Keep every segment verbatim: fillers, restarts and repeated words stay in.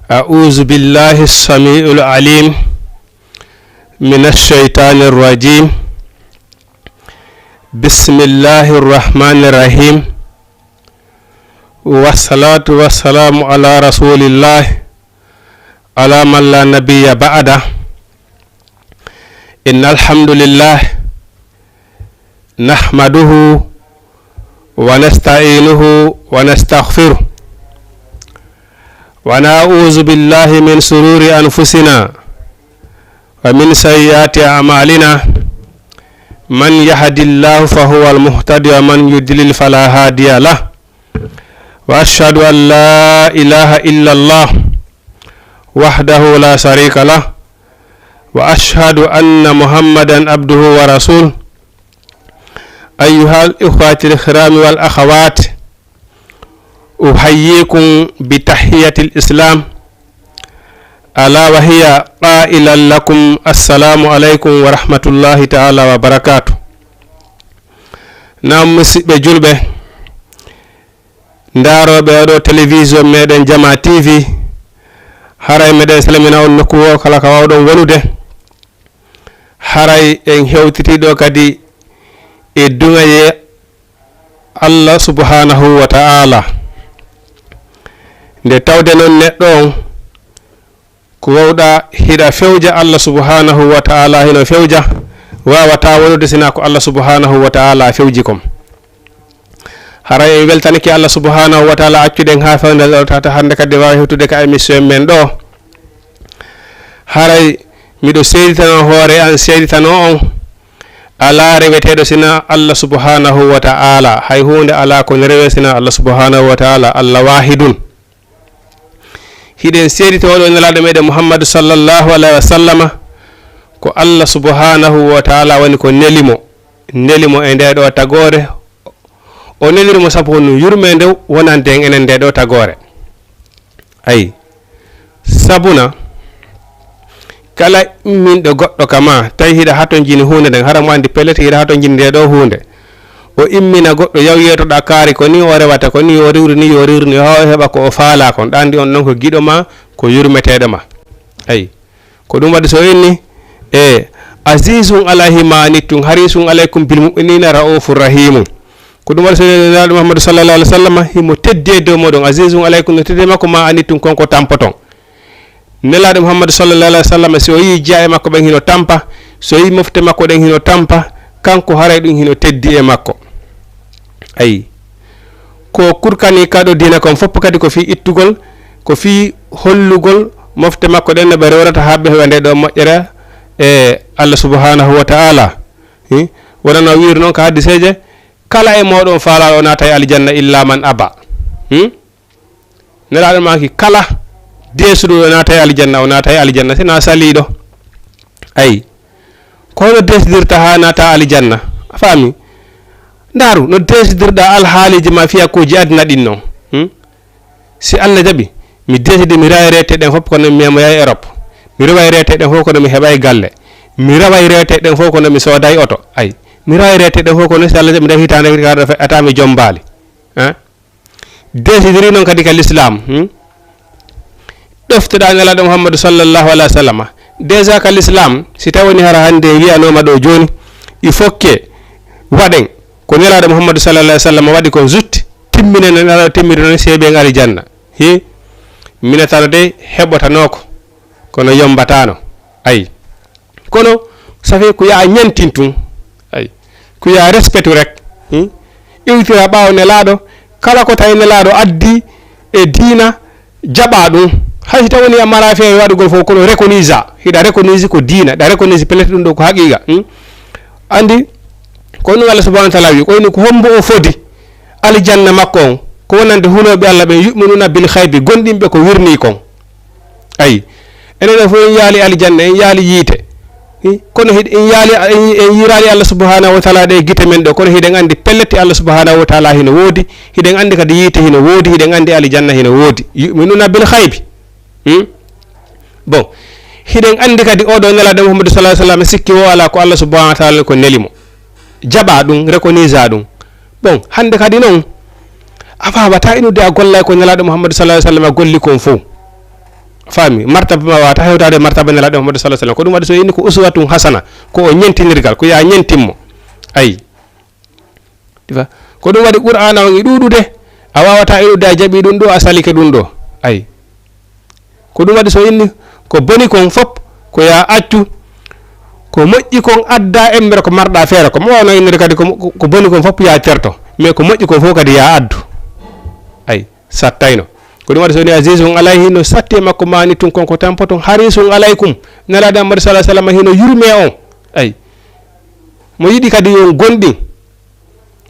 أعوذ بالله السميع العليم من الشيطان الرجيم. بسم الله الرحمن الرحيم. والصلاة والسلام على رسول الله، على من لا نبي بعده. إن الحمد لله نحمده ونستعينه ونستغفره، ونعوذ بالله من شرور أنفسنا ومن سيئات أعمالنا. من يهد الله فهو المهتد، ومن يضلل فلا هادي له. وأشهد أن لا إله إلا الله وحده لا شريك له، وأشهد أن محمدا عبده ورسوله. أيها الإخوة الكرام والأخوات، أحييكم بتحية الإسلام، ألا وهي قائلا لكم: السلام عليكم ورحمة الله تعالى وبركاته. Naam, musidɓe julɓe, ndaarooɓe oɗo télévision meɗen Jama T V, haray meɗen salmina on nokku o kala ka wawɗon wonude. Haray en hewtiti ɗo kadi e duŋaye Allah subhanahu wa ta'ala. Nde tawde non neɗɗo on ko wawɗa hiɗa fewja Allah subhanahu wa ta'ala, hino fewja, wawata wonude sina ko Allah subhanahu wa ta'ala fewji kon. Haray en weltanike Allah subhanahu wa ta'ala accuɗen ha fewde ɗo tata hannde kadi wawa hewtude ka émission men ɗo. Haray miɗo seeditano hoore an, seeditano on, ala reweteɗo sina Allah subhanahu wa ta'ala. Hay hunde ala ko ne rewe sina Allah subhanahu wa ta'ala, Allah wahidun. Hiɗen seedita oɗo nelaaɗo meɗen Muhammadu sallallahu alayhi wa sallama, ko Allah subhanahu wa ta'ala woni ko neli mo, neli mo e nde ɗo tagoore, o neliri mo sabu ko no yurmeende wonande en enen nde ɗo tagoore. Ayi, sabuna kala imminɗo goɗɗo ka ma, tawi hiɗa hatonjini hunde nden, hara mo andi pellet hiɗa hatonjini nde ɗo hunde. O immina goɗɗo, yaw yeetoɗa kaari, ko ni o rewata, ko ni o riwri ni, yo riwri ni, haa o heɓa ko o faala kon. Ɗa andi on non ko giɗo ma, ko yurmeteeɗo ma. Ayi, ko ɗum waɗi so inni, e, azizun alayhi ma anittum, harisun alaykum bil mu'minina ra'ufur rahimun. Ko ɗum waɗi so inni, Nelaaɗo Muhammadu sallallahu alaihi wasallam, himo teddi e dow moɗon, azizun alaykum, no teddi e makko, ma anittum, kon ko tampoton. Nelaaɗo Muhammadu sallallahu alaihi wasallam, si o yii jiyaaɓe makko ɓen hino tampa, so yii mofte makko ɗen hino tampa, kanko haray ɗum hino teddi e makko. Ayi. Ko kurkani kaɗo diina kon fof kadi ko fii ittugol, ko fii hollugol mofte makko ɗen no ɓe rewrata haa ɓe heɓa nde ɗo moƴƴere e Allah subhanahu wa ta'ala. Hi? Wonano wiiri noon ka hadiseeje, kala e mooɗon faalaaɗo o naatay aljanna illa man aba. Hmm? Nelaaɗo maaki kala deesuɗo o naatay aljanna, o naatay aljanna, sina saliiɗo. Ayi. Ko hono deesidirta haa naata aljanna? A faami? Ndaaru, no deesidirɗa alhaaliiji ma fiyakuuji aduna ɗin non. Hmm? Si Allah jaɓi, mi deesidi mi rewa e reeteeɗe ɗen fof kono mi memoyay Europe. Mi rewa e reeteeɗe ɗen fof kono mi heɓay galle. Mi rewa e reeteeɗe ɗen fof kono mi sooday oto. Ayi. Mi rewa e reeteeɗe ɗen fof kono si Allah jaɓi nder hitaande hitaande fe-, ata mi jombaali. Hein? Deesidiri noon kadi ka l'islam, hmm? Ɗoftoɗaa Nelaaɗo Muhammadu sallallahu alaihi wa sallam. Déjà ka l'islam, si tawi woni hara hannde en wiyanooma ɗo jooni, il faut que waɗen ko Nelaaɗo Muhammadu sallallahu alaihi wa sallam waɗi kon zutti, timminen no Nelaaɗo timmiri noon, sey ɓe ngari janna. Hi, minatano de heɓotanoo ko, kono yombatano. Ayi. Kono, ça fait ko ya ñantin tun. Ayi. Ko ya respectu rek. Hmm? Iwtira ɓaawo Nelaaɗo, kala ko tawi Nelaaɗo addi e diina, jaɓa ɗum. Hay si tawi woni a mara feere waɗugol fof, kono reconnaisa. Hiɗa reconnaisi ko diina, ɗa reconnaisi pellet ɗum ɗo ko haqiqa. Hmm? Andi, ko ɗum Allah subhanahu wa ta'ala wi, ko woni ko hombo o fodi aljanna makko on, ko wonande hulooɓe Allah ɓen, yu'minuna bil khaybi, gonɗinɓe ko wirni kon. Ayi, enen ɗo fof en yaali aljanna, en yaali yiite. Hi, kono hiɗ-, en yaali, en, en yiraali Allah subhanahu wa ta'ala ɗe gite men ɗo, kono hiɗen andi pellet Allah subhanahu wa ta'ala hino woodi, hiɗen andi kadi yiite hino woodi, hiɗen andi aljanna hino woodi. Yu'minuna bil khaybi. Hmm? Bon, hiɗen andi kadi oɗo Nelaaɗo Muhammadu sallallahu alaihi wasallam sikki o ala ko Allah subhanahu wa ta'ala ko neli mo. Jaɓa ɗum, reconnaisa ɗum. Bon, hannde kadi noon, a waawata inude a gollay ko Nelaaɗo Muhammadu sallallahu alaihi wasallam golli kon fof. Faami, martaba ma waawata hewtaade martaba Nelaaɗo Muhammadu sallallahu alaihi wasallam. Ko ɗum waɗi so inni ko uswatun hasana, ko o ñentinirgal, ko yo a ñentin mo. Ayi. Ɗi fa-, ko ɗum waɗi Qur'aana on e ɗuuɗude, a waawataa iwrude a jaɓii ɗum ɗo, a salike ɗum ɗo. Ayi. Ko ɗum waɗi so inni ko boni kon fop, ko yo a accu, ko moƴƴi kon adda emmere ko marɗa feere ko. Mo wawno innde kadi ko, ko, ko boni kon fop yo a terto, mais ko moƴƴi kon fof kadi yo a addu. Ayi. Sattayno. Ko ɗum waɗi so woni Azizun Alayhi no satti e makko maani tun kon ko tampo tun Harisun Alaykum. Nelaaɗo Muhammadu sallallahu alaihi wasallam hino yurme on. Ayi. Mo yiɗi kadi yo on gonɗin.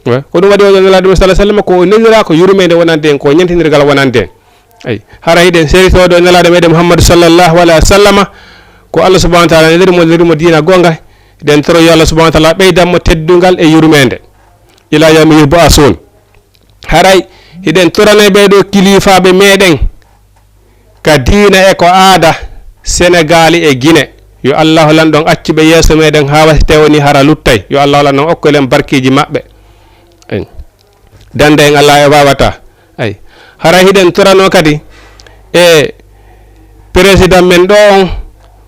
Wa-, ko ɗum waɗi o Nelaaɗo Muhammadu sallallahu alaihi wasallam ko o nelira ko yurmeende wonande en, ko ñentinirgal wonande en. Ayi. Hara hiɗen seritoɗo Nelaaɗo meɗen Muhammadu sallallahu alaihi wasallam ko Allah subhanahu wa ta'ala neliri mo, neliri mo diina gonga. Hiɗen toro yo Allah subhanahu wa ta'ala ɓeydan mo teddungal e yurmeende. Ila yawmi yub'asun. Haray hiɗen torane ɓee ɗoo kiliifaaɓe meɗen ka diina e ko aada Senegaali e Gine. Yo Allaahu Lanɗo on accu ɓe yeeso meɗen haa wasi tewoni hara luttay. Yo Allaahu Lanɗo on okku en barkiiji maɓɓe. En. Dannda en alaa e waawataa. Ay. Haray hiɗen toranoo kadi e président men ɗo on,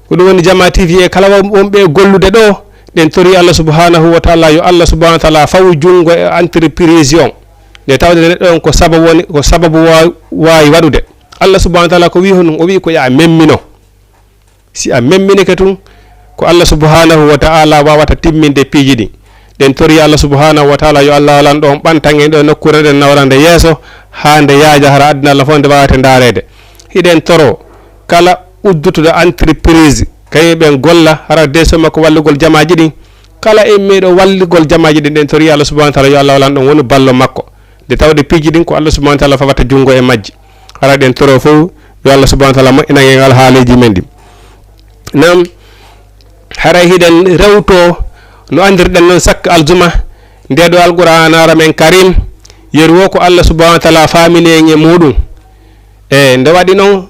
ko ɗum woni Jamaa T V e kala won-, wonɓe e gollude ɗo, ɗen tori Allah subhanahu wa ta'ala, yo Allah subhanahu wa ta'ala fawu junngo e entreprise on. Nde tawde neɗɗo on ko sababu woni, ko sababu waawi, waawi waɗude. Allah subhanahu wa ta'ala ko wi honum? O wi ko ya memmino. Si a memminike tun, ko Allah subhanahu wa ta'ala wawata timminde piiji ɗin. Ɗen tori Allah subhanahu wa ta'ala yo Allah Lanɗo on ɓantan en ɗo e nokkuure ɗen nawrande yeeso, haa nde yaaja hara addina Allah fof nde wawata ndaareede. Hiɗen toro kala uddutuɗo entreprise, kañum ɓen golla, hara deeso makko wallugol jamaaji ɗin. Kala immiiɗo wallugol jamaaji ɗin, ɗen tori Allah subhanahu wa ta'ala yo Allah Lanɗo on wonu ballo makko. Nde tawde piiji ɗin ko Allah subhanahu wa ta'ala fawata junngo e majji. Hara ɗen toro fof yo Allah subhanahu wa ta'ala moƴƴinan en alhaaliiji men ɗin. Nam, haray hiɗen rewto no anndirɗen non sakka aljuma, nde ɗo Alqur'aanaare men Karim, yeru wo ko Allah subhanahu wa ta'ala faamini en e muɗum. E nde waɗi non,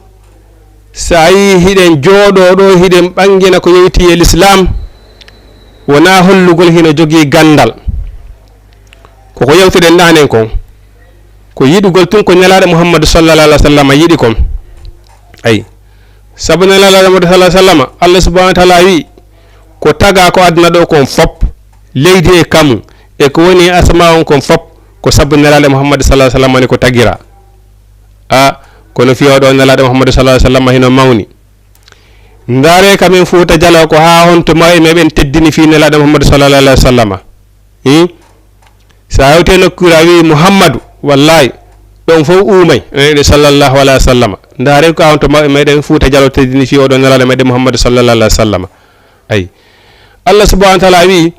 so a yii hiɗen jooɗoo ɗo, hiɗen ɓangina ko yowiti e Lislaam, wonaa hollugol hino jogii ganndal. Ko ko yewtuɗen ɗanen kon, ko yiɗugol tun ko Nelaaɗo Muhammadu sallallahu alaihi wasallam yiɗi kon. Ayi. Sabu Nelaaɗo Muhammadu sallallahu alaihi wasallam, Allah subhanahu wa ta'ala wi, ko taga ko aduna ɗo kon fop, leydi e kamu, e ko woni e asama on kon fop, ko sabu Nelaaɗo Muhammadu sallallahu alaihi wasallam ni ko tagira. A, kono fii oɗo Nelaaɗo Muhammadu sallallahu alaihi wasallam hino mawni. Ndaare ka men Fuuta Jaloo ko haa honto mawɓe meɗen teddini fii Nelaaɗo Muhammadu sallallahu alaihi wasallam. Hmm? So a hewte nokkuure a wi'i Muhammadu, wallahi, ɗon fof uumay, ene wi'e sallallahu alaihi wasallam. Ndaare ko honto mawɓe meɗen Fuuta Jaloo teddini fii oɗo Nelaaɗo meɗen Muhammadu sallallahu alaihi wasallam. Ayi. Allah subhanahu wa ta'ala wi'i,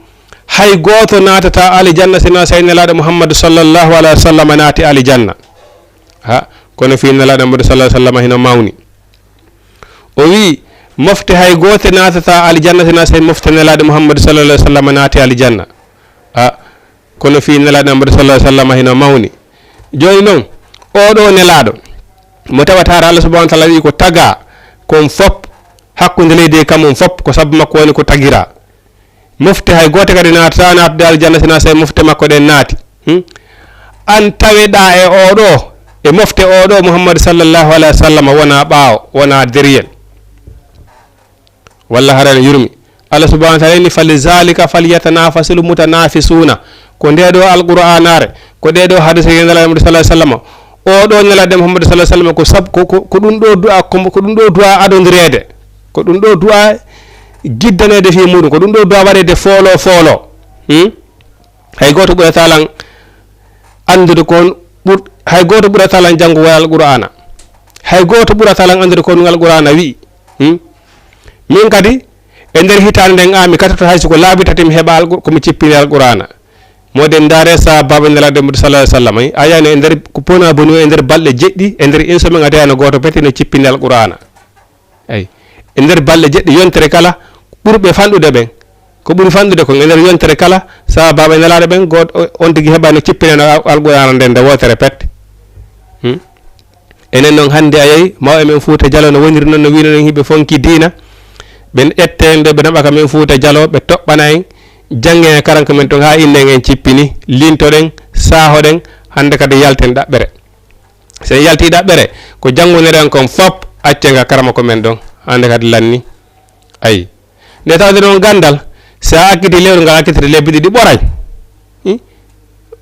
hay gooto naatata aljanna sina sey Nelaaɗo Muhammadu sallallahu alaihi wasallam naati aljanna. Ha, kono fii Nelaaɗo Muhammadu sallallahu alaihi wasallam hino mawni. O wi'i, mofte hay goote naatata aljanna sina sey mofte Nelaaɗo Muhammadu sallallahu alaihi wasallam naati aljanna. A, kono fii Nelaaɗo Muhammadu sallallahu alaihi wasallam hino mawni. Jooni non, oɗo Nelaaɗo, mo tawata Allah subhanahu wa ta'ala wi'i ko taga kon fop, hakkunde leydi e kamum fop, ko sabu makko woni ko tagira. Mofte hay goote kadi naatata naatde aljanna sina sey mofte makko ɗen naati. Hmm? An taweɗaa e oɗo, e mofte oɗo Muhammadu sallallahu alaihi wasallam wona ɓaawo, wona deriyel. Walla hara ene yurmi. Allah subhanahu wa ta'ala ni, "Falizalika falyatanafasul mutanafisuna." Ko nde ɗo Alqur'aanaare, ko ɗe ɗo hadise Nelaaɗo Muhammadu sallallahu alaihi wasallam. Oɗo Nelaaɗo Muhammadu sallallahu alaihi wasallam ko sab-, ko, ko, ko ɗum ɗo du'a, ko, ko ɗum ɗo du'a adondireede. Ko ɗum ɗo du'a giddaneede fii muɗum. Ko ɗum ɗo du'a waɗeede foolo foolo. Hmm? Hay gooto ɓurata lan anndude kon ɓur-, hay gooto ɓurata lan janngugol Alqur'aana. Hay gooto ɓurata lan anndude kon Alqur'aana wi'i. Hmm? Min kadi, e nder hitaande nden, an mi katoto hay si ko laabi tati mi heɓa Alqur-, ko mi cippini Alqur'aana. Moɗen ndaare sahaabaaɓe Nelaaɗo Muhammadu sallallahu alaihi wasallam, a yi'aano e nder ko pona boni o e nder balɗe jeɗɗi, e nder une semaine a tawano gooto pete no cippini Alqur'aana. Eyi. E nder balɗe jeɗɗi yontere kala, ɓurɓe fanɗude ɓen, ko ɓuri fanɗude kon e nder yontere kala, sahaabaaɓe Nelaaɗo ɓen, gooto, o-, on tigi heɓa no cippinano Al-, Alqur'aana nden nde wootere pet. Hmm? Enen non hannde a yehi, mawɓe men Fuuta Jaloo no woniri non, no wiino non hiɓe fonki diina, ɓe ƴette en ɗo, ɓe naɓa ka men Fuuta Jaloo, ɓe toɓɓana en, janngen e karanka men ton haa innen en cippini, lintoɗen, saahoɗen, hannde kadi yalten ɗaɓɓere. So en yaltii ɗaɓɓere, ko janngoniren kon fop, Acce nga karama ko men ɗon, hande kadi lanni. Ayi. Nde tawde noon ganndal, si a akkiti lewru ngal, akkitiri lebbi ɗiɗi, ɓoray. Hmm?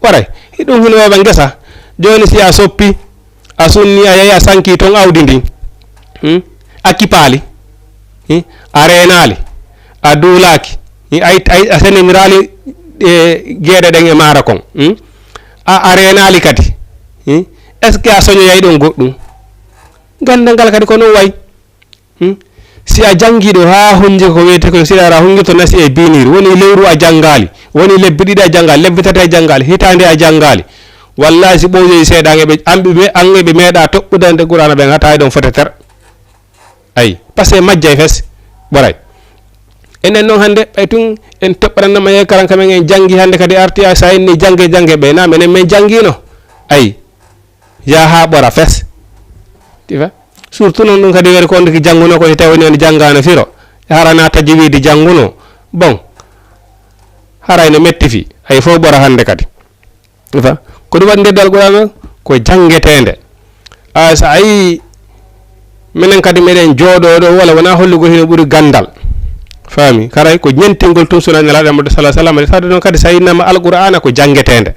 Ɓoray. Ɗum hino wayɓa ngesa. Jooni si a soppi, a sunni, a yahi, a sanki toon awdi ndin. Hmm? A kipaali. Hmm? A reenaali. A duulaaki. Hmm? A it-, a it-, a senindiraali, e, geeɗe ɗen e maara kon. Hmm? A, a reenaali kadi. Hmm? Est-ce que a soñoyay ɗon goɗɗum? Ganndal ngal kadi ko noon wayi. Hmm? Si a janngiiɗo haa hunnji ko wiyetee ko sirara hunnji to nasi e biinir, woni lewru a janngaali, woni lebbi ɗiɗi a janngaali, lebbi tati a janngaali, hitaande a janngaali. Wallahi si ɓooyoyi seeɗa an e ɓe, an ɓe, an e ɓe meeɗa toɓɓudande Qur'aana ɓen hatta e ɗon fote ter. Ayi, parce que majjay fes, ɓoray. Enen noon hannde, ɓay tun en toɓɓananno ma yeekaran ka men en janngi hannde kadi arti a sa inni jannge, jannge ɓe, na menen men janngiino. Ayi, yaa haa ɓora fes. Ti fa? Surtout noon ɗum kadi weri ko on ki janngunoo ko si tawi woni on janngaano firo. Hara na tajwiidi janngunoo. Bon. Haray no metti fi. Ay fof ɓora hannde kadi. Ti fa? Ko ɗum waɗi nder Alqur'aana ko janngeteende. A so a yii minen kadi meɗen jooɗoo ɗo wala wonaa hollugol hino ɓuri ganndal. Faami? Haray ko ñentingol tun sunan Nelaaɗo Muhammadu sallallahu alaihi wasallam. Tawde noon kadi so a yinnama Alqur'aana ko janngeteende.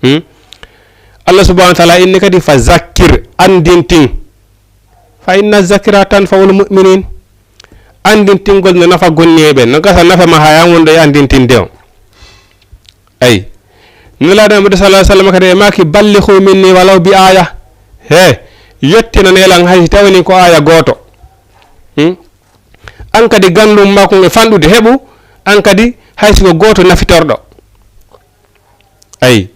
Hmm? Allah subhanahu wa ta'ala inni kadi, "Fa zakkir," anndintin. "Fa inna zakira tanfa'ul mu'minin." Anndintingol no nafa gonniiɓe ɓen. No gasa nafa ma haa an wonɗo e anndintinde on. Ayi. Nelaaɗo Muhammadu sallallahu alaihi wasallam kadi e maaki, "Ballighu minni walaw bi aya." He, yottinanee lan hay si tawani ko aya gooto. Hmm? An kadi ganndum makko e fanɗude heɓu, an kadi hay si ko gooto nafitorɗo. Ayi.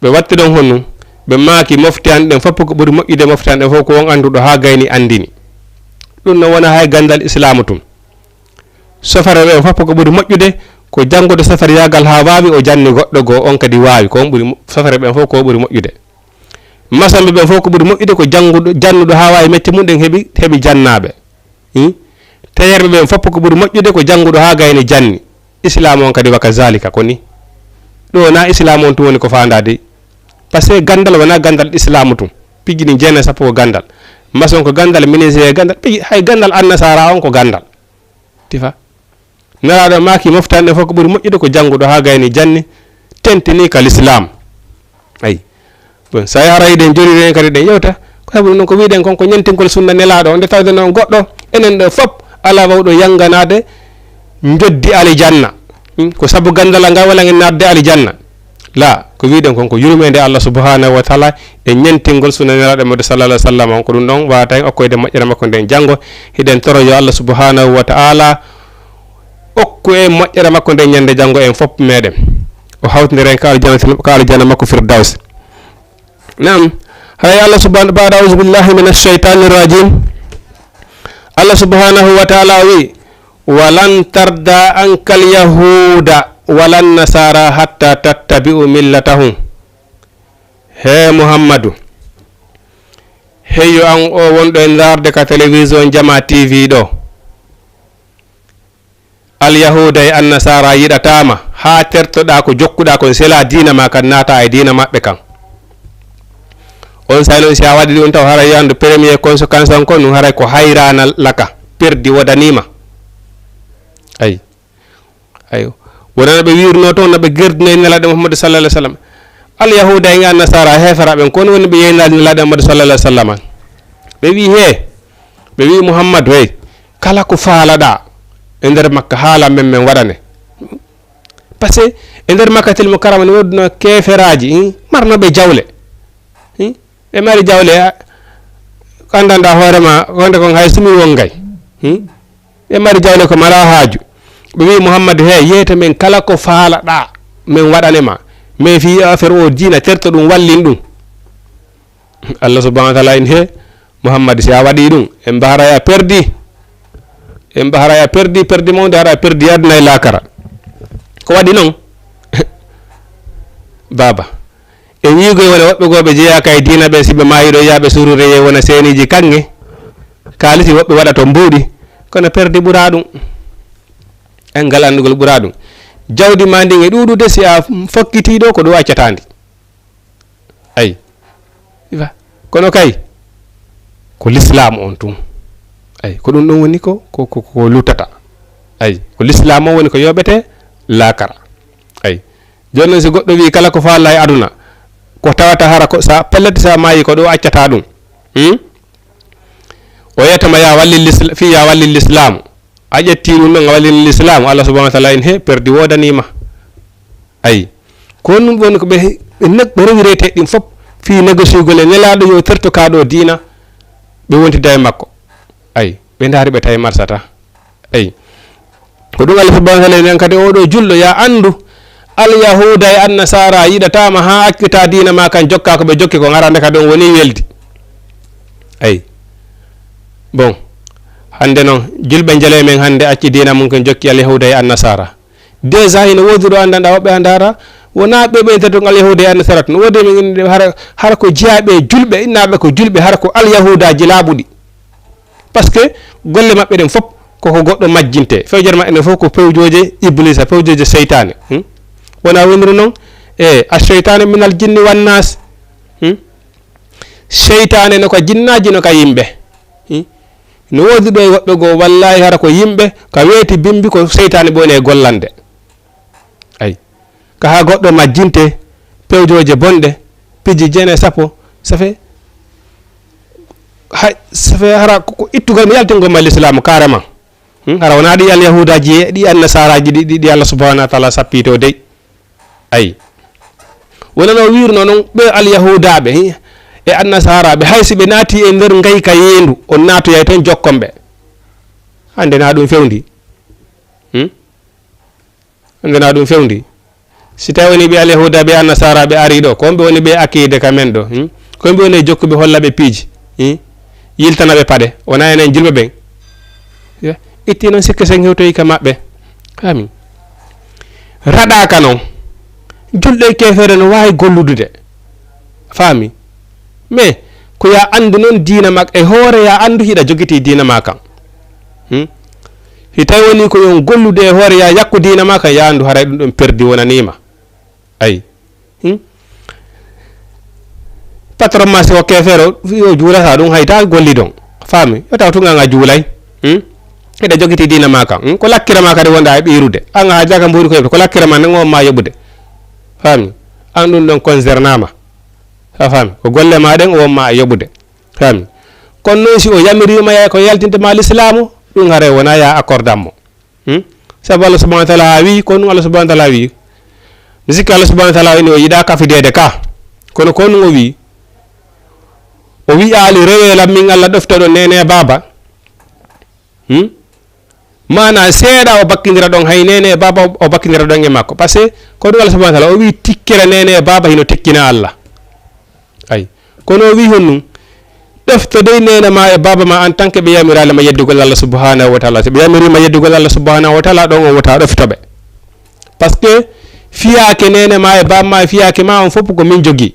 Ɓe watti ɗon honɗum? Ɓe maaki mofte an ɗen fof ko ɓuri moƴƴude mofte an ɗen fof ko on annduɗo haa gayni anndini. Ɗum no wona hay ganndal Islaamu tun. Sofere ɓen fof ko ɓuri moƴƴude ko janngude soferyaagal haa waawi o janni goɗɗo goo on kadi waawi. Ko on ɓuri mo-, sofere ɓen fof ko ɓuri moƴƴude. Masonɓe ɓen fof ko ɓuri moƴƴude ko jannguɗo, jannuɗo haa waawi mecce mum ɗen heɓi, heɓi jannaaɓe. Hmm? Teyerɓe ɓen fof ko ɓuri moƴƴude ko jannguɗo haa gayni janni. Islaamu on kadi wa kazalika ko ni. Ɗo na Islaamu on tun woni ko faandaa dey. Parce que ganndal wonaa ganndal Islaamu tun. Piggi ɗin jeenayi sappo ko ganndal. Mason ko ganndal, menuisier ganndal, piggi hay ganndal annasaara on ko ganndal. Ti fa? Nelaaɗo maaki mofte an ɗen fof ko ɓuri moƴƴude ko jannguɗo haa gayni janni, tentini ka Lislaam. Ayi. Bon, so a yaara eɗen jooɗii ɗo en kadi eɗen yewta, ko sabu ɗum ɗon ko wiɗen kon ko ñentingol sunna Nelaaɗo on, nde tawde noon goɗɗo, enen ɗo fof alaa wawɗo yannganaade njoddi alijanna. Hmm, ko sabu ganndal ngal walla en naatde alijanna. La, ko wiɗen kon ko yurmeende Allah subhanahu wa ta'ala e ñentingol sunna Nelaaɗo Muhammadu sallallahu alaihi wasallam on, ko ɗum ɗon wata en okkoyde moƴƴere makko nden janngo. Hiɗen toro yo Allah subhanahu wa ta'ala okku en moƴƴere makko nden ñande janngo en fof meɗen. O hawtindira en ka aljanna, ka aljanna makko Firdaws. Naam. Hay Allah subhanahu, ba'da a'udhu billahi minash shaitanir rajim. Allah subhanahu wa ta'ala wi, "Wa lan tarda ankal yahuda wa lan nasara hatta tattabi'u millatahum." He Muhammadu, heyo an o wonɗo e ndaarde ka télévision Jama T V ɗo. Alyahuuda e Annasaara yiɗataama, haa tertoɗaa ko jokkuɗaa kon, sela diina ma kan, naata e diina maɓɓe kan. On saa'i non, si a waɗi ɗum taw, haray yahdu premier conséquence on kon, ɗum haray ko hayraana laka, perdi wodaniima. Ayi. Ayo. Wonano ɓe wiirno toon, no ɓe gerdino e Nelaaɗo Muhammadu sallallahu alaihi wasallam. Alyahuuda en e Annasaara, heeferaaɓe en, ko woni ɓe yeeynaali Nelaaɗo Muhammadu sallallahu alaihi wasallam? Ɓe wii, "Hee," ɓe wii, "Muhammadu, hey, kala ko faalaɗaa e nder Makka, haala men, men waɗane." Parce que e nder Makkatil Mukarrama ne woodunoo keeferaaji, hmm, marnooɓe jawle. Hmm? Ɓe mari jawle, a, ko anndanɗaa hoore ma, wonde kon hay sumi wongay. Hmm? Ɓe mari jawle ko mara haaju. Ɓe wii, "Muhammadu, he, yeeyta men kala ko faalaɗaa, men waɗane ma. Men fii affaire o diina, terto ɗum, wallin ɗum." Allah subhanahu wa ta'ala in, "He, Muhammadu, si a waɗi ɗum, en mbaharaya perdi. En mbaharaya perdi, perdi mawndi, hara perdi aduna e laakara." Ko waɗi non? Baaba. E wiigo e wona woɓɓe goo ɓe jeyaaka e diina ɓen, si ɓe maayi ɗo, yaa ɓe surure ye wona seeniiji kaŋŋe, kaalisi woɓɓe waɗa to mbuuɗi, kono perdi ɓuraa ɗum. Engal anndugol ɓuraa ɗum. Jawdi maa ndin e ɗuuɗude, si a fokkitii ɗo, ko ɗo accataa ndi. Ayi. Ifa. Kono kay, Ko lislaam on tun. Ay, ko ɗum ɗon woni ko, ko, ko, ko luttata. Ay, ko lislaam on woni ko yoɓete laakara. Ay, jooni noon si goɗɗo wii kala ko faala e aduna, ko tawata hara ko sa pellet sa maayi ko ɗo accata ɗum. Hmm? O yetama ya walli lisla-, fii ya walli lislaam. A ƴetti ɗum ɗon a walli lislaam, Allah subhanahu wa taala en he perdi woodaniima. Ay. Ko ɗum woni ko ɓe, ɓe neg-, ɓe rewi rewte ɗin fof fii négocier gol e nelaaɗo yo terto kaa ɗo diina, ɓe wontida e makko. Ay, ɓe ndaari ɓe tawi marsata. Ay. Ko ɗum Allah subhanahu wa taala en kadi oɗo julɗo ya anndu, Alyahuuda e Annasaara yiɗataama haa accita diina ma kan jokka ko ɓe jokki ko ngarande kadi on woni weldi. Ay. Bon. Hannde noon, julɓe njele men hannde acci diina mum ken jokki Alyahuuda e Annasaara. Déjà hino woodi ɗo anndanɗaa woɓɓe a ndaara, wonaa ɓe ɓe intertongal Yahuuda e Annasaara tun. No woodi men inde hara, hara ko jeyaaɓe e julɓe, innaaɓe ko julɓe, hara ko Alyahuudaaji laaɓuɗi. Parce que golle maɓɓe ɗen fof koko goɗɗo majjinte. Fewjere maɓɓe ɗen fof ko pewjooje Ibliisa, pewjooje seytaane. Hmm? Wonaa woniri noon? E, ash-shaytaanu minal jinni wan naas. Hmm? Seytaane no ka jinnaaji, no ka yimɓe. Hmm? No woodi ɗo e woɓɓe goo, wallaahi hara ko yimɓe, ka weeti bimbi ko seytaane ɓe woni e gollande. Ay. Ka haa goɗɗo majjinte, pewjooje bonɗe, piji jene, sappo, ça fait, hay, ça fait hara ko, ko ittugol mo yaltingol ma lislaamu carrément. Hmm? Hara wonaa ɗi Alyahuudaaji e ɗi Annasaaraaji ɗi, ɗi, ɗi Allah subhanahu wa taala sappi to dey. Ay. Wonano wiirno noon ɓe Alyahuudaaɓe, hi, e Annasaaraaɓe, hay si ɓe naati e nder ngayka yeendu, on naatoyay toon jokkon ɓe. Hannde na ɗum fewndi. Hmm? Hannde na ɗum fewndi. Si tawi woni ɓe Alyahuudaaɓe e Annasaaraaɓe ari ɗo, ko on ɓe woni ɓe akiide ka men ɗo. Hmm? Ko on ɓe woni e jokkuɓe holla ɓe piiji. Hmm? Yiltana ɓe paɗe. Wona enen julɓe ɓen. Ya, itti noon sikke sen hewtoyi ka maɓɓe. Amin. Raɗaaka noon. Julɗo e keefeere no waawi golludude. Faami? Mais ko ya anndu noon diina mak e hoore, ya anndu hiɗa jogitii diina ma kan. Hmm? Si tawi woni ko yon gollude e hoore, ya yakku diina ma kan, ya anndu haray ɗum ɗon perdi wonaniima. Ay. Hmm? Patron ma si ko keefeero, yo juulata ɗum, hayta golli ɗon. Faami? Yo taw tun an a juulay. Hmm? Hiɗa jogitii diina ma kan. Hmm? Ko lakkira ma kadi wonɗa e ɓiirude. An a jaka mbuuri koye ko lakkira ma nan on ma yoɓude. Faami? An ɗum ɗon concernama. A faami? Ko golle ma ɗen o wonma a yoɓude. Faami? Kono noon si o yamiriima ya ko yaltinde ma lislaamu, ɗum haray wona ya accorde mo. Hmm? Sabu Allah subhanahu wa taala wi, ko ɗum Allah subhanahu wa taala wi. Mi sikki Allah subhanahu wa taala wini o yiɗa kafideede ka. Kono ko ɗum o wi. O wi'aali rewe lam min Allah ɗoftoɗo nene e baaba. Hmm? Maana seeɗa o bakkindira ɗon hay nene e baaba o bakkindira ɗon e makko. Parce que ko ɗum Allah subhanahu wa taala o wi tikkere nene e baaba hino tikkina Allah. Ay. Kono o wi honɗum? Ɗofto dey nene ma e baaba ma en tant que ɓe yamiraali ma yeddugol Allah subhanahu wa taala. Si ɓe yamiriima yeddugol Allah subhanahu wa taala ɗon on wota ɗofto ɓe. Parce que fiyaake nene ma e baaba ma e fiyaake ma on fof ko min jogi.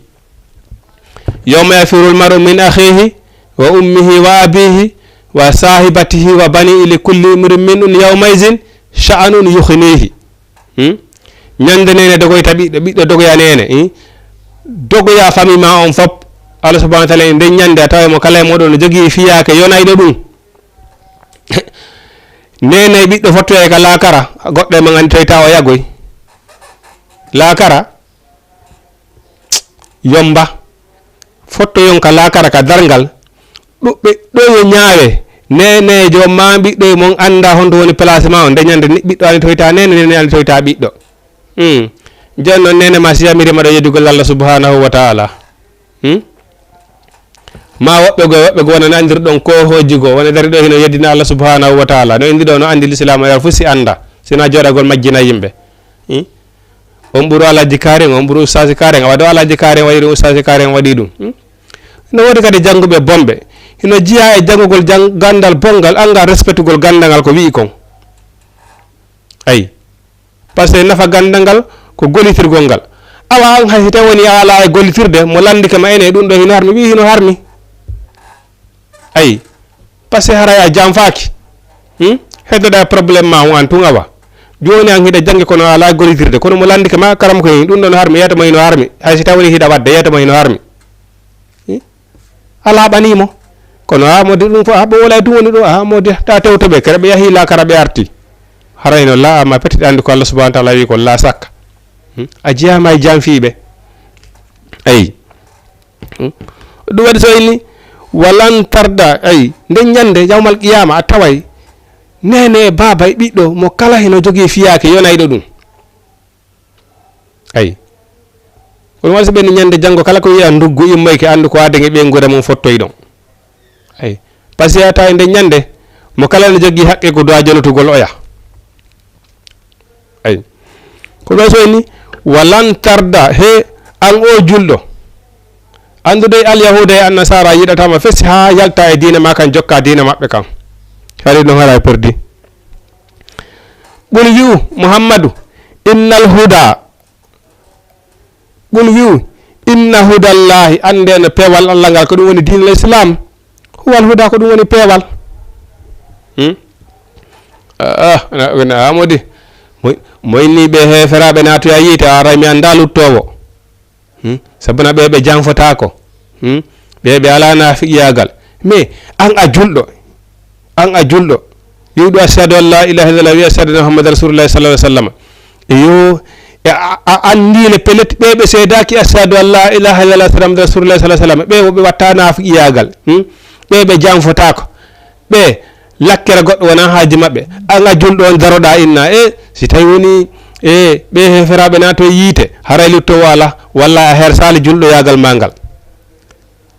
Yawma yafirul mar'u min akhihi wa ummihi wa abihi wa sahibatihi wa banihi li kulli imrin minhum yawma izin sha'anun yughnihi. Hmm? Ñande nene dogoyta ɓiɗɗo, ɓiɗɗo dogoya nene. Hmm? Dogoya famille ma on fop. Allah subhanahu wa taala en nden ñande a tawa mo kala e moɗon no jogii fiyaake yonayɗo ɗum. Nene ɓiɗɗo fottoya ka laakara, goɗɗo e mon anndi toyta o yagoy. Laakara, yomba. Fottoyon ka laakara ka darngal. Ɗuɓɓe ɗo yo ñaawe. Nenejo ma ɓiɗɗo e mon annda honto woni place ma on. Nde ñande ni ɓiɗɗo ani toyta nene, nene ani toyta ɓiɗɗo. Hmm. Jooni noon nene ma si yamiri maɗo yeddugol Allah subhanahu wa taala. Hmm? Ma woɓɓe goo, woɓɓe goo wona nandirɗon koohooji goo, wona dari ɗo hino yeddina Allah subhanahu wa taala. No indi ɗo no andi lislaam yar fof si annda. Sina jooɗagol majjina yimɓe. Hmm? On ɓuru alaaji kaaren, on ɓuru ustaasi kaaren, a waɗi alaaji kaaren waɗi ɗum, ustaasi kaaren waɗi ɗum. Hmm? No woodi kadi jannguɓe bonɓe. Hino jiya e janngugol jang-, ganndal bonngal, anngal respectugol ganndal ngal ko wi'i kon. Ayi. Parce que nafa ganndal ngal ko gollitirgol ngal. Awa an hay si tawi woni a alaa e gollitirde, mo lanndike ma ene ɗum ɗo hino harmi, wi'i hino harmi. Ayi. Parce que haray a janfaaki. Hmm? Heddoɗaa e problème ma on an tun awa. Jooni an hiɗa janngi kono a alaa gollitirde. Kono mo lanndike ma, karam ko ɗum ɗo no harmi, yeeto mo hino harmi. Hay si tawi hiɗa waɗde, yeeto mo hino harmi. Hmm? A laaɓanii mo. Kono a modi ɗum fof, a ɓe wala e ɗum woni ɗo, a modi ta tewto ɓe, kere ɓe yahi laakara ɓe arti. Haray no laa, amma petit andi ko Allah subhanahu wa ta'ala wi ko laa sakka. Hmm? A jeyama e janfiiɓe. Ayi. Hmm? Ɗum waɗi so inni, "Walan tarda", ayi, nden ñande yawmal qiyama a taway nene e baaba e ɓiɗɗo mo kala hino jogii fiyaake yonayɗo ɗum. Ayi. Kono wasi ɓen ñande janngo kala ko wiya nduggu immoyke, anndu ko aden e ɓeynguure mum fottoy ɗon. Ayi. Parce que a tawi nde ñande mo kala ne jogii haqqe ko duwa jonotugol oya. Ayi. Ko ɗo so ni, "Walan tarda", he an o julɗo. Anndude alyahuda e annasara yiɗatama fesi ha yalta e diina ma kan, jokka diina maɓɓe kan. Hari ɗum hara e perdi. Qul wi'u, Muhammadu, "Innal huda", qul wi'u, "Inna hudallahi", annde no peewal Allah ngal, ko ɗum woni diinal Islam. "Huwal huda", ko ɗum woni peewal. Hmm? Ah, ah, na, na, amodi. Mo, mo inni ɓe heeferaaɓe naatoya yiite, a aray mi annda luttoowo. Hmm? Sabuna ɓe, ɓe janfotaako. Hmm? Ɓe, ɓe alaa naafiqiyaagal. Mais an a julɗo. An a julɗo. Wi'uɗo, "Ashhadu an la ilaha illallah", wi, "Ashhadu anna Muhammadan Rasulullah sallallahu alaihi wasallam". Iyo, e a, a, anndi le pellet ɓe, ɓe seedaaki, "Ashhadu an la ilaha illallah, Muhammadan Rasulullah sallallahu alaihi wasallam". Ɓe wo ɓe watta naafiqiyaagal. Hmm? Ɓe, ɓe janfotaako. Ɓe, lakkere goɗɗo wona haaji maɓɓe. An a julɗo on daroɗa inna, e, si tawi woni, e, ɓe heeferaaɓe naatoy yiite, haray luttowo ala, walla a hersaali julɗoyaagal ma ngal.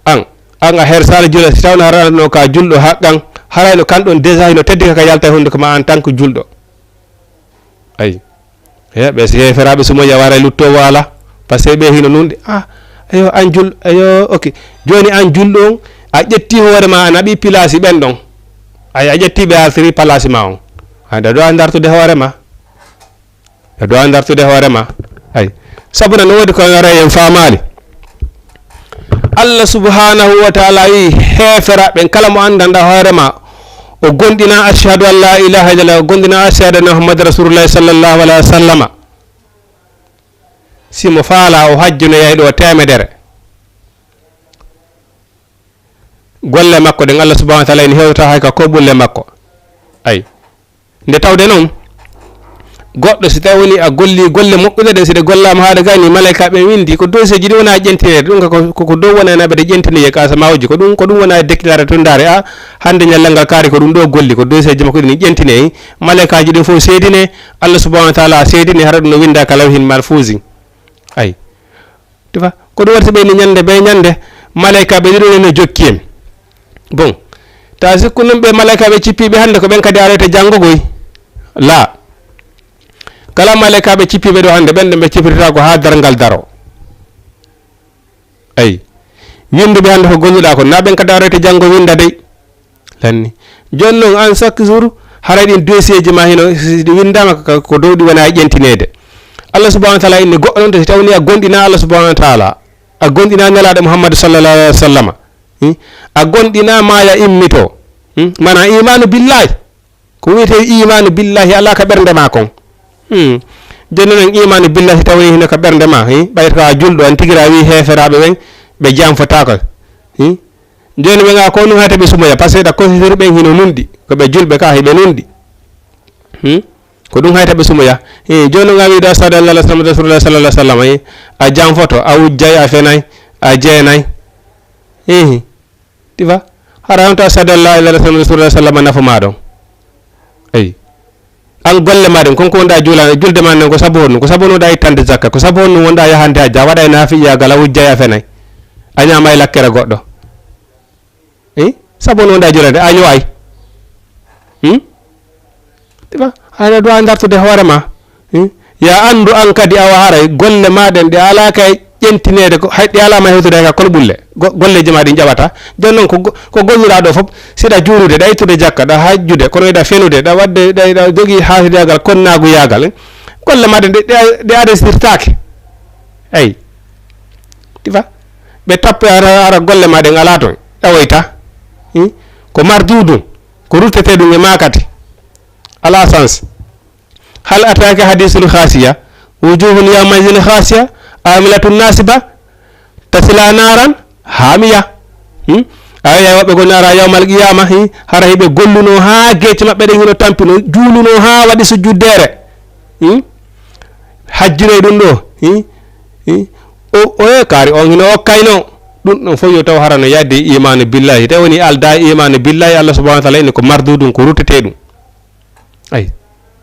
An, an a hersaali julɗo, si tawno haray no ka julɗo haqqan, haray no kan ɗon déjà hino teddi ka, ka yalta e hunduko ma en tant que julɗo. Ayi. He, ɓe si heeferaaɓe sumoya waray luttowo ala, parce que ɓe hino nunɗi. Ah, ayo, an jul-, ayo, ok. Joni an julɗo on, a ƴetti hoore ma, a naɓi pilasi ɓen ɗon. Ay, a ƴetti ɓe artiri palasi ma on. Ay, ɗa ɗo a dartude hoore ma. Ɗa ɗo a dartude hoore ma. Ay. Sabuna no wodi ko ngaray en faamaali. Allah subhanahu wa ta'ala wi heefera ɓen kala mo anndanɗa hoore ma, o gondina ashhadu an la ilaha illallah, o gondina ashhadu anna Muhammad Rasulullah sallallahu alaihi wa sallama. Si mo faala o hajjunoyay ɗo teemedere. Golle makko ɗen Allah subhanahu wa ta'ala ene hewta hay ka ko ɓulle makko. Ay. Nde tawde noon, goɗɗo si tawi woni a golli golle moƴƴuɗe ɗen, si ɗe gollaama haa ɗe gayni, malaykaaɓe ɓen winndi, ko doseeji ɗi wona ƴentineede, ɗum ko, ko, ko dow wona naɓede ƴentinoye ka samawuji, ko ɗum, ko ɗum wona déclaré to ndaare, a, hannde ñallal ngal kaari ko ɗum ɗo golli, ko doseeji makko ɗin ƴentine, malaykaaji ɗin fof seedine, Allah subhanahu wa ta'ala seedine, hara ɗum no winnda ka lawhin mahfuusin. Ay. Tu vois? Ko ɗum waɗi so ɓe ni ñande be ñande, malaykaaɓe ɗiɗo ne no jokki en. Bon, ta sikku non ɓe malaykaaɓe cippiiɓe hannde ko ɓen kadi aroyta janngo goy? La. Kala malaykaaɓe cippiiɓe ɗo hannde, ɓen ɗo ɓe cippirta ko haa darngal daro. Ay. Winnduɓe hannde ko golluɗa kon, na ɓen kadi aroyta janngo winnda dey. Lanni. Jooni noon, an chaque jour, haray ɗin dossier ji ma hino, si ɗi winndaama ka, ko dow ɗi wona e ƴentineede. Allah subhanahu wa ta'ala inni goɗɗo noon, to si tawni a gondina Allah subhanahu wa ta'ala, a gondina Nelaaɗo Muhammadu sallallahu alaihi wa sallama, hmm? A gondina maaya immito, hmm? Mana imanu billahi. Ko wiyetee imanu billahi alaa ka ɓernde ma kon. Hmm. Jooni noon, imanu billahi si tawni hino ka ɓernde ma, hmm? Ɓay ko a julɗo, an tigi ra wi heeferaaɓe ɓen, ɓe janfotaako. Hmm? Jooni ɓe ngaa ko nun hayta ɓe sumoya, parce que ɗa considéré ɓen hino nunɗi, ko ɓe julɓe ka hiɓe nunɗi. Hmm? Ko ɗum hayta ɓe sumoya. Eh, jooni nga wiiɗo ashhadu an la ilaha illallah Muhammadur Rasulullah sallallahu alaihi wasallam, eh, a janfoto, a wujjay, a fenay, a jeenay. Eh, ti fa? Hara on to ashhadu an la ilaha illallah Muhammadur Rasulullah sallallahu alaihi wasallam nafa ma ɗon. Eyi. An golle ma ɗen, kon ko wonɗa juulani, julde ma nden ko sabu honɗum? Ko sabu honɗum wonɗa ittande zakka? Ko sabu honɗum wonɗa yahande hajji? A waɗay naafiya gal, a wujjay, a fenay. A ñaamay lakkere goɗɗo. Eh? Sabu honɗum wonɗa juulande? A yo'ay. Hmm? Tiba, haɗa duwa dartude hoore ma. Hmm? Ya anndu an kadi awa haray golle ma ɗen ɗe alaa kay ƴentineede ko, hay ɗe alaa ma hewtude hay ka kol ɓulle. Go-, golleeji ma ɗin ƴawata. Jooni noon ko go-, ko golluɗaa ɗo fof, si ɗa juulude, ɗa ittude jakka, ɗa hajjude, kono eɗa fenude, ɗa waɗde, ɗa, ɗa jogii haasidagal, konnaaguyaagal, eh? Golle ma ɗen ɗe, ɗe, ɗe adesirtaake. Eyi. Tifa? Ɓe tappa ara, ara golle ma ɗen alaa toon. Ɗawoyta. Hmm? Ko marduudun. Ko ruttetee ɗum e ma kadi. Alaa sens. Hal ataaka hadiisul haasiya, wujuuhun yawma'izin haasiya, aamilatun naasiba, tasla naaran haamiya. Hmm? Ay, ay, woɓɓe goni ara yawmal qiyama, hi, hara hiɓe golluno haa geece maɓɓe ɗen hino tampino, juuluno haa waɗi sujjuddeere. Hmm? Hajjinoy ɗum ɗo, hi? Hi? O, o e kaari on hino okkayno. Ɗum ɗon fof yo taw hara no yaddi imanu billahi. Tawi woni alda imanu billahi, Allah subhanahu wa ta'ala inni ko mardudun, ko ruttete ɗum. Ay.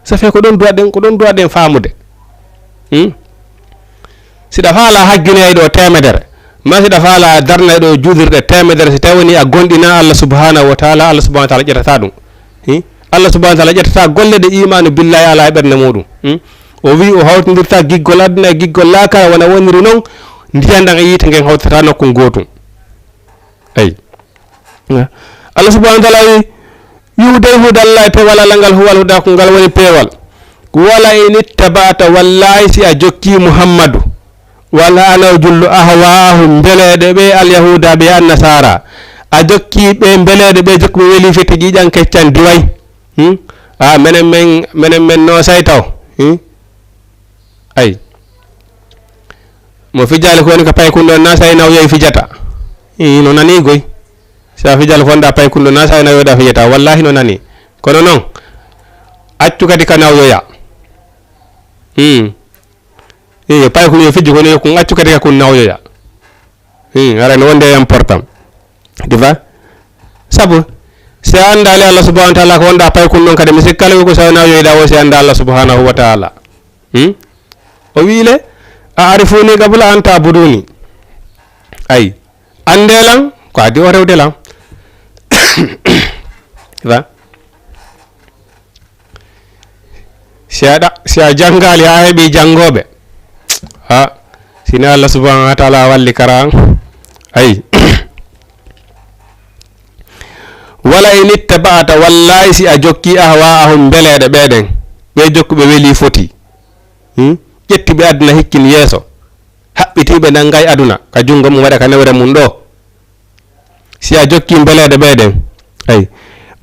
Ça fait ko ɗon duwaɗen, ko ɗon duwaɗen faamude. Hmm? Siɗa faala hajjinoyay ɗo teemedere, ma siɗa faala darnay ɗo juulirɗe teemedere, si tawi woni a gonɗina Allah subhanahu wa ta'ala, Allah subhanahu wa ta'ala ƴettata ɗum. Hmm? Allah subhanahu wa ta'ala ƴettata golle ɗe imanu billahi ala e ɓernde muɗum. Hmm? O wi o hawtindirta giggol aduna e giggol laakara wona woniri non, ndiyan ɗan e yiite ngen hawtata nokku gootum. Ay. Allah subhanahu wa ta'ala wi, "Yu'de hudallahi, peewal Allah ngal, huwal huda, ko ngal woni peewal. Wala in ittaba'ta, wallahi si a jokki Muhammadu, wala ana o jullu, ahwa'ahum, mbeleeɗe ɓe, al yahuda ɓe, an nasara. A jokki ɓe mbeleeɗe ɓe, jokkuɓe weli fete ƴiƴan keccan diway. Hmm? A menen men, menen men no say taw. Hmm? Ay. Mo fijali ko woni ka paykunɗo na say nawyoy fijata. Ii, no nani goy. Si a fijali ko wonɗa paykunɗo na say nawyoɗa fijata. Wallahi no nani. Kono non, accu kadi ka nawyoya. Hmm. Iyo, paykunɗo yo fijji kono yo kun accu kadi ka kun nawyoya. Hmm, ara no wonde important. Diva? Sabu, si a andaali Allah subhanahu wa ta'ala ko wonɗa paykun ɗon kadi, mi sikka kala ko sawi nawyoyɗa o si anda Allah subhanahu wa ta'ala. Hmm? O wi le, "A arifuni qabla an ta'buduni." Ay, ande lan, ko adi o rewde lan. Diva? Si a ɗa-, si a janngaali haa heɓi janngooɓe, ha, sina Allah subhanahu wa ta'ala walli kara an. Ay. "Wala in ittaba'ta, wallahi si a jokki ahwa'ahum mbeleeɗe ɓe ɗen, ɓe jokkuɓe weli foti. Hmm? Ƴetti ɓe aduna hikkin yeeso. Haɓɓiti ɓe nanngay aduna, ka junngo mum waɗa ka newre mum ɗo." Si a jokki mbeleeɗe ɓe ɗen. Ay.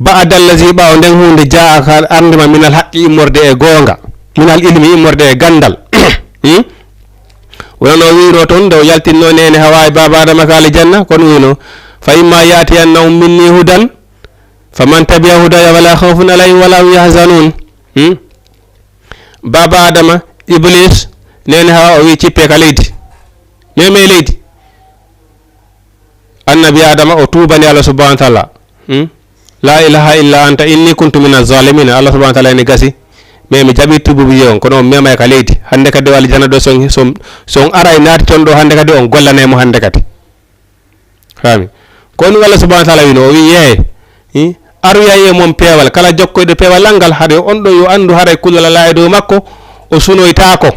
"Ba'da allazi", ɓaawo nden huunde, "ja'aka", arnde ma, "minal haqqi", immorde e goonga, "minal ilmi", immorde e ganndal. Hmm? Wonano o wi'no toon, nde o yaltinno neene Hawa e baaba Adama ka aljanna, kono wi'no, "Fa imma ya'tiyannahum minni hudan, faman tabi'a hudaya fala khawfun alayhim wala hum yahzanun." Hmm? Baaba Adama, Iblis, neene Hawa, o wi, "Cippe ka leydi. Meme leydi." Annabi Adama, o tuubani Allah subhanahu wa ta'ala. Hmm? "La ilaha illa anta inni kuntu minaz zalimin." Allah subhanahu wa ta'ala ene gasi. Mais mi jaɓi tuubu wiye on, kono on memay ka leydi. Hannde kadi o aljanna ɗo, son, son, son aray naati toon ɗo, hannde kadi on gollanay mo hannde kadi. Faami? Ko woni Allah subhanahu wa ta'ala wino, o wi, "Yee, hi, aroyay e mon peewal, kala jokkoyɗo peewal an ngal, haɗe on ɗo yo anndu haray kulol alaa e dow makko, o sunoytaako,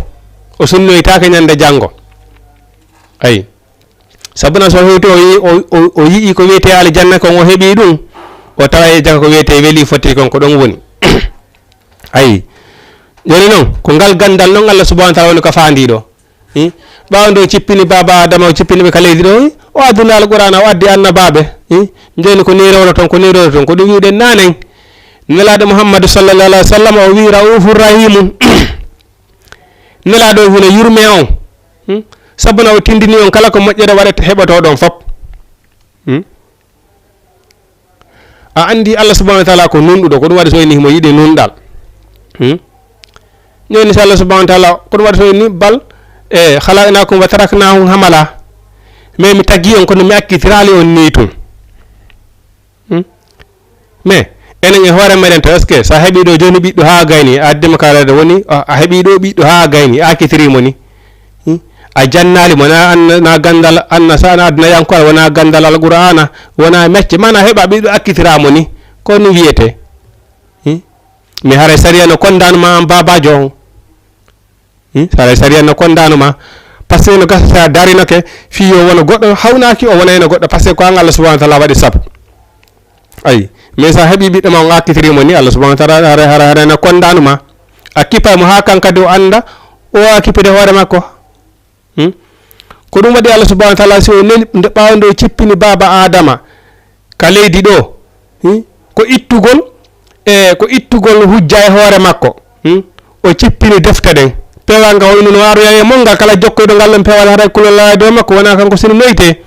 o sunnoytaake ñande janngo." Ayi. Sabuna so hewti o yi-, o, o, o yi'i ko wiyetee aljanna kon, o heɓi ɗum, o tawa e jaka ko wiyetee weli foti kon, ko ɗon woni. Ayi. Jooni noon, ko ngal ganndal noon Allah subhanahu wa ta'ala woni ko faandi ɗo. Hmm? Ɓaawo nde o cippini baaba Adama, o cippini ɓe ka leydi ɗo, hmm? O adduna Alqur'aana, o addi annabaaɓe, hmm? Jooni ko nii rewroton, ko nii rewroton, ko ɗum wi'uɗen nanen. Nelaaɗo Muhammadu sallallahu alaihi wa sallam, o wi'i ra'ufur rahimun. Nelaaɗo hino yurme on. Hmm? Sabuna o tindini on kala ko moƴƴere waɗata heɓotoɗon fop. Hmm? A anndi Allah subhanahu wa ta'ala ko nunɗuɗo, ko ɗum waɗi so inni himo yiɗi nunɗal. Hmm? Jooni si Allah subhanahu wa ta'ala, ko ɗum waɗi so inni bal, e, "khalaqnakum wa taraknakum hamala." Mais mi tagi on, kono mi accitiraali on nii tun. Hmm? Mais enen e hoore meɗen to, est-ce que sa heɓi ɗo jooni ɓiɗɗo haa gayni, a addima kaalade woni, a, a heɓi ɗo ɓiɗɗo haa gayni, a accitiri mo ni? Hmm? A jannaali mo, na, na ganndal annasa, na addunayankoore, wona ganndal Alqur'aana, wona mecce, mana heɓa ɓiɗɗo accitira mo ni. Ko ni wiyete? Hmm? Mi haray sariya no kondaano ma an baabaajo on. Hmm? Sariya, sariya no kondaano ma. Parce que no gasa sa darinoke, fii yo wono goɗɗo hawnaaki, o wonayno goɗɗo, parce que ko an Allah subhanahu wa ta'ala waɗi sabu. Ayi, mais sa heɓi ɓiɗɗo ma on accitiri mo ni, Allah subhanahu wa ta'ala hara, hara, hara no kondaano ma. A kippay mo haa kan kadi o annda, o a kippide hoore makko. Hmm? Ko ɗum waɗi Allah subhanahu wa ta'ala si o neli, nde ɓaawo nde o cippini baaba Adama ka leydi ɗo, hmm? Ko ittugol, e ko ittugol hujja e hoore makko, hmm? O cippini defte ɗen. Peewal ngal hoyno no aroya e mon ngal, kala jokkoyɗo ngal ɗon peewal haray kulol alaa e dow makko, wona kanko sino noyte.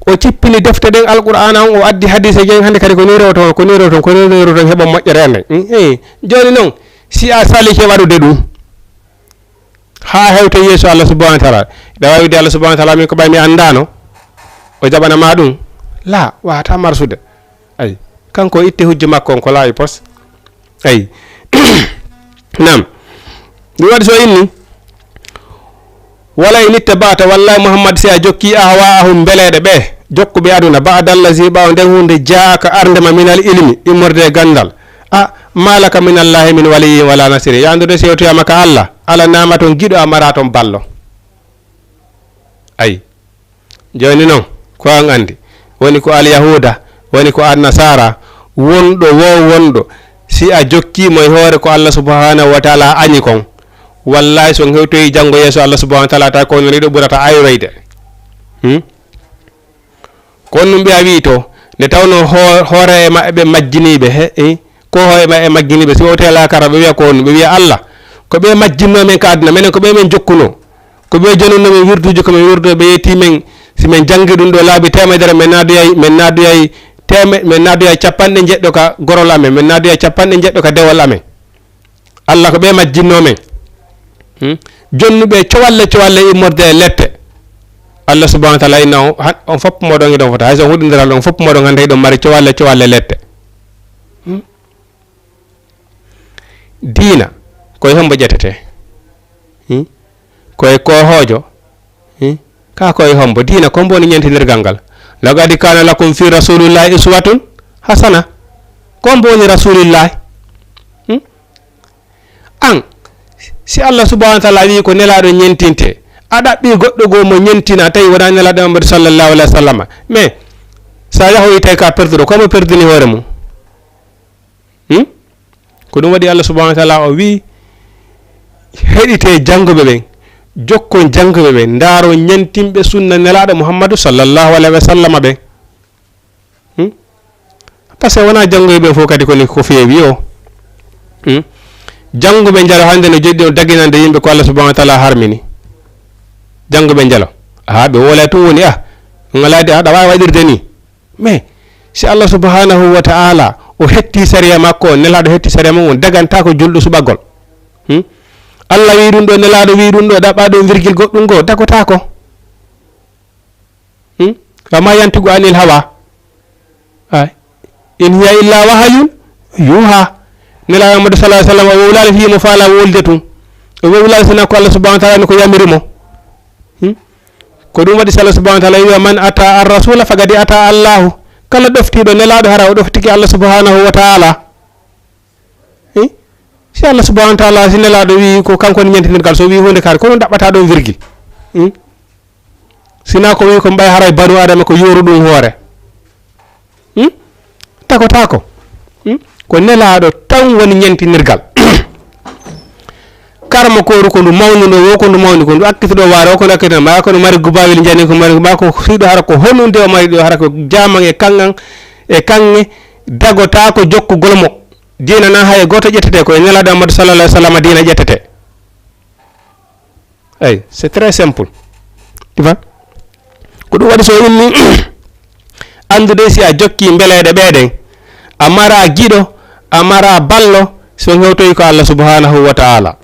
O cippini defte ɗen, Alqur'aana on, o addi hadiiseeji en, hannde kadi ko nii rewton, ko nii rewton, ko nii rewton, heɓa moƴƴere nden. Hmm? Eyi. Jooni non, si a salike waɗude ɗum, haa hewta yeeso Allah subhanahu wa taala, ɗa waawi wi'ude Allah subhanahu wa taala, "Min ko ɓay mi anndaano." O jaɓana ma ɗum? La, waawata marsude. Ay, kanko o itti hujja makko on ko laaɓi pos. Ay. Naam. Ɗum waɗi so inni, "Wala in ittaba'ta", wallahi Muhammad, si a jokki, "ahwa'ahum", mbeleeɗe ɓe, jokkuɓe aduna, "ba'da allazi", ɓaawo nden huunde, "ja'aka", arde ma, "minal ilmi", immorde e ganndal. A, "ma laka minallahi min waliyyin wala nasiri". Yaandude si yewtoyama ka Allah, ala nama ton giɗo, a mara ton ballo. Ay. Jooni non, ko an anndi, woni ko Alyahuuda, woni ko Annasaara, wonɗo wo wonɗo, si a jokkii mo e hoore ko Allah subhanahu wa taala añi kon, wallahi, so on hewtoyi janngo yeeso Allah subhanahu wa taala, tawi ko onon ɗiɗo ɓurata ayroyde. Hmm? Ko on ɗum ɓe a wi'i to, nde tawnoo hoo-, hoore e maɓɓe ɓe majjiniiɓe, he, eh, ko hoore maɓɓe majjiniiɓe, si o tee laakara, ɓe wi'a ko on, ɓe wi'a Allah, ko ɓe majjinnoo men ka aduna, menen ko ɓe men jokkunoo. Ko ɓe jonunno men wirduuji ko men wirduno, ɓe yetti men, si men janngi ɗum ɗo laabi teemedere, men naadoyay, men naadoyay teeme-, men naadoyay capanɗe njeɗɗo ka gorol amen, men naadoyay capanɗe njeɗɗo ka dewol amen. Allah ko ɓe majjinno men. Hmm? Jonnuɓe cowalle cowalle immorde e lette. Allah subhanahu wa taala inna on, han-, on fof moɗon hiɗon fota. Hay so on huɗindiral on fof moɗon hannde hiɗon mari cowalle cowalle lette. Hmm? Diina, ko e hombo ƴettete? Hmm? Ko e koohoojo? Hmm? Kaa ko e hombo? Diina, ko hombo woni ñentinirgal ngal? "Laqad kana lakum fi rasulillahi uswatun hasana." Ko hombo woni rasulillahi? Hmm? An, si Allah subhanahu wa taala wi ko nelaaɗo ñentinte, a ɗaɓɓi goɗɗo goo mo ñentina, tawi wonaa nelaaɗo Muhammadu sallallahu alaihi wa sallam. Mais, sa yahoyi tawi ka perduɗo, ko mo perdini hoore mum? Hmm? Ko ɗum waɗi Allah subhanahu wa taala o wi, heɗite jannguɓe ɓen, jokkon jannguɓe ɓen, ndaaro ñentinɓe sunna nelaaɗo Muhammadu sallallahu alaihi wa sallam ɓen. Hmm? Parce que wonaa jannguɓe ɓen fof kadi ko ni ko feewi o. Hmm? Jannguɓe njalo hannde no joɗɗi on daginande yimɓe ko Allah subhanahu wa taala harmini. Jannguɓe njalo. Aha, ɓe woola tun woni, ah, ngaladi, aɗa waawi waɗirde ni. Mais si Allah subhanahu wa ta'ala o hetti sariya makko on, nelaaɗo hetti sariya makko on, dagantaako julɗo suɓagol. Hmm? Allah wi ɗum ɗo, nelaaɗo wi ɗum ɗo, ɗaɓɓa ɗum virgule goɗɗum goo, dagotaako. Hmm? Wa ma yantiqu anil hawa. Ay. In hiya illa wahayun yuha. Nelaaɗo Muhammadu sallallahu alaihi wa sallam, o wowlaali fii mo faala wolde tun. O wowlaali sina ko Allah subhanahu wa ta'ala ni ko yamiri mo. Hmm? Ko ɗum waɗi si Allah subhanahu wa ta'ala wi'a, "Man ata ar-rasula faqad ata Allahu." Kala ɗoftiiɗo nelaaɗo, hara o ɗoftike Allah subhanahu wa ta'ala. Eh? Si Allah subhanahu wa ta'ala, si nelaaɗo wi ko kanko woni ñentinirgal, so wi huunde kaari, ko ɗum ɗaɓɓata ɗon virgule. Hmm? Sina ko wi ko mbay haray banu Adama ko yoru ɗum hoore. Hmm? Tagotaako. Hmm? Ko nelaaɗo tan woni ñentinirgal. Karma kooru ko ndu mawnuɗo, wo ko ndu mawni, ko ndu akkitiɗo waare, wo ko ndu akkitiɗo, ma ko ndu mari gubawel njani, ko mari, ma ko siɗo hara ko honunde o mari ɗo, hara ko jaman e kangan, e kanŋe, dagotaako jokkugol mo. Diina na hay gooto ƴettete, ko e nelaaɗo Muhammadu sallallahu alaihi wa sallam diina ƴettete. Eyi, c'est très simple. Tu vois? Ko ɗum waɗi so inni, anndude si a jokki mbeleeɗe ɓee ɗen, a mara giɗo, a mara ballo, so hewtoyi ko Allah subhanahu wa ta'ala.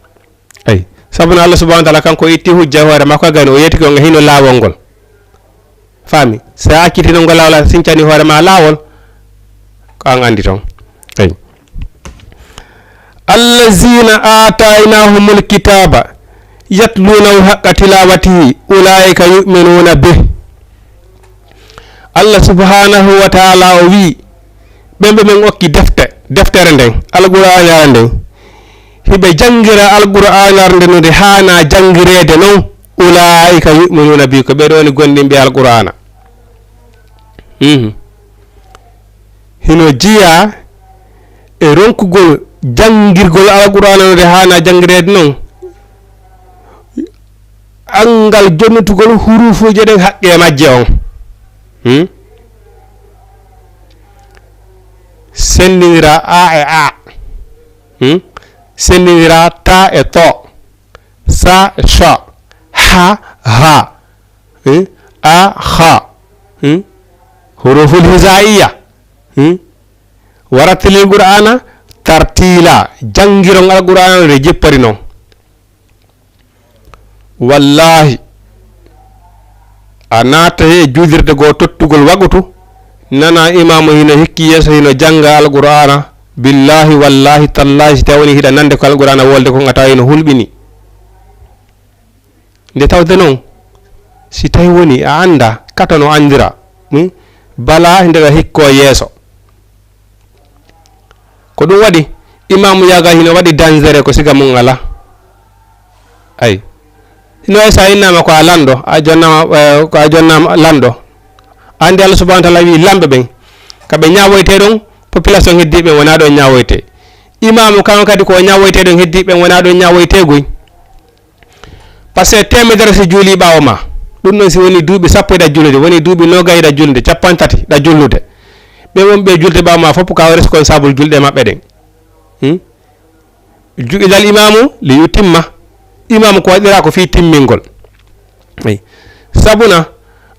Eyi, sabu no Allah subhanahu wa ta'ala kanko itti hujja e hoore makko, gani o yeti ko nga hino laawol ngol. Faami? So a accitino ngol laawol, a sincani hoore ma laawol, ko an anndi toon. Eyi. "Allazina aataynahumul kitaba yatlunahu haqqa tilawatihi, ulaika yu'minuna bih." Allah subhanahu wa ta'ala o wi, ɓen ɓe men okki defte, deftere nden, Alqur'aanare nden, hiɓe janngira Alqur'aanare nden no nde haana janngireede non, "Ulaa'ika yu'minuuna bihi", ko ɓee ɗoo woni gomɗinɓe Alqur'aana. Mhm. Hino jeyaa e ronkugol janngirgol Alqur'aana no nde haana janngireede non, anngal jonnitugol huruufuuje ɗen haqqee majje on. Hmm? Senndindiraa a e aa. Hmm? Senndindiraa taa e too. Saa e soo. Haa, haa. Hmm? Aa, haa. Hmm? Huruful hijaiya. Hmm? Warattilil Qur'ana tartila. Jangiron Alqur'ana no jippori non. Wallahi, a naata e juulirde goo tottugol wagutu, nana imaamu hino hikki yeeso hino jannga Alqur'aana. Billahi, wallahi, tallahi, si tawi woni hiɗa nande ko Alqur'aana wolde kon, a tawa hino hulɓini. Nde tawde non, si tawi woni a annda, kato no anndira, hmm? Bala nde ɗa hikkoo yeeso. Ko ɗum waɗi, imaamu yaagal hino waɗi danger ko siga mum alaa. Ay. Hino wayi so a innaama ko a lanɗo, a jonnaama, eh, ko a jonnaama lanɗo. Anndi Allah subhanahu wa ta'ala wi'i lamɓe ɓen, ka ɓe ñaawoytee ɗon, population heddiiɓe ɓen wonaa ɗon ñaawoytee. Imaamu kan kadi ko o ñaawoytee ɗon, heddiiɓe ɓen wonaa ɗon ñaawoytee goy. Parce que teemedere si juulii ɓaawo ma, ɗum ɗon si woni duuɓi sappo hiɗa juulde, woni duuɓi noogay hiɗa juulde, cappanɗe tati hiɗa juulde. Ɓe wonɓe juulde ɓaawo ma fof ka responsable juulɗe maɓɓe ɗen. Hmm? Ju'ilal imaamu li yutimma. Imaamu ko waɗiraa ko fii timmingol. Eyi. Sabuna,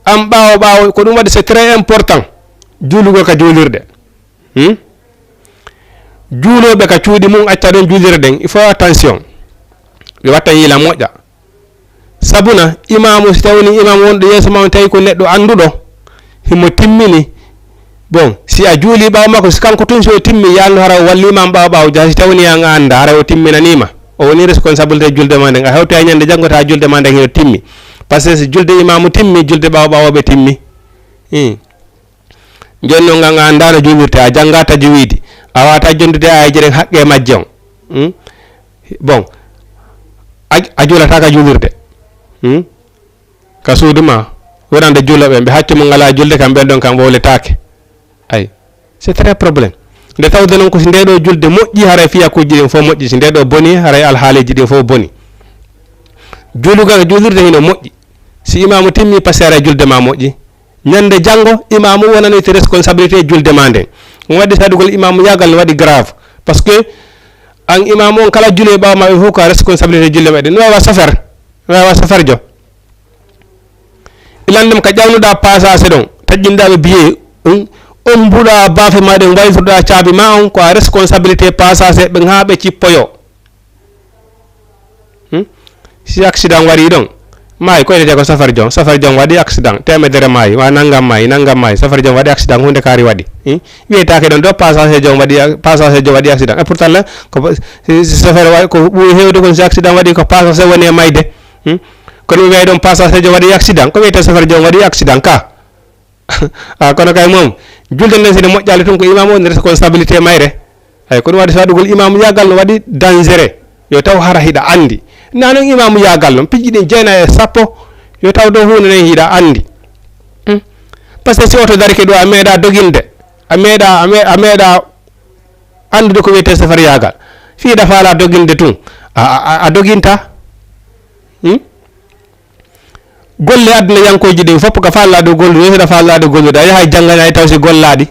an ɓaawo ɓaawo, ko ɗum waɗi c'est très important, juulugol ka juulirde. Hmm? Juulooɓe ka cuuɗi mum acca ɗon juulirde ɗen, il faut attention. Ɓe watta yiila moƴƴa. Sabuna, imaamu, si tawi woni imaamu wonɗo yeeso ma on, tawi ko neɗɗo annduɗo, himo timmini. Bon, si a juulii ɓaawo makko, si kanko tun si o timmi, yaandu hara o wallii ma ɓaawo ɓaawo jaha, si tawi woni an a anndaa, hara o timminanii ma. O woni responsabilité juulde ma nden. A hewtoya ñande janngo tawa juulde ma nden hino timmi. Parce que si juulde imaamu timmi, juulde ɓaawo ɓaawooɓe timmi. Hmm. Jooni non, an a anndaa no juulirtee, a janngaa tajwiidi, a waawataa jonndude aayeeje ɗen haqqee majje on. Hmm? Bon, a, a juulataa ka juulirde. Hmm? Ka suudu ma, wonande juulooɓe, ɓe haccu mo ngalaa juulde, kam ɓen ɗon kam wowletaake. Ay, c'est très problème. Nde tawde non ko si ndee ɗoo juulde moƴƴi, haray fiyakuuji ɗin fof moƴƴi, si ndee ɗoo boni, haray alhaaliiji ɗin fof boni. Juulugal ka juulirde hino moƴƴi. Si imaamu timmi, parce que haray juulde ma moƴƴi. Ñande janngo, imaamu wonanoyte responsabilité juulde ma nden. Ɗum waɗi saɗugol imaamu yaagal no waɗi grave. Parce que an imaamu on, kala juuloy ɓaawo ma ɓe fof ko a responsabilité juulde maɓɓe. No wawa chauffeur, no wawa chauffeur jo. Ilan ɗum ka ƴawnuɗa passage ɗon, taƴƴinɗa ɓe billet, ɗum, ombuɗa baafe ma ɗen, waylutoɗa caabi ma on, ko a responsabilité passage ɓen haa ɓe cippoyo. Hmm? Si accident waɗi ɗon, maayi, ko wi'etee ko chauffeur jo, chauffeur jo waɗi accident, teemedere maayi, wa nanngam maayi, nanngam maayi, chauffeur jo waɗi accident, huunde kaari waɗi. Hmm? Wi'etaake ɗon ɗo passager jo waɗi, passager jo waɗi accident. Et pourtant la, ko, si, si chauffeur wa-, ko ɓuri heewde kon si accident waɗi ko passager woni e mayde. Hmm? Kono mi wi'ay ɗon passager jo waɗi accident, ko wi'etee chauffeur jo waɗi accident ka? Ah, kono kay moom, julde nden si nde moƴƴaali tun ko imaamu woni responsabilité mayre. Ay, ko ɗum waɗi so waɗugol imaamu yaagal no waɗi dangereux. Yo taw hara hiɗa anndi. Na non imaamu yaagal non, piji ɗin jeena e sappo, yo taw dow huunde nden hiɗa anndi. Hmm? Parce que si oto darike ɗo, a meeɗa doginde, a meeɗa, a me-, a meeɗa anndude ko wiyetee safar yaagal. Fii hiɗa faala doginde tun, a, a, a, a doginta. Hmm? Golle aduna yankooji ɗin fof ko faalaɗo gollude, hiɗa faalaɗo gollude, a yahay janngana e taw si gollaɗi.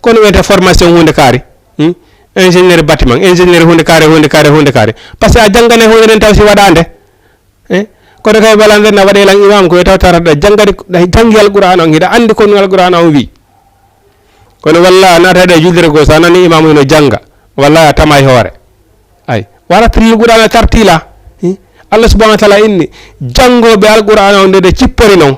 Kono wiyete formation huunde kaari. Hmm? Ingénieur bâtiment, ingénieur huunde kaari, huunde kaari, huunde kaari. Parce que a janngana huunde nden taw si waɗande. Eh? Kono kay bala nden na waɗe lan imam ko taw tara da janngadi, da janngi Alqur'an on, hiɗa anndi ko Alqur'an on wi. Kono walla a naata e juulirde goo, so a nani imaamu ino jannga, walla a tama e hoore. Ay, wara tilil Qur'aana tartiila. Hmm? Allah subhanahu wa ta'ala inni, janngooɓe Alqur'aana on nde nde cippori non.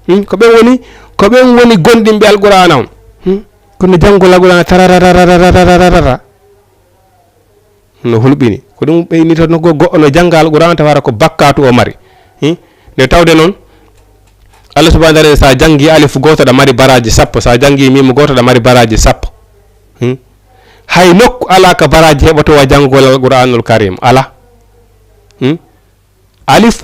Hmm? Ko ɓen woni, ko ɓen woni gomɗinɓe Alqur'aana on. Hmm? Kono janngol Alqur'aana tarararararararara. No hulɓini. Ko ɗum ɓe innitata no go-, goɗɗo no jannga Alqur'aana tawa hara ko bakkaatu o mari. Hmm? Nde tawde noon, Allah subhanahu wa ta'ala, so a janngi alif gooto, aɗa mari baraaji sappo. So a janngi miimu gooto, aɗa mari baraaji sappo. Hmm? Hay nokku alaa ka baraaji heɓotoo wa janngugol Alqur'aanul Karim. Alaa. Hmm? Alif,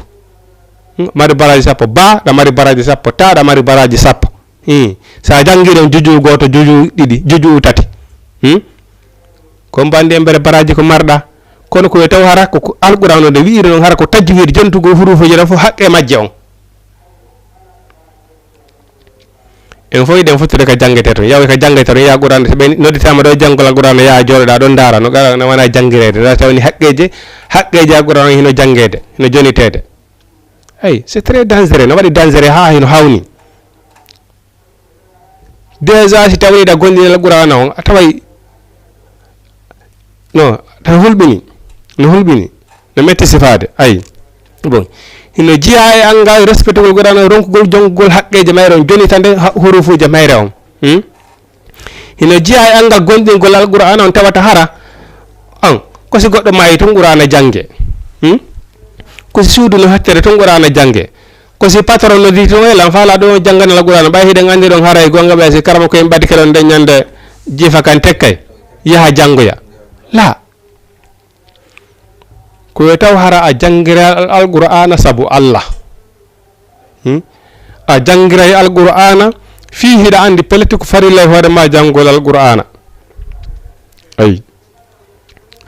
hmm, mari baraaji sappo. Ba, aɗa mari baraaji sappo. Ta, aɗa mari baraaji sappo. Hmm. So a janngi ɗon juju gooto, juju ɗiɗi, juju tati. Hmm? Ko mbanndi embere baraaji ko marɗa. Kono ko e taw hara ko, ko Alqur'aana o nde wi'iri noon, hara ko tajwiid, jantugol huruufuuji ɗon fof haqqe majje on. En fof eɗen fottude ka janngetee toon. Yaw ka janngetee toon, yaa Qur'aana, so ɓe nodditaama ɗo janngol Alqur'aana, yaa jooɗoɗaa ɗon ndaara, no gara, no wona janngireede. Ɗo tawni haqqeeje, haqqeeje Alqur'aana hino janngeede, hino joniteede. Eyi, c'est très dangereux, no waɗi dangereux haa hino hawni. Déjà, si tawii hiɗa gonɗini Alqur'aana on, a taway, no, ta hulɓini, no hulɓini, no metti sifaade. Ay. Bon, hino jeyaa e anngal respectugol Qur'aana, ronkugol jonngugol haqqeeje mayre on, jonitande ha-, hurufuuje mayre on. Hmm? Hino jeyaa e anngal gonɗingol Alqur'aana on, tawata hara an, ko si goɗɗo maayi tun Qur'aana jannge. Hmm? Ko si suudu no hattere tun Qur'aana jannge. Ko si patron nodditi tun, "Hey, lan faalaa ɗo janngana Alqur'aana, ɓay hiɗen anndi ɗon haray goonga ɓay si karama ko en ɓadike ɗon nden ñande jiifa kan tekkay, yaha janngoya." La. Ko yo taw hara a janngira Al-, Alqur'aana sabu Allah. Hmm? A janngiray Alqur'aana fii hiɗa anndi pellet ko farilla e hoore ma janngol Alqur'aana. Ay.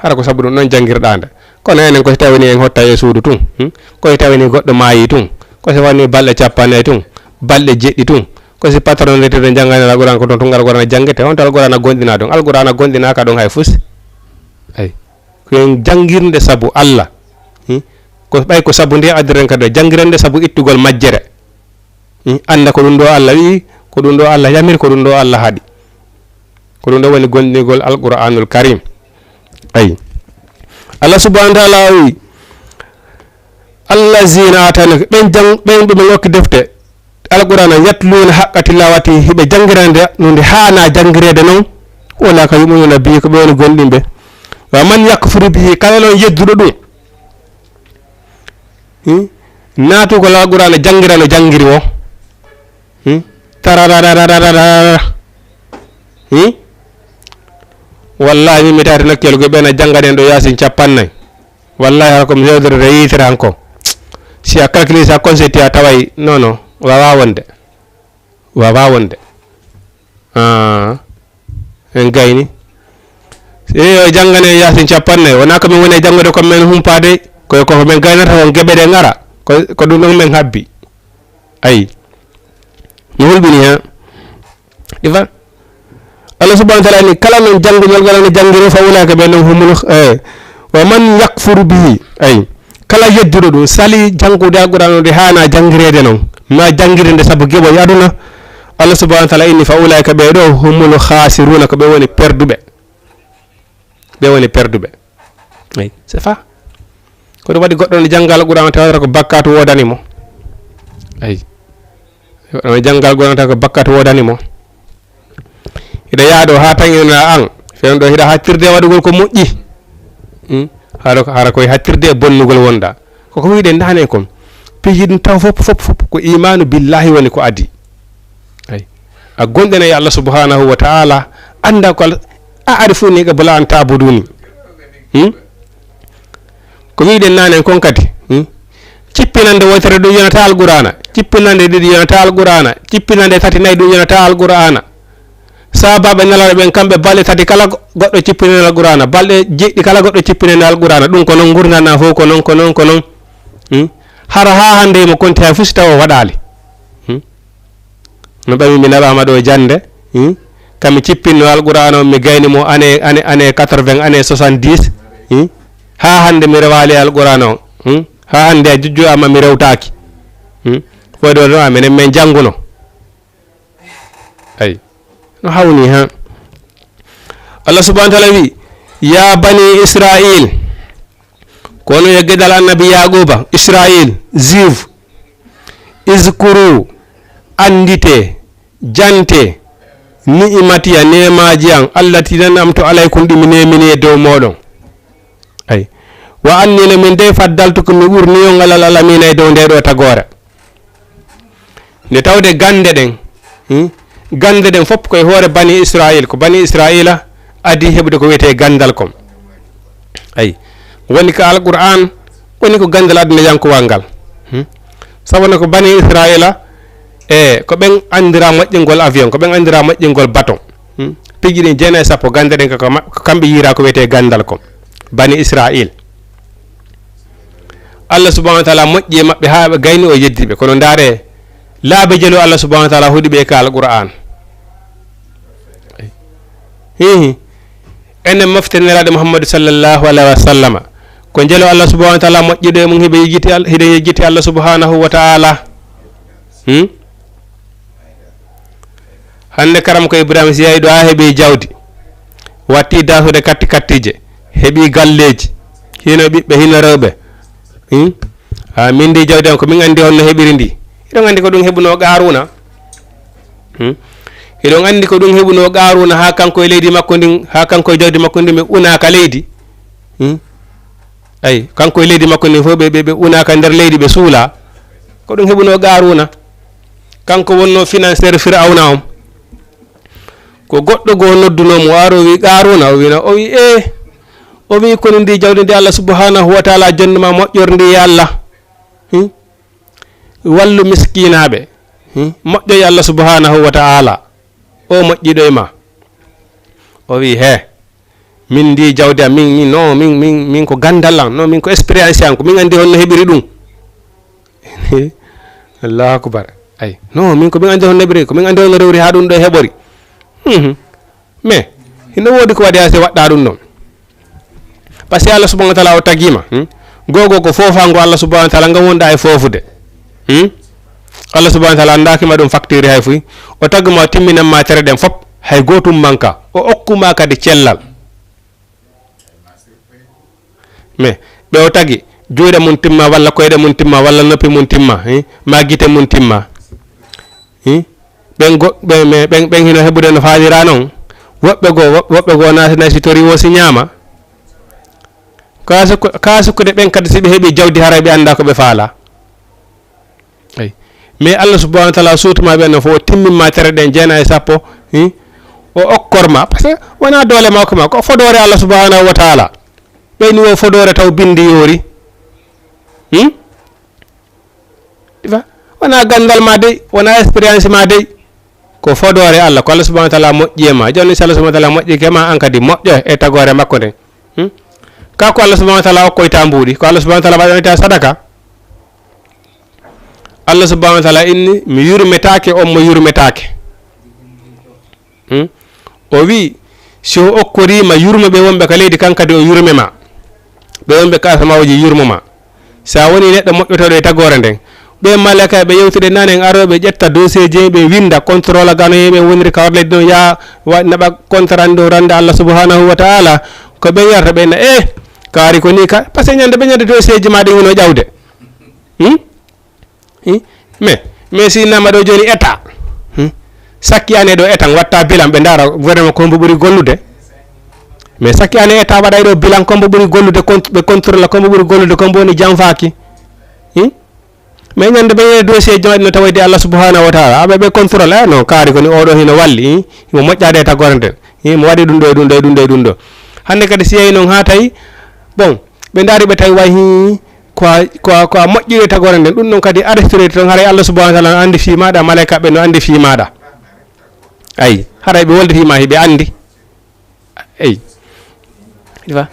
Hara ko sabu ɗum ɗon janngirɗaa nde. Kono enen ko si tawii en hottay e suudu tun, hmm? Ko si tawii goɗɗo maayi tun, ko si woni balɗe cappanɗe tun, balɗe jeɗɗi tun, ko si patron retirde janngani Alqur'aana ko ɗon tun Alqur'aana janngete, on to Alqur'aana gonɗinaa ɗon. Alqur'aana gonɗinaaka ɗon hay fus. Ay. Ko en janngirnde sabu Allah. Hmm? Ko ɓay ko sabu nde addiren kadi, janngiren nde sabu ittugol majjere. Hmm? Annda ko ɗum ɗo Allah wi'i, ko ɗum ɗo Allah yamiri, ko ɗum ɗo Allah haɗi. Ko ɗum ɗo woni gonɗingol Alqur'aanul Karim. Ay. Allah subhanahu wa ta'ala o wi'i, "Allazina atana", ɓen jang-, ɓen ɓe min okki defte, Alqur'aana, "yatluuna haqqa tilawati", hiɓe janngirande no nde haana janngireede non, "ulaa'ika yu'minuuna bihi", ko ɓe woni gonɗinɓe. "Wa man yakfur bihi", kala non yedduɗo ɗum, hmm? Naatugol Alqur'aana janngira no janngiri o. Hmm? Tarararararara. Hmm? Wallahi, min mi taati nokkel go ɓe na jannganen ɗo Yaasin cappannayi. Wallahi, hara ko mi yewdere yitere hanko. Si a calcule sa concetti a taway, non, non, wawa wonde. Wawa wonde. Ah, en gayni. E yo janngane Yaasin cappannayi. Wona ko min woni e janngude ko min humpaade, ko, ko min gaynata ko geɓe ɗe ngara. Ko, ko ɗum ɗon min habbi. Ayi. Mi hulɓini hen. Ɗi fa-, Allah subhanahu wa ta'ala ni kala non janngude Alqur'aana janngiro fa ulaa'ika ɓe non humul, eh, wa man yakfur bihi. Ayi. Kala yedduɗo ɗum, sali janngude Alqur'aana nde haana janngireede non, ma janngirde nde sabu geɓoy aduna, Allah subhanahu wa ta'ala inni fa ulaa'ika ɓe ɗo humul khasiruna, ko ɓe woni perduɓe. Ɓe woni perduɓe. Ayi, c'est ça. Ko ɗum waɗi goɗɗo ne jannga Alqur'aana tawata ko bakkaatu woodani mo. Ayi. Goɗɗo ne jannga Alqur'aana tawa ko bakkaatu woodani mo. Hiɗa yaha ɗo haa tan ina an, fewndo hiɗa hattirde waɗugol ko moƴƴi. Hmm? Hara, hara koye hattirde e bonnugol wonɗa. Ko ko wiɗen nane kon. Piiji ɗum taw fop, fop, fop ko imaanu billahi woni ko adi. Ay. A gonɗinay Allah subhanahu wa ta'ala, annda ko Al-, a arifuni qabla an ta'buduni. Hmm? Ko wiɗen nane kon kadi. Hmm? Cippinande woytere ɗum yonata Alqur'aana. Cippinande ɗiɗi yonata Alqur'aana. Cippinande tati nayi ɗum yonata Alqur'aana. Sahabaaɓe Nelaaɗo ɓen, kamɓe balɗe tati kala go-, goɗɗo cippinani Alqur'aana, balɗe jeɗɗi kala goɗɗo cippinani Alqur'aana. Ɗum ko non ngurndan an fof, ko non, ko non, ko non. Hmm? Hara haa hannde himo konti hay fus tawa o waɗaali. Hmm? No ɓami mi naɓaama ɗo jannde. Hmm? Kami cippinno Alqur'aana on, mi gayni mo année, année, année quatre-vingts, année soixante-dix. Hmm? Haa hannde mi rewaali Alqur'aana on. Hmm? Haa hannde a jujju amma mi rewtaaki. Hmm? Fodde o ɗon amenen men jannguno. Ay. No hawni ha. Allah subhanahu wa ta'ala wi, "Ya bani Israil." Kono yo geɗal annabi Yaquba, Israil, Juif. "Izkuru, anndite, jante, ni'imatiya, neemaaji an, allati an'amtu alaykum, ɗi mi neemini e dow mooɗon." Ay. "Wa anni no min dey faddaltukum, mi ɓurni on alal alamina e dow nde ɗo tagoore." Nde tawde gannde ɗen, hmm? Gannde ɗen fof koye hoore Bani Israil, ko Bani Israila adi heɓude ko wiyetee ganndal kon. Ay, woni ko Alqur'an, woni ko ganndal aduna yankowal ngal. Hmm? Sabu ne ko Bani Israila, e ko ɓen anndira moƴƴingol avion, ko ɓen anndira moƴƴingol baton. Hmm? Piiji ɗin jeenayi e sappo gannde ɗen ko, ko ma-, ko kamɓe yiira ko wiyetee ganndal kon. Bani Israil. Allah subhanahu wa ta'ala moƴƴi e maɓɓe haa ɓe gayni o yeddi ɓe. Kono ndaare laabi jelu Allah subhanahu wa ta'ala hoɗi ɓe ka Alqur'an. Hihi. Enen mofte Nelaaɗo Muhammadu sallallahu alaihi wa sallama. Ko jelu Allah subhanahu wa ta'ala moƴƴuɗo e mum hiɓe yejjiti Al-, hiɗen yejjiti Allah subhanahu wa ta'ala. Hmm? Hannde karam ko Ibrahima, si yahi ɗo haa heɓi jawdi, watti dasude katti kattije, heɓi galleji, hino ɓiɓɓe, hino rewɓe. Hmm? A, min ndi jawdi am, ko min anndi on no heɓiri ndi. Hiɗon anndi ko ɗum heɓuno Qaruna? Hmm? Hiɗon anndi ko ɗum heɓuno Qaruna, haa kanko e leydi makko ndin, haa kanko e jawdi makko ndin, ɓe unaaka leydi? Hmm? Ay, kanko e leydi makko ndin fof, ɓe, ɓe, ɓe unaaka nder leydi, ɓe suula. Ko ɗum heɓuno Qaruna. Kanko wonno financeur Firawna on. Ko goɗɗo goo nodduno mo, o ari, o wi, "Qaruna," o wina, o wi, "Eh," o wi, "Kono ndi jawdi ndi Allah subhanahu wa ta'ala jonnuma, moƴƴor ndi, ya Allah. Hmm? Wallu miskinaaɓe. Hmm? Moƴƴoy Allah subhanahu wa ta'ala. O moƴƴiɗo e ma." O wi, "He, min ndi jawdi am, min, min, no, min, min, min ko gandal am, no, min ko expérience am, ko min anndi honno heɓiri ɗum." Allahu akbar. Ay, no, min ko min anndi honno heɓiri, ko min anndi honno rewri haa ɗum ɗo heɓori. Mhm. Mais hino woodi ko waɗi haa si waɗɗa ɗum ɗon. Parce que Allah subhanahu wa ta'ala o tagima, hmm? Gogo ko foofango Allah subhanahu wa ta'ala ngam wonɗa e foofude. Hmm? Allah subhanahu wa ta'ala anndaki ma ɗum facture hay fuy. O taguma, o timminan ma tere ɗen fop, hay gootum manka. O okkuma kadi cellal. Mais ɓe o tagi, juuɗe mum timma, walla koyɗe mum timma, walla noppi mum timma, eh, ma gite mum timma. Eh? Ɓen go-, ɓe, mais ɓen, ɓen hino heɓude no faanira non. Woɓɓe goo, woɓ-, woɓɓe goo naati, naati tori wo si ñaama. Kaa sukku-, kaa sukkude ɓen kadi, si ɓe heɓi jawdi, haray ɓe annda ko ɓe faala. Ay. Mais Allah subhanahu wa ta'ala suutuma ɓen no fof, o timminma tere ɗen jeenayi e sappo, hi? O okkorma. Parce que wonaa doole makko ma, ko fodoore Allah subhanahu wa ta'ala. Ɓeyni wo fodoore taw bindi yoori. Hmm? Ɗi fa-, wonaa ganndal ma dey, wonaa expérience ma dey. Ko fodoore Allah, ko Allah subhanahu wa ta'ala moƴƴi e ma. Jooni, si Allah subhanahu wa ta'ala moƴƴike ma, an kadi moƴƴo e tagoore makko nden. Hmm? Ka ko Allah subhanahu wa ta'ala okkoyta mbuuɗi, ko Allah subhanahu wa ta'ala waɗanayta sadaka. Allah subhanahu wa ta'ala inni, "Mi yurmetaake on mo yurmetaake." Hmm? O wi, "Si o okkoriima yurmo ɓe wonɓe ka leydi, kan kadi o yurme ma. Ɓe wonɓe ka asamaaji yurmo ma." Sa woni neɗɗo moƴƴotooɗo e tagoore nden, ɓe malaika ɓe yewtude nane, en arooɓe ƴetta dossier ji, ɓe winda contrôle gano ɓe woniri ka hoore leydi ɗon, ya wa-, naɓa contrat ɗo rande Allah subhanahu wa ta'ala, ko ɓe yarta ɓe na, eh, kaari ko ni ka, parce que ñande ɓe ñande dossier ji ma ɗin hino ƴawde. Hmm? Hi? Mais, mais si innama ɗo jooni état, hmm? Sakki ane ɗo état watta bilan, ɓe ndaara vraiment ko mbo ɓuri gollude. Mais sakki ane état waɗay ɗo bilan ko mbo ɓuri gollude, con-, ɓe contrôle ko mbo ɓuri gollude, ko mbo woni janfaaki. Hmm? Mais ñande ɓe dossier jawɗi no tawoyde Allah subhanahu wa ta'ala, aɓe ɓe contrôle, eh, non, kaari ko ni oɗo hino walli, hmm? Himo moƴƴade e tagoore nden. Hi, mo waɗi ɗum ɗo e ɗum ɗo e ɗum ɗo e ɗum ɗo. Hannde kadi si yahi noon haa tawi, bon, ɓe ndaari ɓe tawi way hi, ko a, ko a, ko a moƴƴiri e tagoore nden. Ɗum ɗon kadi arrêté toon, haray Allah subhanahu wa ta'ala no anndi fii maaɗa, malaika ɓe no anndi fii maaɗa. Ayi, haray ɓe woldi fii ma, hiɓe anndi. Eyi. Ɗi fa?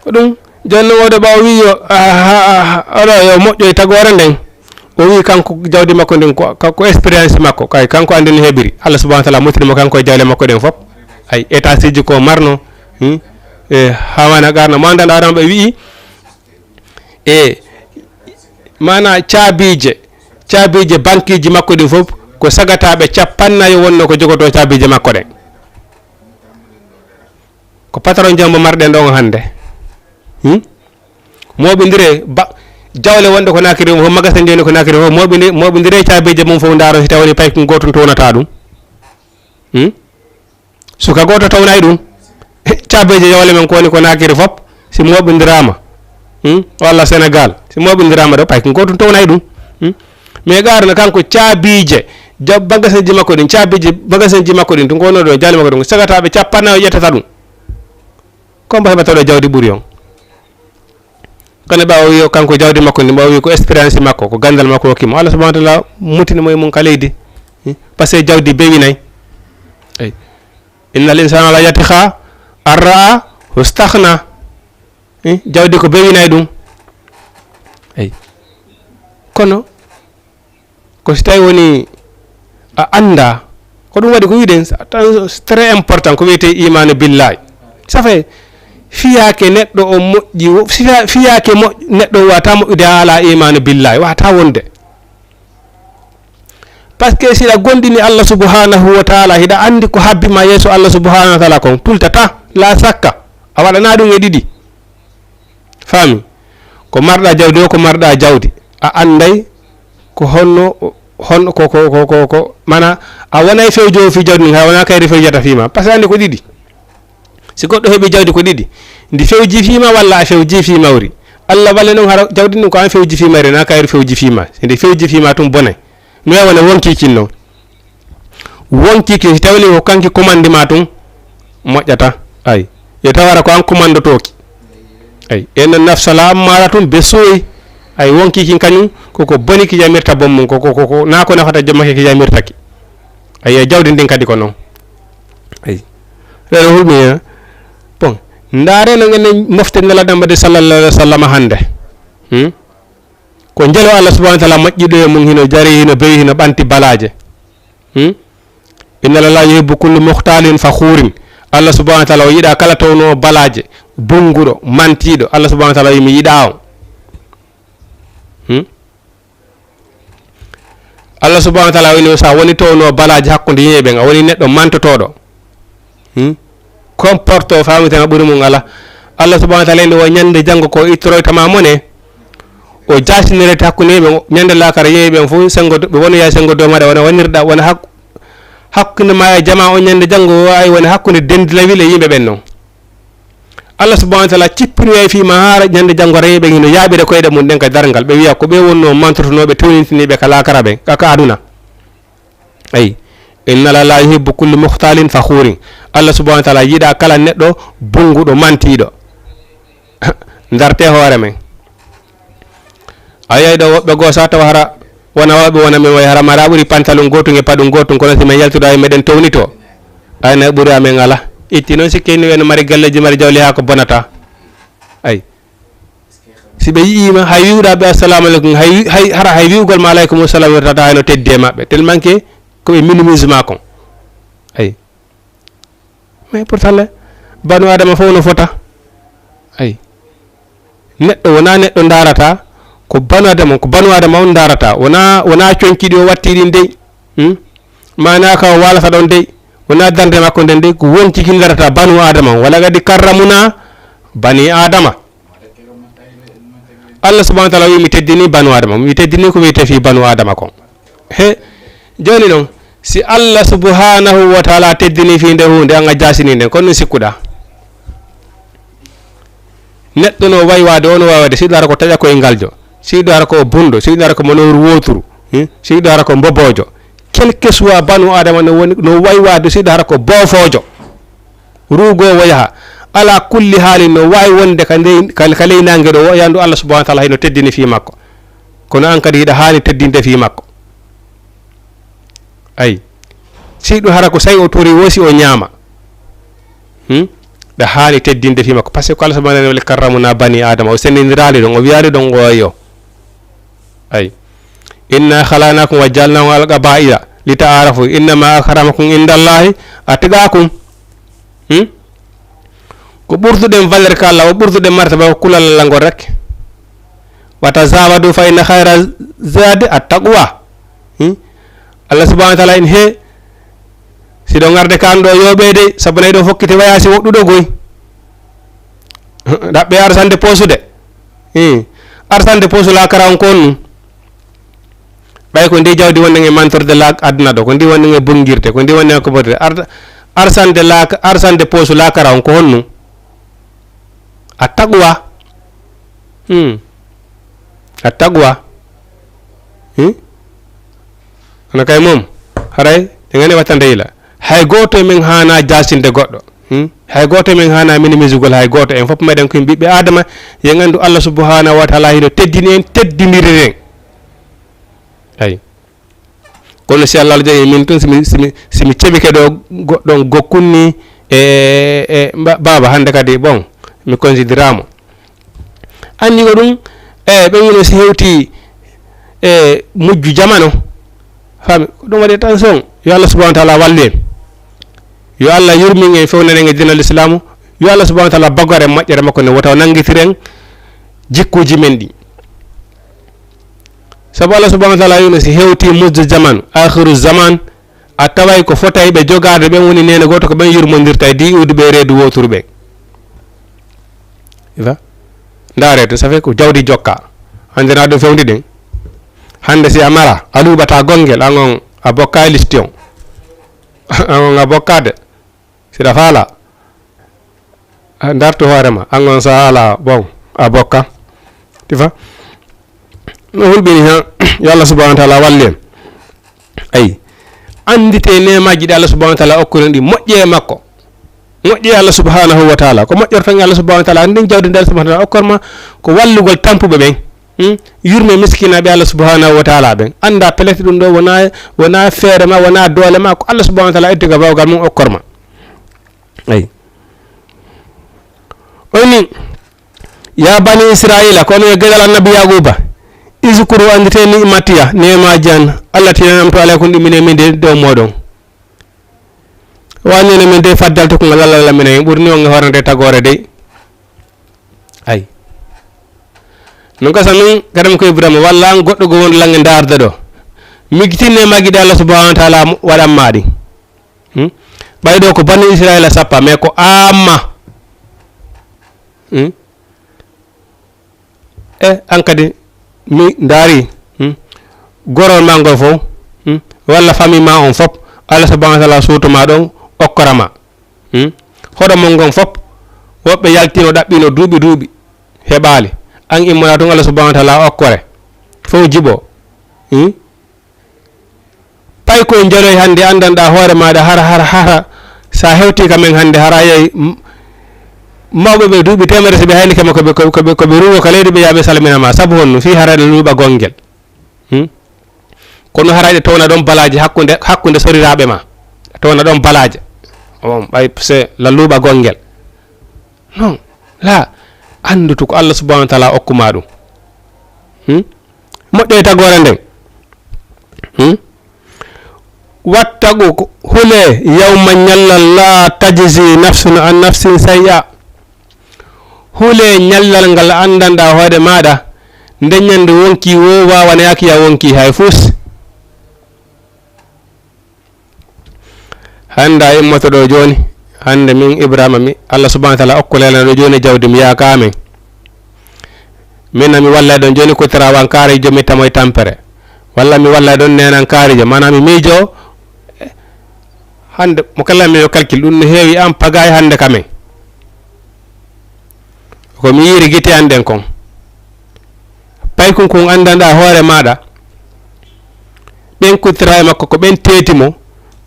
Ko ɗum, jooni noon oɗo ɓaawo wi yo, ah, ah, ah, oɗo yo moƴƴo e tagoore nden. O wi kanko jawdi makko ndin ko, ko, ko expérience makko, kay kanko anndi no heɓiri. Allah subhanahu wa ta'ala mutini mo kanko e jawle makko ɗen fop. Ay, état siji ko marno, hmm? E, hawana garna mo anndan ɗaɗan ɓe wi'i, e, mana caabije, caabije bankiji makko ɗin fop, ko sagataɓe cappannayo wonno ko jogoto caabije makko ɗen. Ko patron jombo marɗen ɗon hannde. Hmm? Mooɓindire ba-, jawle wonɗe ko nakiri fof, magasin joni ko nakiri fof, mooɓindi-, mooɓindire caabeeji mum fof, ndaaro si tawi woni paykun gootun townata ɗum. Hmm? Suka gooto townay ɗum. Caabeeji jawle men ko woni ko nakiri fof, si mooɓindiraama. Hmm? Walla Sénégal, si mooɓindiraama ɗo, paykun gootun townay ɗum. Hmm? Mais gaaro no kanko caabiije, ja-, magasin ji makko ɗin, caabiije magasin ji makko ɗin, ɗum ko wonno ɗo, jawle makko ɗum, sagataɓe cappannayo ƴettata ɗum. Ko mbo heɓata ɗo jawdi ɓuri on. Kono ɓaawo wiyo kanko jawdi makko ndi, ɓaawo wiyo ko expérience makko, ko ganndal makko hokki mo. Allah subhanahu wa ta'ala mutini mo e mum ka leydi. Hmm? Parce que jawdi bewinay. Eyi. Innal insana la yatgha an ra'ahu istaghna. Hmm? Jawdi ko bewinay ɗum. Eyi. Kono ko si tawi woni a annda, ko ɗum waɗi ko wiɗen, c'est très important, ko wiyetee imanu billahi. Ça fait, fiyaake neɗɗo o moƴƴi, wo-, fiya-, fiyaake mo-, neɗɗo o wata moƴƴude a ala imanu billahi, wata wonde. Parce que si hiɗa gomɗini Allah subhanahu wa taala, hiɗa anndi ko habbi ma yeeso Allah subhanahu wa taala kon, tultata, la sakka, a waɗana ɗum e ɗiɗi. Faami? Ko marɗa jawdi o, ko marɗa jawdi. A annday ko honno, honno ko, ko, ko, ko, ko, mana a wonay fewjowo fi jawdi ndin, hay wona kayri fewjata fi ma. Parce que anndi ko ɗiɗi. Si goɗɗo heɓi jawdi ko ɗiɗi, ndi fewji fi ma walla a fewji fi mawri. Allah walle non hara jawdi ndin ko an fewji fi mawri, na kayri fewji fi ma. Si ndi fewji fi ma tun bonay. No e wona wonki kin non. Wonki kin, si tawni ko kanki commande ma tun, moƴƴata. Ay. Yo tawara ko an commandotooki. Ay. Inna nafsa la ammara tun be suu'i. Ay, wonki kin kañum, ko ko boni ki yamirta bon mun, ko, ko, ko, ko, na ko nafata jommake ki yamirtaki. Ay, e jawdi ndin kadi ko non. Ay. Ɗen hulmi, eh. Bon, ndaare no ngene mofte Nelaɗo Muhammad sallallahu alaihi wasallam hande. Hmm? Ko jelo Allah subhanahu wa taala moƴƴiɗo e mum, hino jari, hino bewi, hino ɓanti balaaje. Hmm? Inna Allah la yuhibbu kullu mukhtalin fakhurin. Allah subhanahu wa taala o yiɗa kala towno balaaje, bunguɗo, mantiɗo. Allah subhanahu wa taala wi mi yiɗa on. Hmm? Allah subhanahu wa taala woni sa woni towno balaaje hakkunde yimɓe ɓen, a woni neɗɗo mantotoɗo. Hmm? Comporte o faami tan a ɓuri mum ala. Allah subhanahu wa taala ene o ñande janngo ko ittoroyta ma mone. O jasinirete hakkunde yimɓe ñande lakara yimɓe ɓen fof sengo ɓe wona ya sengo dow maɗa wona wanirɗa wona hak-, hakkunde ma e jama o ñande janngo o ay wona hakkunde dendilawil e yimɓe ɓen non. Allah subhanahu wa taala cippinoya e fii ma haara ñande janngo rewɓe hino yaaɓira koyɗe mum ɗen ka darngal. Ɓe wiya ko ɓe wonno mantortonooɓe tewnintinii ɓe ka laakara ɓen, ka, ka aduna. Ayi, inna la la yuhibbu kullu mukhtalin fakhurin. Allah subhanahu wa taala yiɗa kala neɗɗo bunguɗo, mantiiɗo. Ndarte hoore men. A yiyay ɗo woɓɓe goo sa tawa hara wona wawɓe wona men way hara mara ɓuri pantalon gotum e paɗum gotum kono si men yaltuɗo ay meɗen townito. Ay na ɓuri amen ala. Itti noon sikke ni wen mari galleji mari jawli ha ko bonata. Ay. Si ɓe yi'ima hay wi'uɗa ɓe assalamu aleykum hay wi-, hay hara hay wi'ugol ma aleykum salam wirtata hayno teddi e maɓɓe tellement que ko ɓe minimise ma kon. Ay. Mais pourtant le, banu Adama fof no fota. Ay. Neɗɗo wona neɗɗo ndarata, ko banu Adama, ko banu Adama on ndarata. Wona, wona coñci ɗi o watti ɗin dey. Hmm? Mana ka o walata ɗon dey. Wona darnde makko nden dey, ko wonki ki ndarata banu Adama on. Wala kadi karramuna bani Adama. Allah subhanahu wa taala wi mi teddini banu Adama. Mi teddini ko wi'ete fi banu Adama kon. He, joni non, si Allah subhanahu wa taala teddini fi nde hunde, an a jasini nden, kono ɗum sikkuɗa. Neɗɗo no waywade, o no waywade, si ɗum ara ko taƴa koyngaljo, si ɗum ara ko bunɗo, si ɗum ara ko manoru woturu, hmm? Si ɗum ara ko mbobojo. Quel que soit banu Adama no woni, no waywade, si ɗum ara ko bofojo. Ruugo o yaha. Ala kulli haali no wawi wonde ka ndey, ka, ka ley nangue ɗo, o yandu Allah subhanahu wa taala hayno teddini fi makko. Kono an kadi hiɗa haani teddinde fii makko. Ayi. Si ɗum hara ko sa'i o tori woosi o ñaama. Hmm? Ɗa haani teddinde fii makko. Parce que ko Allah subhanahu wa ta'ala karramuna bani Adama. O senndindiraali ɗon, o wiyaali ɗon o yo. Ayi. Inna khalaqnakum wa ja'alnakum al qabaila li ta'arafu. Inna ma akramakum indallahi atqakum. Hmm? Ko ɓurduɗen valeur ka Allah, o ɓurduɗen martaba ko kulal Allah ngol rek. Wa tazawadu fa inna khayra zadi at-taqwa. Hmm? Allah subhanahu wa ta'ala en he, si ɗo ngarde kan ɗo yoɓe de, sabu nayi ɗo fokkite waya si woɗɗuɗo goy. Ɗaɓɓe arsande posude. Hmm. Arsande posu la kara on kon. Ɓay ko ndi jawdi wonɗen e mantorde laak aduna ɗo, ko ndi wonɗen e bongirde, ko ndi wonɗen e koɓorde. Ar-, arsande laak-, arsande poosu laakara on ko honno? A taqwa. Hmm. A taqwa. Hmm? Kono kay mom, haray, ɗe ngani wattande yila. Hay gooto e men haana jaasinde goɗɗo. Hmm? Hay gooto e men haana minimisugol hay gooto. En fof meɗen ko yimɓe ɓiɓɓe Adama. Yen anndu Allah subhanahu wa ta'ala hino teddini en, teddiniri en. Ayi. Kono si Allah jaɓi min tun, si mi, si mi, si mi ceɓike ɗo goɗɗon gokkun ni, e, e, ba-, baaba hannde kadi, bon, mi considéramo. Anndi ko ɗum, e, ɓe wino si hewti, e, mujju jamano. Fami, ko ɗum waɗi tension. Yo Allah subhanahu wa ta'ala wallu en. Yo Allah yurmin en, fewnanen e diinal Islamu. Yo Allah subhanahu wa ta'ala baggaren moƴƴere makko nde wota o nanngitiren jikkuuji men ɗi. Sabu Allah subhanahu wa taala wino si hewti mujjo zaman, akhiru zaman, a taway ko fotay ɓe jogaade ɓen woni neene gooto, ko ɓen yurmondirta e di iwdi ɓe reedu wooturu ɓen. Ifa? Ndaarete, ça fait ko jawdi jokka. Hannde na ɗum fewndi ɗen. Hannde si a mara, a luuɓata gonngel, an on a bokka e listi on. An on a bokkaade. Siɗa faala, a dartu hoore ma, an on sa ala, bon, a bokka. Tifa? No hulɓini ha, yo Allah subhanahu wa taala walli en. Ayi, anndite neemaaji ɗi Allah subhanahu wa taala okkuren ɗi, moƴƴe e makko. Moƴƴe e Allah subhanahu wa taala. Ko moƴƴorton e Allah subhanahu wa taala, anndin jawdi ndi Allah subhanahu wa taala okkor ma, ko wallugol tampuɓe ɓen. Hmm? Yurme miskinaaɓe Allah subhanahu wa taala ɓen. Annda pellet ɗum ɗo wona, wona feere ma, wona doole ma, ko Allah subhanahu wa taala eddi ka bawgal mum okkor ma. Ayi. O inni, "Ya bani Israila, kono yo geɗal annabi Yaquba, iskuru anndite ni'matiya, neemaaji an, Allah tinanam to aleykum ɗi minen min de dow mooɗon." Wani no min de faddal to ko ngal Allah minen ɓurni on e horande tagore de. Ayi. Non ka samin kadam ko Ibrahima walla an goɗɗo go won lange ndarde ɗo. Migitine magiɗe Allah subhanahu wa taala waɗan maɗi. Hmm? Ɓay ɗo ko bani Israila sappa, mais ko amma. Hmm? E an kadi mi ndaari, hmm, gorol ma ngol fof, hmm, walla famille ma on fof, Allah subhanahu wa taala suutuma ɗon okkora ma. Hmm? Hoɗo mon ngon fof, woɓɓe yaltino ɗaɓɓino duuɓi duuɓi, heɓaali. An immona tun Allah subhanahu wa taala okkore. Fof jibo. Hmm? Pay koye jaloy hannde anndanɗaa hoore maaɗa hara, hara, hara, so a hewtii ka men hannde, hara a yehi m-, mawɓe ɓe duuɓi teemedere, so ɓe hayni kama ko ɓe, ko ɓe, ko ɓe ruwo ka leydi, ɓe yaha ɓe salmina ma. Sabu honno? Fii hara ene luuɓa gonngel. Hmm? Kono hara eɗe towna ɗon balaaje hakkunde, hakkunde soriraaɓe ma. Towna ɗon balaaje. On, ɓay se la luuɓa gonngel. Non, la, anndutu ko Allah subhanahu wa taala okku ma ɗum. Hmm? Moƴƴoy tagoore nden. Hmm? Wattaqu, hule yawma, ñallal, la tajzi nafsun an nafsin say'a. Hule ñallal ngal anndanɗaa hoore maaɗa, nde ñande wonki wo waawanaaki ya wonki hay fus. Hannde a immoto ɗo jooni, hannde min Ibrahima mi, Allah subhanahu wa taala okku leela ɗo jooni jawdi mi yaaka amen. Min na mi walla ɗon jooni ko tarawan kaari jomi tamoy tampere. Walla mi walla ɗon nenan kaari jo, maanaam mi miijo, hannde mo kala mi yo calcul, ɗum no heewi an pagaay hannde ka men. Ko mi yiiri gite an ɗen kon. Paykun kun anndanɗaa hoore maaɗa, ɓen kuttira e makko ko ɓen teeti mo,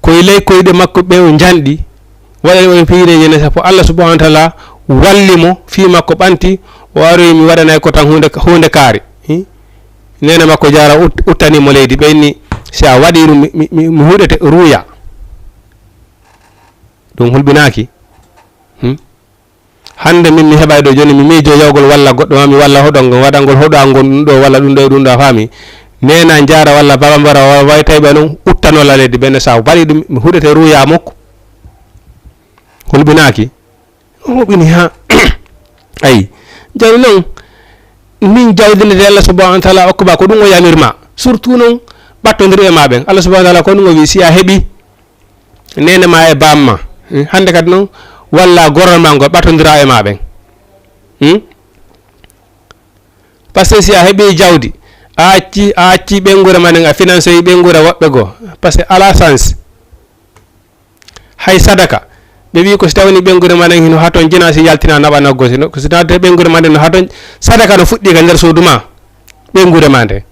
ko e ley koyɗe makko ɓe o njanɗi, waɗani on piireeji ne, sabu Allah subhanahu wa taala walli mo, fii makko ɓanti, o aroyi mi waɗanay ko tan huunde, huunde kaari. Hi? Neene makko jaara ut-, uttani mo leydi, ɓe inni, si a waɗi ɗum, mi, mi, mi huɗete ruuya. Ɗum hulɓinaaki. Hmm? Hannde min mi heɓay ɗo jooni, mi miijo yawgol walla goɗɗo ma, mi walla hoɗo ngol, waɗangol hoɗo an ngon ɗum ɗo, walla ɗum ɗo e ɗum ɗo, a faami? Neena jaara walla baba mbara, wa-, way tawi ɓe noon uttano la leydi, ɓe ne sa waɗi ɗum, mi huɗete ruuya mokko. Hulɓinaaki? Hulɓini ha. Ayi. Jooni noon, min jawdi ndi Allah subhanahu wa taala okku ma, ko ɗum o yamir ma. Surtout noon, ɓattondir e ma ɓen. Allah subhanahu wa taala ko ɗum o wi, si a heɓi, neene ma e baam ma. Hmm? Hannde kadi noon, walla gorol ma ngol, ɓatondira e ma ɓen. Hmm? Parce que si a heɓi jawdi, a acci, a acci ɓeynguure ma nden, a financé ɓeynguure woɓɓe goo. Parce que ala sens. Hay sadaka, ɓe wi ko si tawni ɓeynguure ma nden hino haton jina si yaltina naɓa nokgo, si no, si tawde ɓeynguure ma nden no haton, sadaka no fuɗɗi ka nder suudu ma, ɓeynguure ma nden.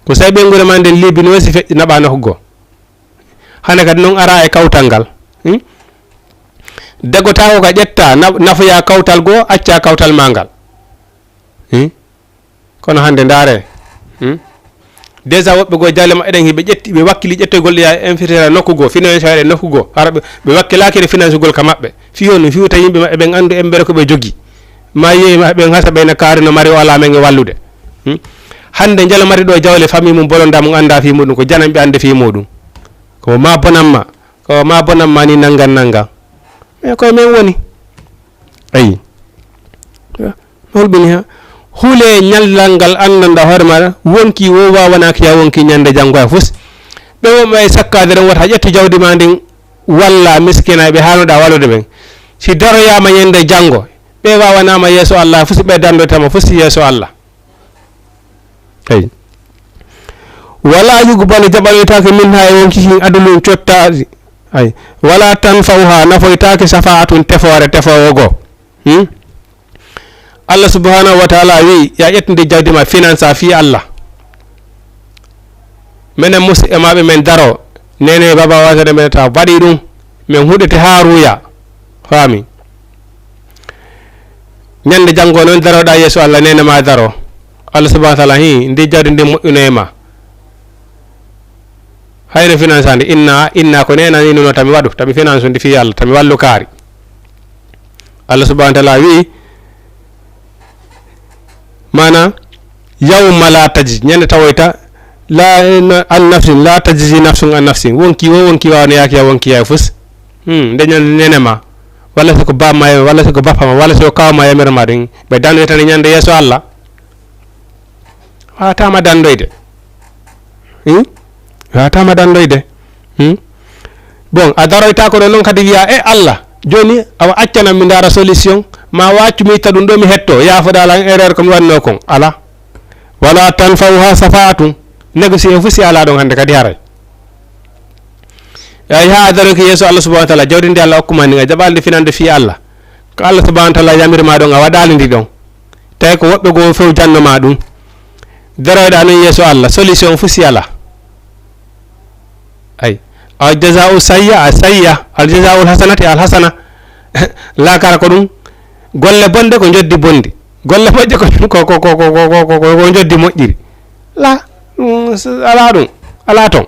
Ko si tawi ɓeynguure ma nden liibi no si feƴƴi naɓa nokgo. Hannde kadi noon ara e kawtal ngal. Hmm? Degotaaɗo ka ƴetta, na-, nafoya kawtal goo, acca kawtal maa ngal. Hmm? Kono hannde ndaare. Hmm? Déjà woɓɓe goo jawle maɓɓe ɗen, hiɓe ƴetti, ɓe wakkili ƴettoygol ɗi e infirtera nokku goo, financé e nokku goo. Hara ɓe, ɓe wakkilaaki e financugol ka maɓɓe. Fii honno? Fii tawi yimɓe maɓɓe ɓen anndu embere ko ɓe jogii. Ma yehi ma ɓen hasa ɓeyna kaari no mari o alaa men e wallude. Hmm? Hannde njalo mari ɗo jawle famille mum bolonda mum annda fii muɗum, ko janam ɓe annde fii muɗum. Ko ma bonamma, ko ma bonamma ni nanngan nanngan. Mais koye men woni. Ayi. Holɓini ha? Hulee ñallal ngal, anndanɗaa hoore maaɗa, wonkii woo waawanaaki yaa wonkii ñande janngo hay fus. Ɓe wonɓe e sakkaade ɗon, wota ƴettu jawdi maa ndin, walla miskinaaɓe ɓe haanoɗaa wallude ɓen. Si daroyaama ñande janngo, ɓe waawanaama yeeso Allah fus, ɓe danndoytaama fus yeeso Allah. Eyi. Wala yuqbalu, jaɓanoytaake, minha, e wonkii kin, adlun, cottaari. Ay. Wala tanfa'uha, nafoytaake, shafa'atun, tefoore, tefoowo goo. Hmm? Allah subhanahu wa ta'ala wi, ya ƴettude jawdi ma, finance a fii Allah. Menen musidɓe maɓɓe men daro, nene baba wasa de men ta waɗi ɗum, men huɗete haa ruya. Faami? Ñande janngo noon daroɗa yeeso Allah, nene ma daro. Allah subhanahu wa ta'ala, hi, ndi jawdi ndi moƴƴuno e ma. Hayno finance andi, inna, inna ko nena ni nuno tami waɗu, tami finance undi fii Allah, tami wallu kaari. Allah subhanahu wa ta'ala wi, mana, yawma la tajzi, ñande tawoyta, la, an nafsin, la tajzi nafsun an nafsin. Wonkii woo wonkii waawanaaki yaa wonkii yaa fus. Hmm, nde ñande nene ma, walla si ko bamma, walla si ko bappa ma, walla si ko kawma yamira ma ɗum. Ɓe danndoyta ñande yeeso Allah. Waawataama danndoyde. Hmm? Waawataama danndoyde. Hmm? Bon, a daroytaako ɗo noon kadi wiya, "E Allah, jooni awa accanam mi ndaara solution, ma waccu mi itta ɗum ɗo mi hetto, yaafoɗaa lan erreur ko mi waɗnoo kon." Alaa. Wala tanfa'uha shafa'atun. Négocier fof si alaa ɗon hannde kadi haray. Ay, haa a daroyke yeeso Allah subhanahu wa ta'ala, jawdi ndi Allah okkuma ndi, a jaɓaali ndi finande fii Allah. Ko Allah subhanahu wa ta'ala yamiri ma ɗon, a waɗaali ndi ɗon. Tawi ko woɓɓe goo few janno ma ɗum. Daroyɗa non yeeso Allah, solution fof si alaa. Ay. Al jaza'u sayya, a sayya. Al jaza'u al hasanati al hasana. Laakara ko ɗum. Golle bonde ko joddi bondi. Golle moƴƴe ko, ko, ko joddi moƴƴiri. La, ɗum s-, alaa ɗum. Alaa ton.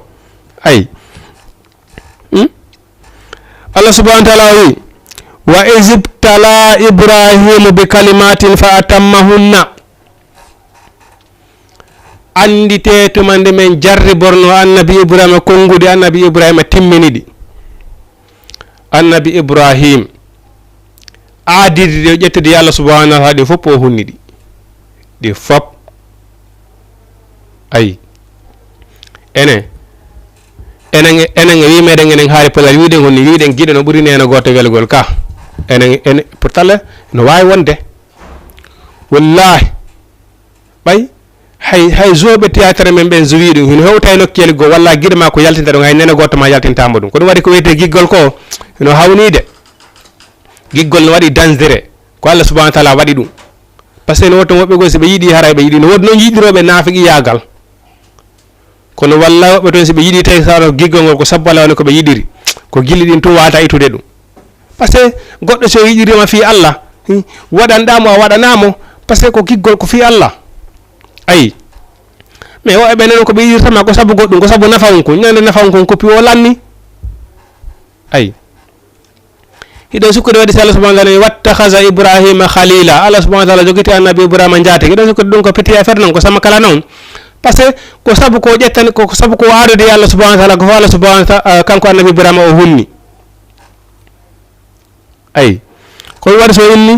Ay. Hmm? Allah subhanahu wa ta'ala wi, "Wa izibtala Ibrahimu bi kalimatin fa atammahunna." Annditee tuma nde men jarriborno annabi Ibrahima, konnguɗi annabi Ibrahima timmini ɗi. Annabi Ibrahim, aadidi ɗi o ƴettidi Allah subhanahu wa ta'ala, ɗi fof o hunni ɗi. Ɗi fof. Ayi. Enen, enen, enen e wi meɗen, enen haali Pulaar, wiɗen woni, wiɗen giɗo no ɓuri neno gooto welgol ka. Enen, enen, pourtant, no waawi wonde. Wallahi. Ɓay, hay, hay joueɓe théâtre men ɓen so wi ɗum, hino hewta e nokkeeli goo, walla giɗo ma ko yaltinta ɗum, hay nene gooto ma yaltintaama ɗum. Ko ɗum waɗi ko wiyetee giggol ko, hino hawnii de. Giggol no waɗi dangereux. Ko Allah subhanahu wa ta'ala waɗi ɗum. Par ce que no woto woɓɓe goo, si ɓe yiɗi, haray ɓe yiɗi. No woodi noon yiɗirooɓe naafiqiyaagal. Kono walla woɓɓe toon, si ɓe yiɗi tawi sara giggol ngol, ko sabbu alaa woni ko ɓe yiɗiri. Ko gilli ɗin tun wawata ittude ɗum. Par ce que goɗɗo si o yiɗirima fii Allah, hmm, waɗanɗa mo, a waɗana mo, par ce que ko giggol ko fii Allah. Ayi. Mais woɓɓe ɓe noon ko ɓe yiɗirta ma ko sabu goɗɗum, ko sabu nafa on kun. Ñande nafa on kun koppi o lanni. Ayi. Hiɗen sukkude waɗi si Allah subhanahu wa ta'ala wi, "Wattakhaza Ibrahima khalila." Allah subhanahu wa ta'ala jogiti annabi Ibrahima njaatigi. Hiɗen sukkude ɗum ko petit affaire noon, ko sama kala noon. Par ce que ko sabu ko ƴettani, ko sabu ko aadodi Allah subhanahu wa ta'ala, ko Allah subhanahu wa ta'ala, eh, kanko annabi Ibrahima o hunni. Ayi. Ko waɗi so inni,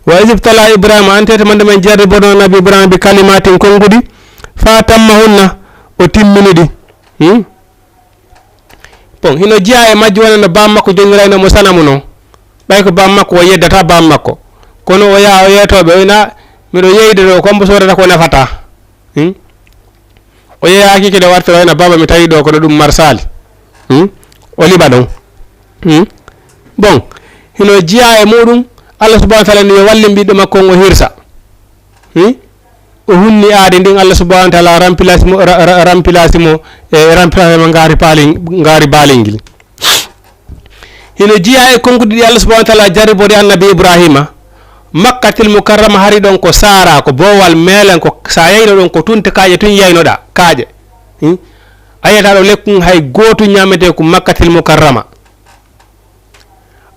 "Wa izibtala Ibrahima," an tete mande men jarribono annabi Ibrahima bi kalimatin konnguɗi, fa tammahunna, o timmini ɗi. Hmm? Bon, hino jeyaa e majji wona no bam makko jonnirayno mo sanamu non. Ɓay ko bam makko o yeddata bam makko. Kono o yaha o yeetooɓe, o ina, "Miɗo yeeyde ɗo, ko mbo soodata ko nafata." Hmm? O yeeyaaki kede wartira o ina, "Baba, mi tawi ɗo kono ɗum marsaali." Hmm? O liɓa ɗon. Hmm? Bon, hino jeyaa e muɗum, Allah subhanahu wa ta'ala ni yo wallin ɓiɗɗo makko on o hirsa. Hmm? O hunni aade ndin, Allah subhanahu wa ta'ala remplace mo, ra-, ra-, remplace mo, e remplace mo ngaari paalin-, ngaari baalingil. Hino jeyaa e konguɗi ɗi Allah subhanahu wa ta'ala jarribori annabi Ibrahima. Makkatil Mukarrama hari ɗon ko saara, ko boowal meelen, ko sa yayno ɗon ko tunte kaaƴe tun yaynoɗa, kaaƴe. Hmm? A yiyata ɗo lekkun hay gootu ñaametee ko Makkatil Mukarrama.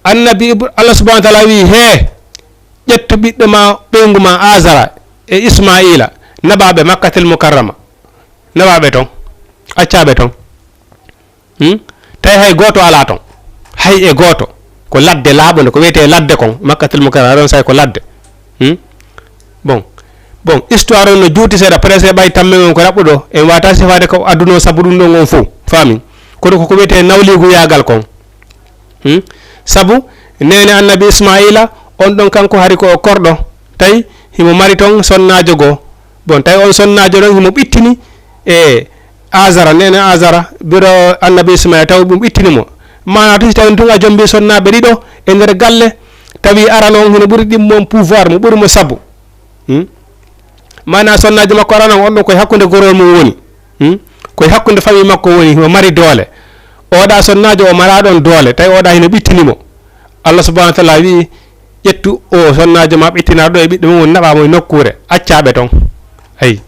Annabi Ibra-, Allah subhanahu wa ta'ala wi, "Hee, ƴettu ɓiɗɗo ma, ɓeyngu ma Azara e Ismaila, naɓaɓe Makkatil Mukarrama. Naɓaɓe ton. Accaɓe ton." Hmm? Tawi hay gooto alaa ton. Hay e gooto. Ko ladde laaɓunde, ko wiyetee ladde kon, Makkatil Mukarrama, ɗon say ko ladde. Hmm? Bon. Bon, histoire on no juuti seeɗa, presque ɓay tammen on ko raɓɓuɗo, en wata sifaade ko aduna o sabu ɗum ɗon on fof, faami? Kono ko ko wiyetee nawliigu yaagal kon. Hmm? Sabu, neene annabi Ismaila, on ɗon kanko hari ko o korɗo, tawi himo mari ton sonnaajo goo. Bon, tawi on sonnaajo ɗon himo ɓittini e Azara, neene Azara, biro annabi Ismaila, tawi ɗum ɓittini mo. Maana to si tawi tun a jombi sonnaaɓe ɗiɗo e nder galle, tawi arano on hino ɓuri ɗimmo on pouvoir, mo ɓuri mo sabu. Hmm? Maana sonnaajo makko arano on, on ɗon koye hakkunde gorol mum woni. Hmm? Koye hakkunde famille makko woni, himo mari doole. Oɗa sonnaajo o mara ɗon doole, tawi oɗa hino ɓittini mo. Allah subhanahu wa taala wi'i, ƴettu o sonnaajo ma ɓittinaɗo e ɓiɗɗo mum, naɓa mo e nokkuure, acca ɓe ton. Ayi.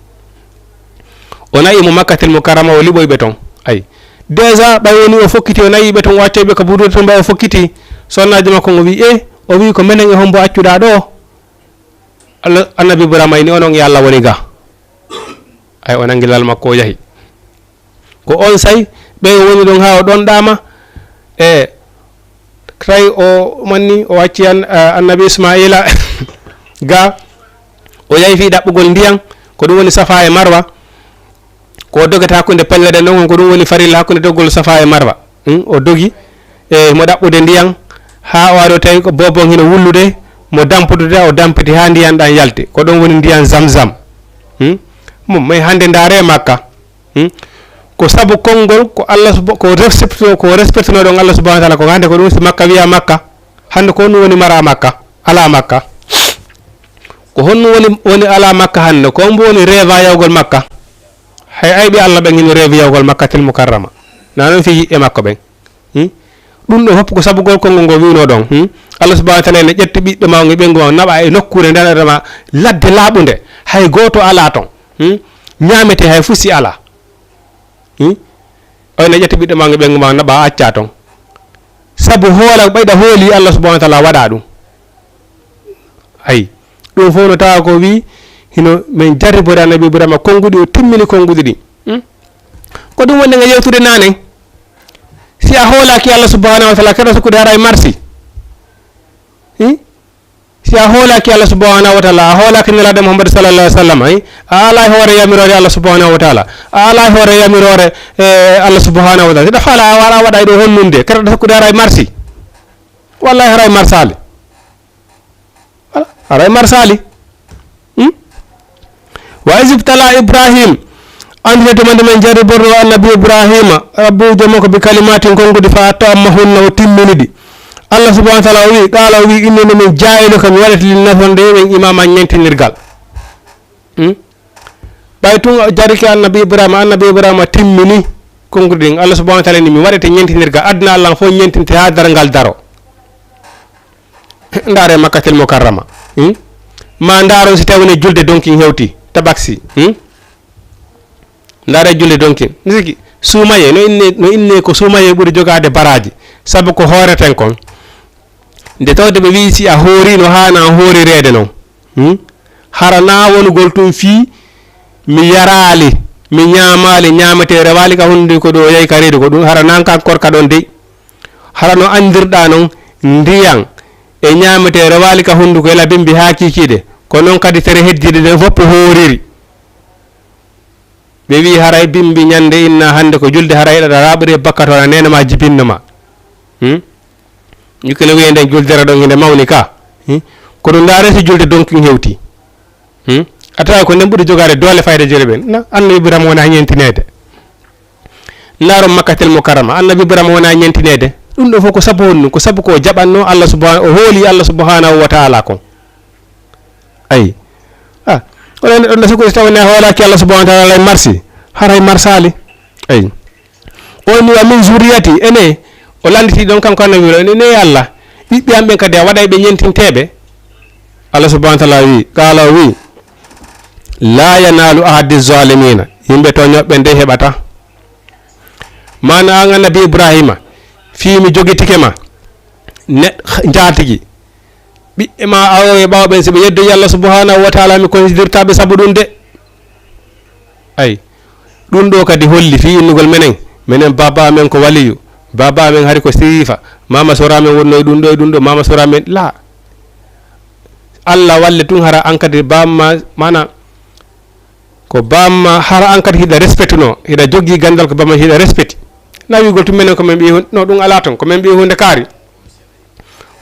O na'i mo Makkatil Mukarrama, o liɓoyi ɓe ton. Ayi. Déjà, ɓay woni o fokkiti, o na'i ɓe ton, o accoyi ɓe ka budude ton, ɓay o fokkiti. Sonnaajo makko on o wi'i, e, o wi'i, ko menen e hombo accuɗa ɗo? Allah, annabi Ibrahima ini onon e Allah woni ga. Ay, o nangi lal makko, o yahi. Ko on say, ɓe o woni ɗon haa o ɗon ɗaama. E tawi o manni, o acci an, a, annabi Ismaila ga, o yahi fii ɗaɓɓugol ndiyan, ko ɗum woni Safa e Marwa. Ko o dogata hakkunde pelle ɗen ɗon, ko ɗum woni farilla hakkunde doggol Safa e Marwa. Hmm, o dogi, e mo ɗaɓɓude ndiyan, haa o ari o tawi ko boobon hino wullude, mo dampudude, o dampiti haa ndiyan ɗan yalti. Ko ɗon woni ndiyan Zamzam. Hmm? Mo, may hannde ndaare Makka. Hmm? Ko sabu konngol, ko Allah sub-, ko respecto, ko respectino ɗon Allah subhanahu wa taala, ko hannde ko ɗum si Makka wiya Makka. Hannde ko honɗum woni mara Makka? Ala Makka. Ko honɗum woni, woni ala Makka hannde? Ko hombo woni rêve a yahugol Makka? Hay ayɓe Allah ɓen hino rêve yahugol Makkatil Mukarrama. Na non fii yiɓɓe makko ɓen. Hmm? Ɗum ɗo fof ko sabugol konngol ngol wi'unoo ɗon. Hmm? Allah subhanahu wa taala ene ƴetti ɓiɗɗo ma on e ɓeyngu ma on naɓa e nokkuure nden adama ladde laaɓunde. Hay gooto alaa ton. Hmm? Ñaametee hay fusi alaa. Hmm? O ene ƴetti ɓiɗɗo ma on e ɓeyngu ma on naɓa acca ton. Sabu hoola ɓayɗa hooli Allah subhanahu wa taala waɗa ɗum. Ayi, ɗum fof no tawa ko wi hino men jarribore annabi Ibrahima konnguɗi, o timmini konnguɗi ɗi. Hmm? Ko ɗum woni nga yewtude naane. Si a hoolaki Allah subhanahu wa taala, keɗa sukkude haray marsi. Hmm? Si a hoolaki Allah subhanahu wa taala, a hoolaki Nelaaɗo Muhammad sallallahu alaihi wasallam, eh? A alaa e hoore yamiroore Allah subhanahu wa taala. A alaa e hoore yamiroore, eh, Allah subhanahu wa taala. Siɗa faala a wara waɗa e ɗo honnunde, keɗa sukkude haray marsi. Wallahi haray marsaali. Voilà, haray marsaali. Hmm? Wa iz ibtala Ibrahim, anndite tuma nde men jarriborno annabi Ibrahima, rabbu joom makko bi kalimatin konnguɗi fa attammahunna o timmini ɗi. Allah subhanahu wa taala o wi, qala o wi, inni no min jaa'iluka mi waɗete linnas wonde ɓen imama ñentinirgal. Hmm? Ɓay tun jarrike annabi Ibrahima, annabi Ibrahima timmini konnguɗi ɗin. Allah subhanahu wa taala ni mi waɗete ñentinirgal, aduna Allah fof ñentinte haa darngal daro. Ndaare Makkatil Mukarrama. Hmm? Ma ndaaron si tawine julde donkin hewti, tabaksi. Hmm? Ndaare julde donkin. Misiki, suumaye, no inne, no inne ko suumaye ɓuri jogaade baraaji. Sabu ko hooreten kon. Nde tawde ɓe wi'i si a hoori no haana hoorireede non. Hmm? Hara na wonugol tun fii mi yaraali, mi ñaamaali, ñaametee rewaali ka hundi ko ɗo yahi ka reedu ko ɗum. Hara nan kan korka ɗon dey. Hara no anndirɗaa non, ndiyan e ñaametee rewaali ka hunnduko e labimbi haa kiikiiɗe, ko non kadi tere heddiiɗe ɗen fof hooriri. Ɓe wi'i, haray bimbi ñande inna hannde ko julde, haray eɗa raaɓori e bakkat, wona neene ma jibinno ma. Hmm? Jukke no wi'e nden juldere ɗon hinde mawni ka. Hmm? Kono ndaare si julde donkin hewti. Hmm? A tawa ko nden ɓuri jogaade doole fayda jere ɓen. Na, annabi Ibrahima wona ñentineede. Ndaaron Makkatel Mukarrama, annabi Ibrahima wona ñentineede. Ɗum ɗo fof ko sabu honɗum? Ko sabu ko jaɓanno Allah subhanahu, o hooli Allah subhanahu wa taala kon. Ayi. Ah, oɗon, oɗon sikkude tawa ne hoolaaki Allah subhanahu wa taala alay marsi. Haray marsaali. Ayi. O ni wa min zurriyati, ene, o lannditi ɗon kanko annabi o, ene, ne Allah, ɓiɓɓe am ɓen kadi a waɗay ɓe ñentinteeɓe? Allah subhanahu wa taala wi, qaala o wi, la yanalu ahadi zalimina, yimɓe tooñooɓe ɓen dey heɓata. Maana an annabi Ibrahima, fii mi jogitike ma, ne, njaatigi, ɓiɓɓe ma awoɓe ɓaawo ɓen, si ɓe yeddoyi Allah subhanahu wa taala, mi konsidirta ɓe sabu ɗum de. Ay, ɗum ɗo kadi holli fii innugol menen, menen baaba amen ko waliyu, baaba amen hari ko sirifa, mama sora amen wonno e ɗum ɗo e ɗum ɗo, mama sora amen, la. Allah walle tun hara an kadi baaba ma, mana, Ko bamma hara an kadi hiɗa respecte no, hiɗa joggi gandal ko bamma hiɗa respecte. Na wi'ugol tun menen ko men ɓii hun-, no ɗum alaa ton, ko men ɓii hunde kaari.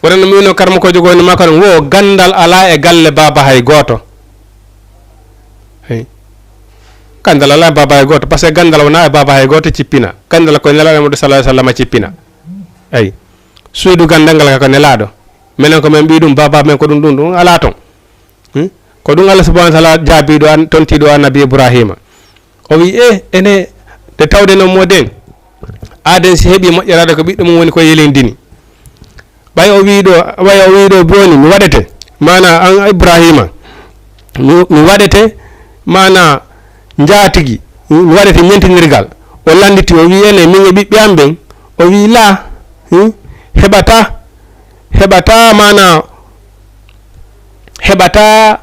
Wonano mi wino karamokoojo goo no maka ɗum, wo gandal alaa e galle baaba hay gooto. Hey. Gandal alaa e baaba hay gooto, parce que gandal wonaa e baaba hay gooto cippina. Gandal ko Nelaaɗo Muhammadu sallallahu alaihi wasallam cippina. Ay. Suudu gandal ngal ka ko Nelaaɗo. Menen ko men ɓii ɗum, baaba men ko ɗum, ɗum, ɗum alaa ton. Hmm? Ko ɗum Allah subhanahu wa ta'ala jaabiiɗo an, tontiiɗo annabi Ibrahima. O wi, "E, ene, nde tawde noon moɗen, aaden si heɓi moƴƴeraaɗo ko ɓiɗɗo mum woni ko yelindini." Ɓay o wi ɗo, ɓay o wi ɗo jooni, "Mi waɗete, maana an Ibrahima, mi, mi waɗete, maana njaatigi, mi waɗete ñentinirgal." O lannditi, o wi, "Ene, min e ɓiɓɓe am ɓen." O wi, "Laa, hmm, heɓata, heɓata, maana heɓata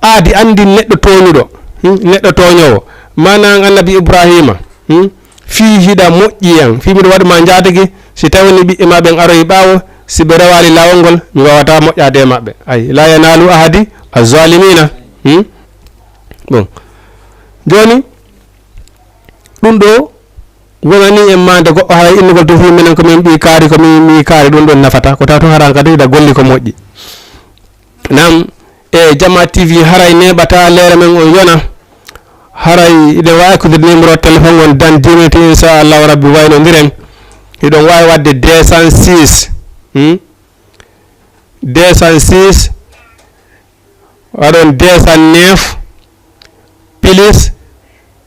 aadi anndin neɗɗo tooñuɗo, hmm, neɗɗo tooñoowo, maana an annabi Ibrahima, hmm, fii hiɗa moƴƴi an, fii miɗo waɗu ma njaatigi, si tawii ni ɓiɓɓe ma ɓen aroyi ɓaawo, si ɓe rewaali laawol ngol, mi waawataa moƴƴaade e maɓɓe." Ay, "Laa yanaalu ahadi az-zaalimiina." Hmm? Bon. Jooni, ɗum ɗo wonani en maande goɗɗo, hara innugol tun fii minen ko min ɓii kaari, ko min ɓii kaari, ɗum ɗon nafata. Ko tawa tun hara kadi hiɗa golli ko moƴƴi. Naam, e Jama T V haray neeɓata leere men on yona. Haray hiɗen waawi ekkude numéro téléphone on dan diminiti, inchallahu rabbi, waynondiren. Hiɗon waawi waɗde deux cent six, hmm? Deux cent six, waɗon deux cent neuf, plus,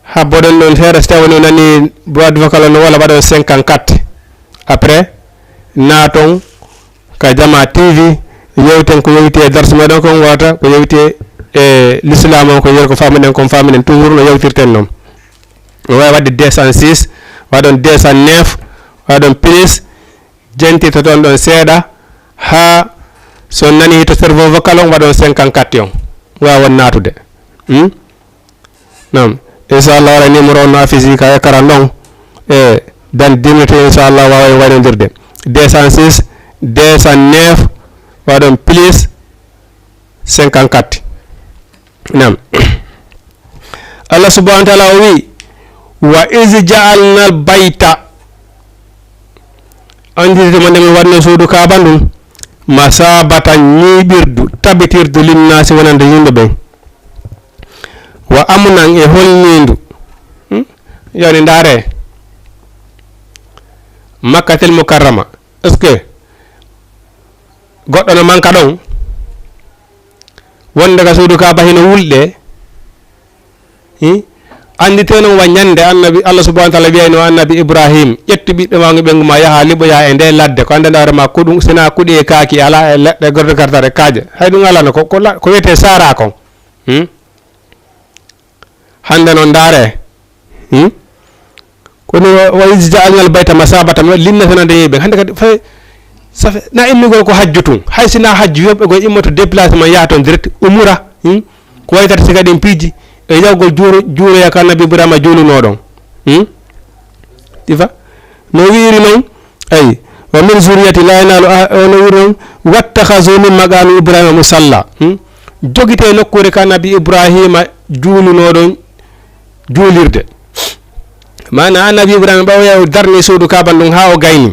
habboɗon ɗon seeɗa, si tawi woni o nani boîte vocale on no wala, waɗon cinquante-quatre. Après, naaton ka Jama T V, yewten ko yewti e darsu meɗen kon, wata ko yewti e l'islam on, ko yeru ko famuɗen kon, famuɗen toujours no yewtirten noon. O wawi waɗde deux cent six, waɗon deux cent neuf, waɗon plus, jentitoton ɗon seeɗa, haa so on nani to cerveau vocal on, waɗon cinquante-quatre on, wawa on naatude. Hmm? Naam. Inchallah, wara numéro on no affiche ka écran ɗon. E dan diminiti, inchallah, wawa en waynodirde. Deux cent six, deux cent neuf, waɗon plus cinquante-quatre. Naam. Allah subhanahu wa ta'ala o wi, "Wa iz ja'alnal bayta." Andirde mo nde min waɗno suudu Kaaba ndun, masabatan, ñiiɓirdu, tabitirdu, linnaasi, wonande yimɓe ɓen. Wa amnan, e holnindu. Hmm? Yoni ndaare. Makkatel Mukarrama. Est-ce que goɗɗo no manka ɗon? Wonde ka suudu Kaaba hino wulɗe. Hi? Andite noon wa ñande annabi, Allah subhanahu wa ta'ala wiyayno annabi Ibrahim, "Ƴettu ɓiɓɓe ma, ɓe ma, yaha liɓoya e nde ladde." Ko anndanɗaa hoore ma ko ɗum, sina kuɗi e kaaki alaa e leɗɗe gorɗe kartare kaaƴe. Hay ɗum alano ko, ko la-, ko wiyetee Saara kon. Hmm? Hannde noon ndaare. Hmm? Kono wa, "Wa iz ja'alnal bayta masabatan", wa linna tan ande yimɓe. Hannde kadi fay, ça fait, na innugol ko hajju tun. Hay si na hajju, yimɓe go immoto déplacement yaha toon direct, umura. Hmm? Ko waytata si kadi en piiji e yawgol juuro, juuroya ka Nabi Ibrahima juulunoo ɗon. Hmm? Ɗi fa? No wi'iri noon, ay, "Wa min zurriyati la yanalu ah-", o no wi'iri noon, "Wattakhazu min maqami Ibrahima musalla." Hmm? Jogitee nokkuure ka Nabi Ibrahima juulunoo ɗon juulirde. Maana Annabi Ibrahima ɓawoya o darni suudu Kaaba ndun haa o gayni.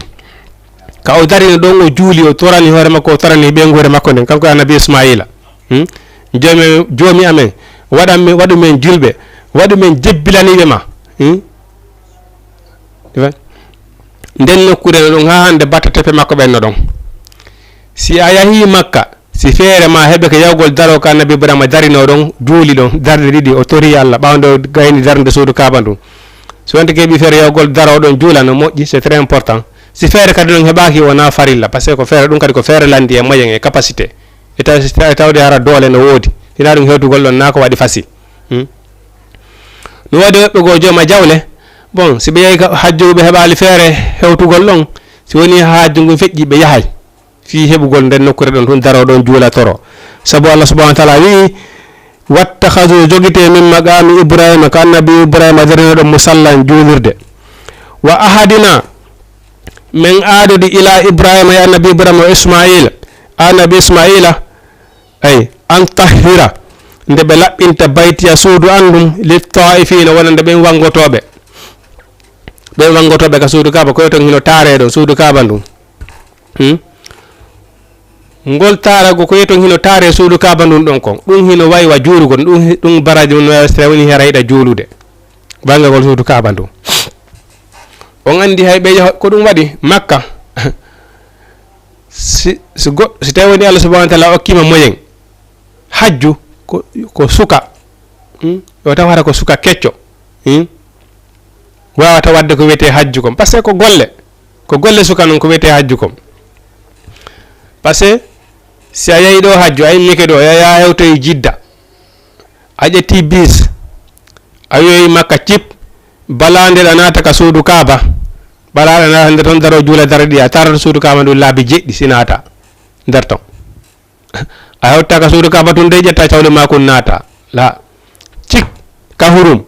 Ka o darino ɗon o juuli, o torani hoore makko, o torani ɓeynguure makko nden, kanko e Annabi Ismaila. Hmm? Joomi, joomi amen, waɗan mi, waɗu men julɓe, waɗu men jebbilaniiɓe ma. Hmm? Nden nokkuure no ɗon haa hannde batta teppe makko ɓen no ɗon. Si a yahii Makka, si feere ma heɓe ko yawgol daro ka Annabi Ibrahima darino ɗon, juuli ɗon, darɗe ɗiɗi, o tori Allah, ɓaawo nde o gayni darnude suudu Kaaba ndun. Si wonti keɓi feere yawgol daro ɗon juula no moƴƴi, c'est très important. Si feere kadi ɗon heɓaaki, wonaa farilla, parce que ko feere ɗum kadi ko feere lanndi e moyen e capacité. E taw-, e tawde hara doole no woodi. Hinaa ɗum hewtugol ɗon naa ko waɗi facile. Hmm? No woodi woɓɓe goo jooma jawle. Bon, si ɓe yehi ka hajju ɓe heɓaali feere hewtugol ɗon, si woni hajju ngun feƴƴi ɓe yahay. Fii heɓugol nden nokkuure ɗon tun daroo ɗon juula toro. Sabu Allah subhanahu wa ta'ala wi'i, "Wattakhadhu", jogitee, "min maqami Ibrahima", ka Annabi Ibrahima darino ɗon, "musallan", juulirde. "Wa ahadina", men aadodi, "ila Ibrahima", e Annabi Ibrahima, "wa Ismaila", Annabi Ismaila, ay, "an tahhira", Nde ɓe laɓɓinta baytiya suudu an ndun, lit-taa'ifiina, wonande ɓen wanngotooɓe. Ɓen wanngotooɓe ka suudu Kaaba, ko e ton hino taaree ɗon, suudu Kaaba ndun. Hmm? Ngol taaragol ko e ton hino taaree suudu Kaaba ndun ɗon kon. Ɗun hino wayi wa juulugol, ɗun, ɗun baraaji mun no wayi so tawii woni hara yiɗa juulude. Banngagol suudu Kaaba ndun. On anndi hay ɓe yaho-, ko ɗun waɗi Makka. Si, si go-, si tawii woni Allah subhanahu wa ta'ala okkiima moyen, hajju ko, ko suka, hmm? Yo taw hara ko suka kecco, hmm? Waawata waɗde ko wiyetee hajju kon. Parce que ko golle, ko golle suka non ko wiyetee hajju kon. Parce que si a yahii ɗoo hajju, a immike ɗoo, a yaha hewtoyi Jidda, a ƴetti bis, a yohi Makka cip, balaande a naata ka suudu Kaaba, balaande a naata nder ton, daroo juula darɗe ɗiɗi, a taarata suudu Kaaba ndun laabi jeɗɗi si naata nder ton. A hewta ka suudu Kaaba tun dey, ƴetta cawle maa kun naata. La. Cik, ka hurum.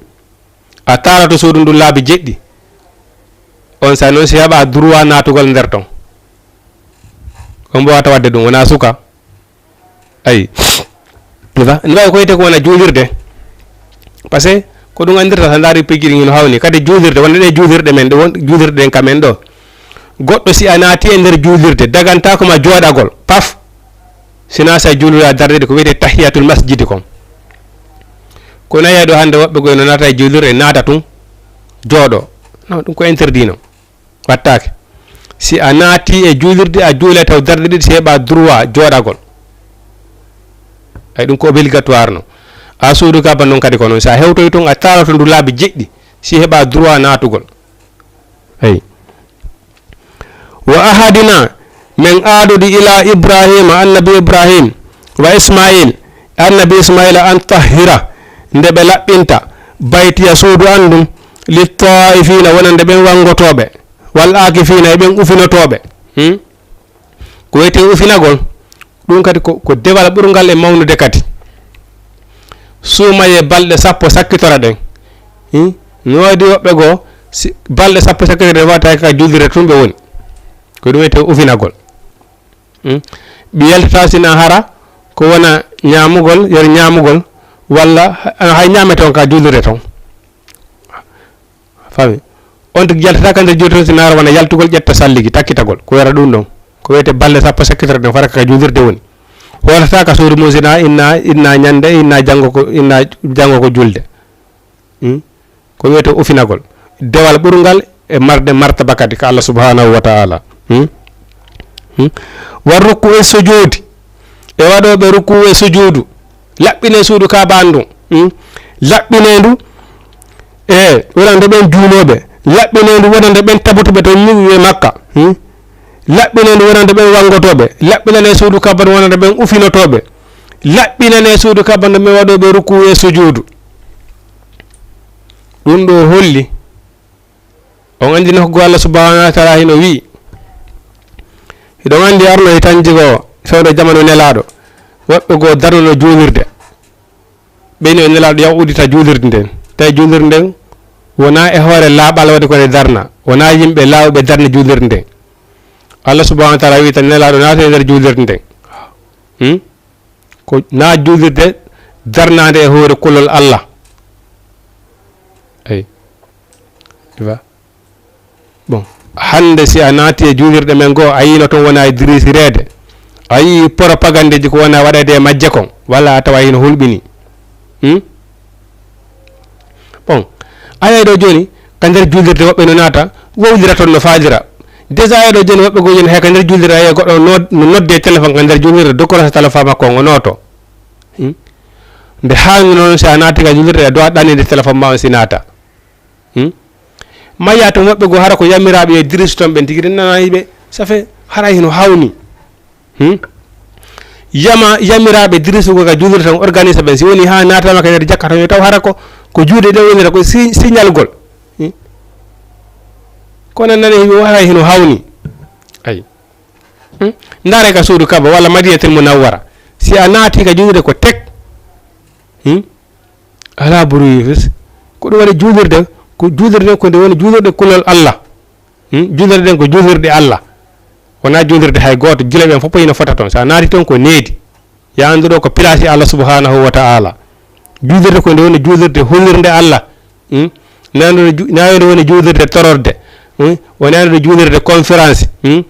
A taarato suudu ndun laabi jeɗɗi. On saa'i non si heɓaa droit naatugol nder ton. On mbaawata waɗde ɗun, wonaa suka. Ayi. Ni ba, ni ba ko wiyetee ko wona juulirde. Parce que ko ɗun anndirta, so a ndaarii piiji ɗin hino hawni. Kadi juulirde, wonde ɗee juulirɗe men ɗe won, juulirɗe ɗen ka men ɗoo. Goɗɗo si a naati e nder juulirde, dagantaako ma jooɗagol. Paf. Sinaa si a juulira darɗe ɗiɗi, ko wiyetee tahiyatul masjidi kon. Ko nayi ɗoo hannde woɓɓe goo no naata e juulirde, naata tun, jooɗoo. Non, ɗun ko interdit non. Wattaake. Si a naati e juulirde, a juulee taw darɗe ɗiɗi, si heɓaa droit jooɗagol. Ay, ɗun ko obligatoire non. A suudu Kaaba non kadi ko non. Si a hewtoyi ton, a taarato ndu laabi jeɗɗi, si heɓaa droit naatugol. Ay. Wa ahadina, men aadodi ila Ibrahima, annabi Ibrahim, wa Ismail, annabi Ismaila, an tahhira, nde ɓe laɓɓinta, baytiya, suudu an ndun, lit-taa'ifiina, wonande ɓen wanngotooɓe, wal aakifiina, e ɓen ufinotooɓe. Hmm? Ko wiyetee ufinagol, ɗun kadi ko, ko dewal ɓurngal e mawnude kadi. Suumayee balɗe sappo sakkitora ɗen. Hmm? No waɗi woɓɓe goo, si balɗe sappo sakkitora ɗen wata ka juulirde tun ɓe woni. Ko ɗun wiyetee ufinagol. Hmm? Ɓe yaltataa sinaa hara ko wona ñaamugol, yer ñaamugol, walla ha-, hay ñaamete on ka juulirde ton. Faami? On tigi yaltataa ka nder juulirde ton, sinaa hara wona yaltugol, ƴetta salligi, takkitagol. Ko wiyetee ɗun ɗon. Ko wiyetee balɗe sappo sakkitorɗe ɗen, fara ka juulirde woni. Hoolataa ka suudu mun, sinaa inna, inna ñande, inna janngo ko, inna janngo ko julde. Hmm? Ko wiyetee ufinagol. Dewal ɓurngal e marde martaba kadi ka Allah subhanahu wa ta'ala. Hmm? Hmm? War rukku e sujuudi. E waɗooɓe rukuu e sujuudu. Laɓɓinee suudu Kaaba an ndun. Hmm? Laɓɓinee ndu e wonande ɓen juulooɓe. Laɓɓinee ndu wonande ɓen tabutuɓe to ñiwi e Makka. Hmm? Laɓɓinee ndu wonande ɓen wanngotooɓe. Laɓɓinanee suudu Kaaba ndun wonande ɓen ufinotooɓe. Laɓɓinanee suudu Kaaba ndun ɓen waɗooɓe rukuu e sujuudu. Ɗun ɗoo holli On anndi nokku goo Allah subhanahu wa ta'ala hino wi'i, hiɗon anndi arno e tanji goo fewndo jamanu Nelaaɗo, woɓɓe goo darnono juulirde. Ɓe no Nelaaɗo yaw uddita juulirde nden. Tawi juulirde nden wonaa e hoore laaɓal waɗi ko nde darna, wonaa yimɓe laawuɓe darni juulirde nden. Allah subhanahu wa ta'ala wi'i tan Nelaaɗo naata e nder juulirde nden. Hmm? Ko na juulirde darnaande e hoore kulol Allah. Eyi. Tu vois? Bon, hannde si a naati e juulirɗe men goo, a yiino toon wona e dirisireede. A yii propagande ji ko wona waɗeede e majje kon. Walla a tawa hino hulɓini. Hmm? Bon, a yii ɗoo jooni, ka nder juulirde woɓɓe no naata, wowlira toon no faalira. Déjà a yii ɗoo jooni woɓɓe goo jooni hay ka nder juulirde a yii goɗɗo no, no nodde e téléphone ka nder juulirde, dokkora sa téléphone makko on o nooto. Hmm? Nde haani noon si a naati ka juulirde, a dowa ɗanninde téléphone ma on si naata. Hmm? Mayya toon woɓɓe goo hara ko yamiraaɓe yo dirisu toon ɓen tigi, nana yiɓe, ça fait, hara hino hawni. Hmm? Yama, yamiraaɓe dirisugol ka juulirde tan, organise ɓen, si woni haa naatama ka nder jakka tan, yo taw hara ko, ko juuɗe ɗe wonira, ko si-, signal gol. Hmm? Kono nane hiɓe hara hino hawni. Ayi. Hmm? Ndaare ka suudu Kaba walla Madinatul Munawwara. Si a naati ka juulirde ko tek. Hmm? Alaa buruwi fes. Ko ɗum waɗi juulirde, ko juulirde ko nde woni juulirde kulol Allah. Hmm? Juulirde ɗen ko juulirɗe Allah. Wonaa juulirde hay gooto, gila ɓen fof hino fota toon. So a naati toon ko needi. Yo a anndu ɗoo ko pilaasi Allah subhanahu wa ta'ala. Juulirde ko nde woni juulirde hulirnde Allah. Hmm? Naano nde ju-, naano nde woni juulirde tororde. Hmm? Wonaa nde juulirde conférence. Hmm?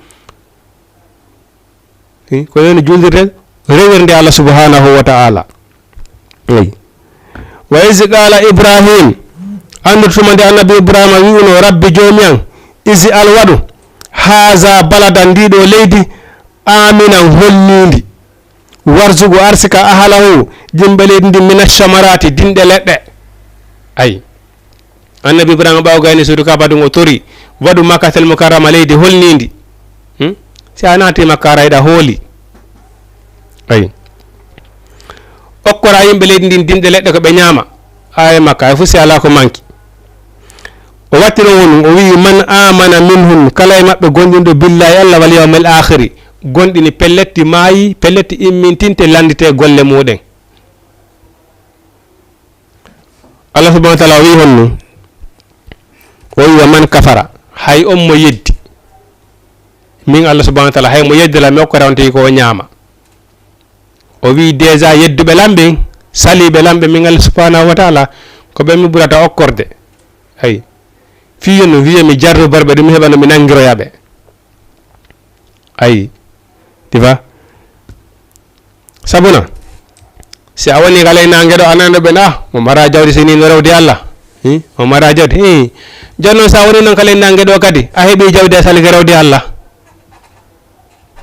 Hmm? Ko nde woni juulirde rewirnde Allah subhanahu wa ta'ala. Eyi. Wa iz qala Ibrahim, anndu tuma nde annabi Ibrahima wi'uno, "Rabbi joomi an, ij'al waɗu, haza baladan ndiɗo leydi, aminan holniindi, warzuqu arsika ahalahu, yimɓe leydi ndi mina shamarati dinɗe leɗɗe." Ayi. Annabi Ibrahima ɓaawo gayni suudu Kaaba ɗum o tori, "Waɗu Makkatal Mukarrama leydi holniindi." Hmm? Si a naati Makka ara hiɗa hooli. Ayi. Okkora yimɓe leydi ndin dinɗe leɗɗe ko ɓe ñaama. Haa e Makka, hay fof si alaa ko manki. O wattino on, o wi'i, "Man amana minhum, kala e maɓɓe gonɗinɗo billahi Allah wal yawmil akhiri." Gonɗini pelletti maayi, pelletti immintinte lanndite golle muɗen. Allah subhanahu wa ta'ala o wi'i honno? O wi'i, "Wa man kafara, hay on mo yeddi." Min Allah subhanahu wa ta'ala, hay mo yeddi la mi okka rawante ko o ñaama. O wi'i déjà yedduɓe lamɓe, saliɓe lamɓe min Allah subhanahu wa ta'ala, ko ɓe mi ɓurata okkorde. Ay. Fii yo no wiye mi jarru barɓe ɗum heɓa no mi nangiroya ɓe. Ay. Diva. Sabuna, si a woni kala e naange ɗo, a nana ɓe, "Ah, mo mara jawdi si ni no rewde Allah." Hmm? Mo mara jawdi. Hmm. Jooni noon, si a woni noon kala e naange ɗo kadi, a heɓi jawdi a salike rewde Allah.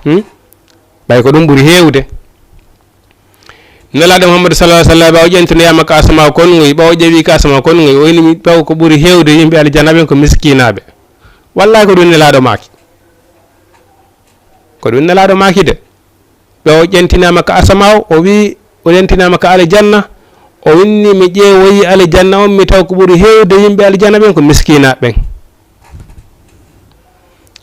Hmm? Ɓay ko ɗum ɓuri heewde. Nelaaɗo Muhammadu sallallahu alaihi wasallam, ɓawo ƴentinoyama ka asama kon ngoy, ɓawo ƴeewi ka asama kon ngoy, o inni mi ɓawo ko ɓuri heewde yimɓe aljanna ɓen ko miskinaaɓe. Wallahi ko ɗum Nelaaɗo maaki. Ko ɗum Nelaaɗo maaki de. Ɓe o ƴentinaama ka asama o, o wi'i, o ƴentinaama ka aljanna, o winni, mi ƴeewoyi aljanna on, mi taw ko ɓuri heewde yimɓe aljanna ɓen ko miskinaaɓe ɓen.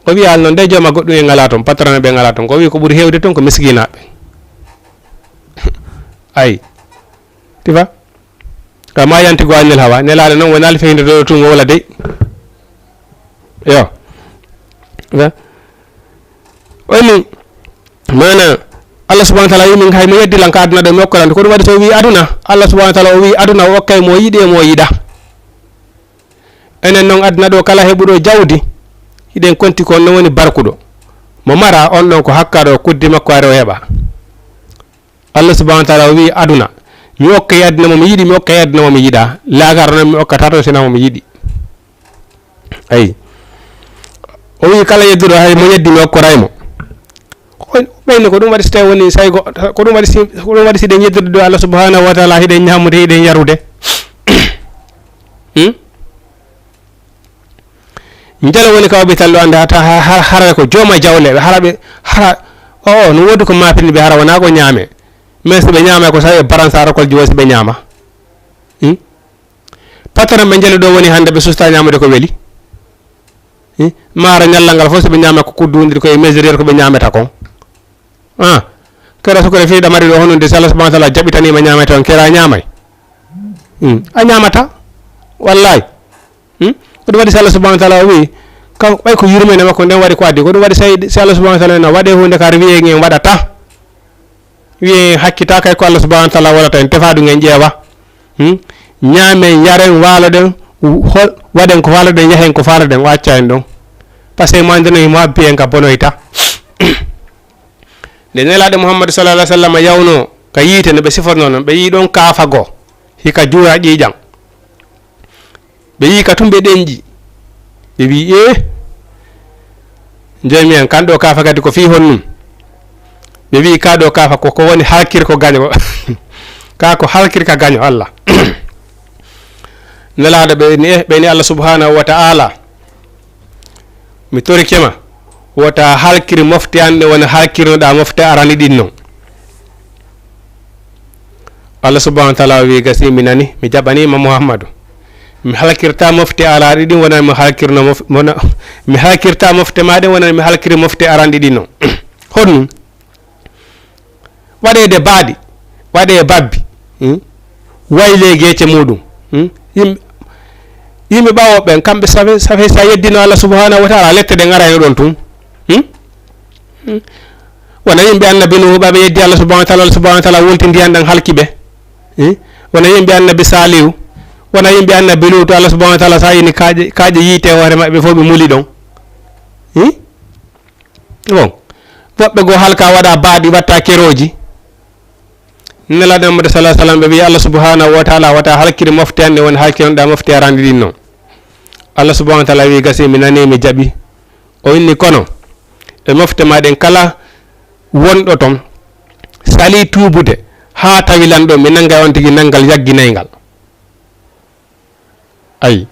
O wi'i, "Al noon de jooma goɗɗum en alaa toon, patron ɓe en alaa toon." Ko o wi'i ko ɓuri heewde toon ko miskinaaɓe ɓen. Ay. Tifa? Kama yantiqu anil hawa. Nelaaɗo noon wonaa alfeynde ɗo tun wowla dey. Yo. Ga. O inni, maana, Allah subhanahu wa ta'ala wi'i min hay mo yeddi lan ka aduna ɗo mi okkorante. Ko ɗum waɗi so o wi'i aduna, Allah subhanahu wa ta'ala o wi'i aduna o okkay mo yiɗi e mo yiɗa. Enen noon aduna ɗo kala heɓuɗo jawdi, hiɗen konti ko on noon woni barkuɗo. Mo mara on ɗon ko hakkaɗo kuddi makko ari o heɓa. Allah subhanahu wa ta'ala o wi'i aduna, mi okkay aduna mo mi yiɗi, mi okkay aduna mo mi yiɗa. Laakara noon mi okkata toon sina mo mi yiɗi. Ayi. O wi'i kala yedduɗo hay mo yeddi mi okkoray mo. Ko ɓeyno ko ɗum waɗi so tawi woni say go-, ko ɗum waɗi si, ko ɗum waɗi si ɗen yeddude ɗo Allah subhanahu wa ta'ala hiɗen ñamude, hiɗen yarude. Hmm? Njala woni ka o ɓitallo annde hata ha-, ha-, hara ko jooma jawle, ɓe hara ɓe, hara, o, o, no woodi ko maapini ɓe hara wonaa ko ñaame. Mais so ɓe ñaama ko sawi e baransara kol jiwo so ɓe ñaama. Hmm? Patron ɓe njali ɗo woni hannde ɓe susta ñaamude ko weli. Hmm? Maara ñallal ngal fof so ɓe ñaama ko kudduundir ko e mesure ko ɓe ñaamata kon. Ah, kera sukre fii ɗamari ɗo honunde si Allah subhanahu wa ta'ala jaɓitaniima ñaamay toon, kera ñaamay. Hmm. A ñaamata. Wallahi. Hmm? Ko ɗum waɗi si Allah subhanahu wa ta'ala o wi'i, kan ɓay ko yurmeende makko nden waɗi ko addi. Ko ɗum waɗi si, si Allah subhanahu wa ta'ala na waɗe huunde kar wi'e ngen waɗata. Wi'e hakkita kay ko Allah subhanahu wa ta'ala waɗata en tefa ɗum en ƴeewa. Hmm? Ñaamen, yaren, waaloɗen, hol-, waɗen ko faaloɗen, yahen ko faaloɗen, o acca en ɗon. Parce que mo anndino himo habbi en ka bonoyta. Nde Nelaaɗo Muhammadu sallallahu alaihi wasallam yawno ka yiite no ɓe siforno non, ɓe yii ɗon kaafa goo, hika juura ƴiiƴam. Ɓe yii ka tun ɓe ɗenƴi. Ɓe wii, "Ee, joomi an, kan ɗoo kaafa kadi ko fii honnun?" Ɓe wii, "Ka ɗoo kaafa ko, ko woni halkir ko gaño." Ka ko halkir ka gaño Allah. Nelaaɗo ɓe ni, eh, ɓe ni Allah subhanahu wa ta'ala. Mi torike ma, wota halkir mofte an ɗe wona halkirnoɗa mofte arani ɗin non. Allah subhanahu wa ta'ala wi, "Gasi, mi nani, mi jaɓanima Muhammadu. Mi halkirta mofte araɗi ɗin wona mi halkirno mof-, wona, mi halkirta mofte ma ɗen wona mi halkiri mofte aranɗi ɗin non." Honɗum? Waɗeede baaɗi, waɗee babbi, hmm? Waylee geece muɗum, hmm? Yimɓe, yimɓe ɓaawo ɓen, kamɓe safe, safe sa yeddino Allah subhanahu wa ta'ala, lette ɗen arayno ɗon tun, hmm? Hmm? Wona yimɓe annabi Nuhu, ɓaɓe yeddi Allah subhanahu wa ta'ala, Allah subhanahu wa ta'ala wulti ndiyan ɗan halki ɓe, hmm? Wona yimɓe annabi Salihu, wona yimɓe annabi Luutu, Allah subhanahu wa taala sa yini kaaƴe, kaaƴe yiite hoore maɓɓe fof ɓe muli ɗon. Hmm? Bon, woɓɓe goo halka waɗa baaɗi, watta kerooji. Nelaɗo Muhammad sallallahu alaihi wasallam ɓe wiya Allah subhanahu wa taala wata halkiri mofte anɗe woni halkiranɗa mofte arande ɗin non. Allah subhanahu wa taala wi gasi mi nani mi jaɓi. O inni kono e mofte ma ɗen kala wonɗo ton sali tuubude haa tawi lan ɗo mi nanga on tigi nangal yagginaygal. Ayi.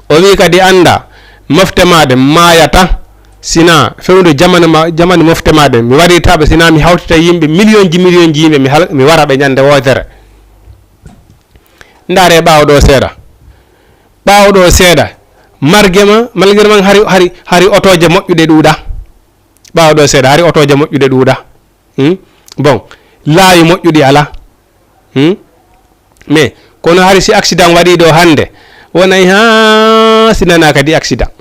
O wi kadi annda mofte maɗe maayata sina fewndo jamanu ma jamanu mofte maɗe mi warirtaɓe sina mi hawtita yimɓe million ji million ji yimɓe mi, hal, mi wara ɓe ñande wootere. Ndaare ɓaawo ɗo seeɗa. Ɓaawo ɗo seeɗa. Marge ma malgre man hari hari hari otoje moƴƴuɗe ɗuuɗa. Ɓaawo ɗo seeɗa hari otoje moƴƴuɗe ɗuuɗa. Hmm? Bon, laawi moƴƴuɗi ala. Hmm? Mais kono hari si accident waɗi ɗo hannde wonay ha si nana kadi accident.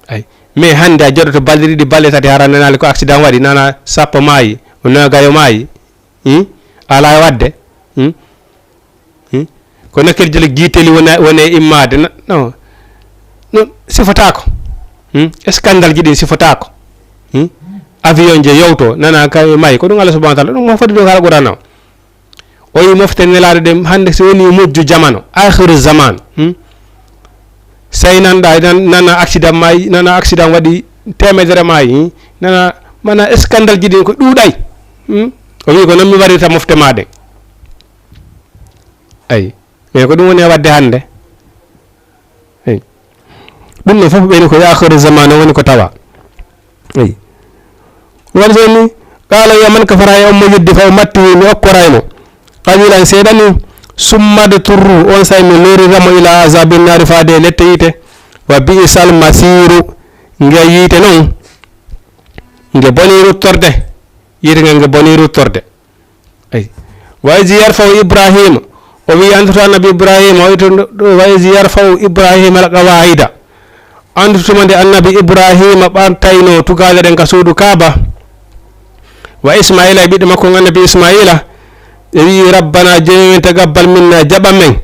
Ay. Mais hannde a joɗoto balɗe ɗiɗi balɗe tati hara nanali ko accident waɗi nana sappo maayi o nogayo maayi. Hmm? Ala e waɗde. Hmm? Hmm? Ko nakkerjele giiteli wona wone immaade non non sifotaako. Hmm? Scandale ji ɗin sifotaako. Hmm? Avion je yowto nana ka maayi ko ɗum Allah subhanahu wa taala ɗum mo foti ɗo kala qurana o. O wi mofte nelaaɗo ɗen hannde so woni mujju jamano akhiru zaman. Hmm? Sey nanɗa nan- nana accident maayi nana accident waɗi temedere maayi. Hmm? Nana mana scandale ji ɗin ko ɗuuɗay. Hmm? O wi ko non mi warirta mofte ma ɗen. Ayi. Mais ko ɗum woni e waɗde hannde. Eyi. Ɗum ɗo fof ɓeyni ko yaakoore zamanu woni ko tawa. Eyi. Won so ni qala yo man kafara e ommo yeddi fa o matti mi okkora e mo. Qalilan seeɗa ni summa de turru on say mi loriramo ila azabi nari faade e lette yiite. Wa bi'sal masiru nge yiite non nge boni ruttorde. Yiite nge nge boni ruttorde. Ay. Wa izi yarfau ibrahima o wi anduto annabi ibrahima o ito wa izi yarfau ibrahima alqawaida. Andu tuma nde annabi ibrahima ɓartayno tugaale ɗen ka suudu kaaba. Wa ismaila e ɓiɗɗo makko on annabi ismaila ɓe wi rabbana jomimen tagabbal minna jaɓa men.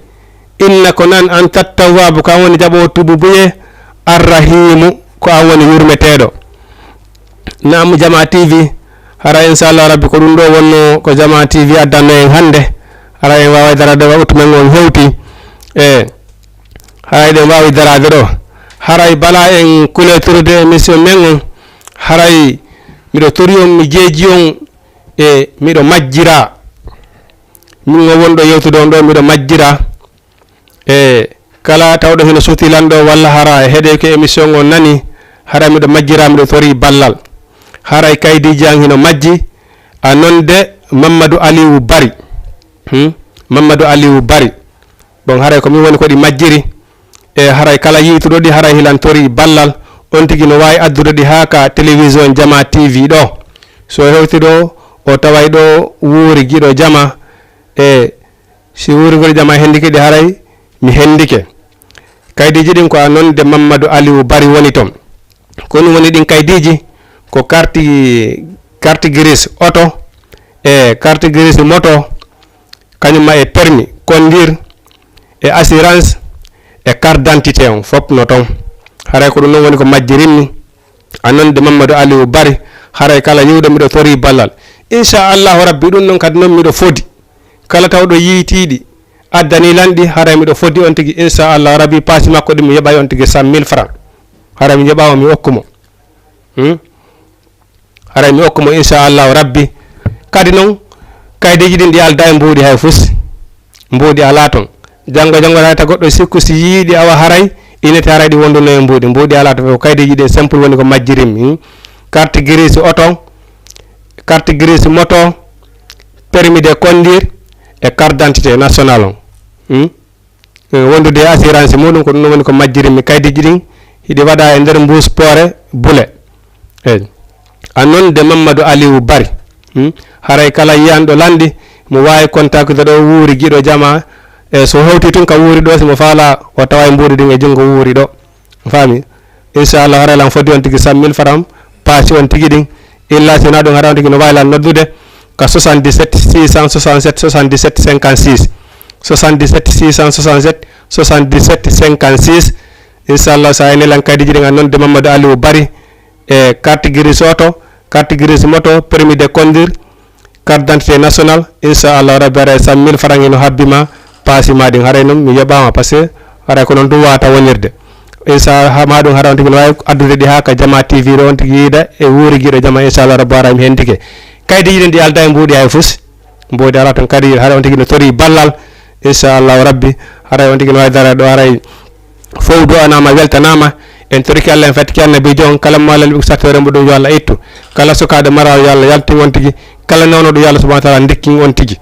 Innaka nan anta tawwabu ko an woni jaɓowo tububuye. Arrahimu ko an woni yurmeteɗo. Naam jama tv. Hara inchallah rabbi ko ɗum ɗo wonno ko jama tv addanno en hannde. Hara en wawa darade wa uttu men on hewti e hara eɗen wawi darade ɗo. Haray bala en kuletrude émission men on haray miɗo tori on mi jeeji on e miɗo majjira min o wonɗo yewtude on ɗo miɗo majjira. E kala tawɗo hino suuti lanɗo walla hara e heɗe ko émission o nani hara miɗo majjira miɗo tori ballal. Haray kaydiji an hino majji a nonde mammadu aliwu bari. Hmm? Mammadu aliwu bari. Bon haray ko min woni koɗi majjiri. E haray kala yiituɗo ɗi haray hilan tori ballal on tigi no wawi addude ɗi ha ka télévision jama tv ɗo. So hewti ɗo o taway ɗo wuuri giɗo jama. E si wuuri ngol jama hendike ɗi haray mi hendike. Kaydiji ɗin ko a nonde mammadu aliwu bari woni ton. Ko ɗum woni ɗin kaydiji ko carte carte grise oto e carte grise moto kañum ma e permis conduire e assurance e carte d'identité on fof no ton. Haray ko ɗum ɗon woni ko majjirinmi. A nonde mammadu aliwu bari haray kala yiwɗo miɗo tori ballal. Inchallahu rabbi ɗum ɗon kadi noon miɗo fodi kala tawɗo yiitiɗi addani lanɗi haray miɗo foddi on tigi inchallah rabi paasi makko ɗi mi yoɓay on tigi cent mille franc. Haray mi yoɓawa mi okkumo. Hmm? Haray mi okkumo inchallahu rabbi. Kadi noon kaydeji ɗin ɗi alda e mbuuɗi hay fus. Mbuuɗi ala toon. Janngo janngo hay ta goɗɗo sikku si yiiɗi awa haray inete haray ɗi wonduno e mbuuɗi mbuuɗi ala to fof kaydeji ɗi simple woni ko majjirimmi. Hmm? Carte grise oto, carte grise moto, permis de conduire e carte d'identité national on. Hmm? Eh, wondude e assurance muɗum ko ɗum woni ko majjirimmi kaydeji ɗin hiɗi waɗa e nder mbuus poore bule. Eyi. A noon de mammadu aliwu bari. Hmm? Haray kala yiyanɗo lanɗi mo wawi kontakde ɗo wuuri giɗo jama. E so hewti tun ka wuuri ɗo simo faala o tawa e mbuuɗi ɗin e junngo wuuri ɗo. Faami? Inchallah haray lan foddi on tigi cent mille franc paasi on tigi ɗin. Illa sina ɗum haray on tigi no wawi lan noddude. ka soixante-dix-sept six cent soixante-sept soixante-dix-sept cinquante-six. Soixante-dix-sept six cent soixante-sept soixante-dix-sept cinquante-six. Inchallah, so a nelan kaydi jiɗi ngan noon de Mamadou Aliou Bari, e carte grise oto, carte grise moto, permis de conduire, carte d'identité nationale. Inchallah rabbi, haray sa mille francs ino habbi ma, paasi ma ɗin. Haray noon mi yoɓama, parce que haray ko noon ɗum wata wonirde. Inchallah ma ɗum, haray on tigi no wawi addude ɗi ha ka Jama T V ɗo, on tigi yiida e wuuri giɗo jama. Inchallah rabbi, haray mi hendike. Kaydi jiɗi ndi alda e mbuuɗi hay fus. Mboodi ala tan kadi, haray on tigi no tori ballal. Inchallahu rabbi, haray on tigi no wawi dara ɗo, haray fof du'anama, weltanama. En toriki Allah, en fattiki annabijo on, kala mo Allah liɓi ko sattoore mum ɗum, yo Allah ittu. Kala sukaɗo maraɗo, yo Allah yaltin on tigi. Kala nawnoɗo, yo Allah subhanahu wa taala ndikkin on tigi.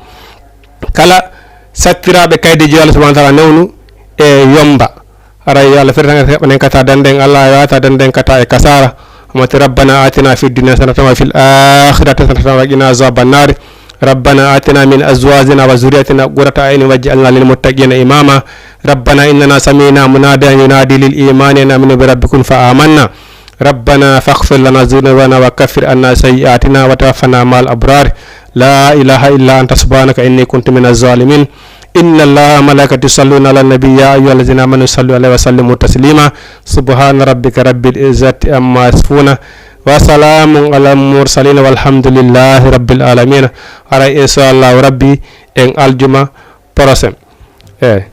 Kala sattiraɓe kaydiji, yo Allah subhanahu wa taala nawnu e yomba. Haray yo Allah firtan en, heɓanen kata danden Allah, wata danden kata e kasara. Mati rabbana atina fid dunya sanatan wa fil akhirati sanatan wa qina azaban nar. Rabbana atina min azwajina wa zurriyatina qurrata a'yunin waj'alna lil muttaqina imama. Rabbana innana sami'na munadiyan yunadi lil imani an aminu bi rabbikum fa amanna. Rabbana faghfir lana dhunubana wa kaffir anna sayyi'atina wa tawaffana ma'al abrar. La ilaha illa anta subhanaka inni kuntu minaz zalimin. Inna Allaha wa malaikatahu yusalluna ala nabi, ya ayyuhallazina amanu sallu alaihi wa sallimu taslima. Subhana rabbika rabbil izzati amma yasifuna. Wa salamun alal mursalin walhamdulillahi rabbil alamin. Haray inchallahu rabbi en aljuma prochain. Eyyi.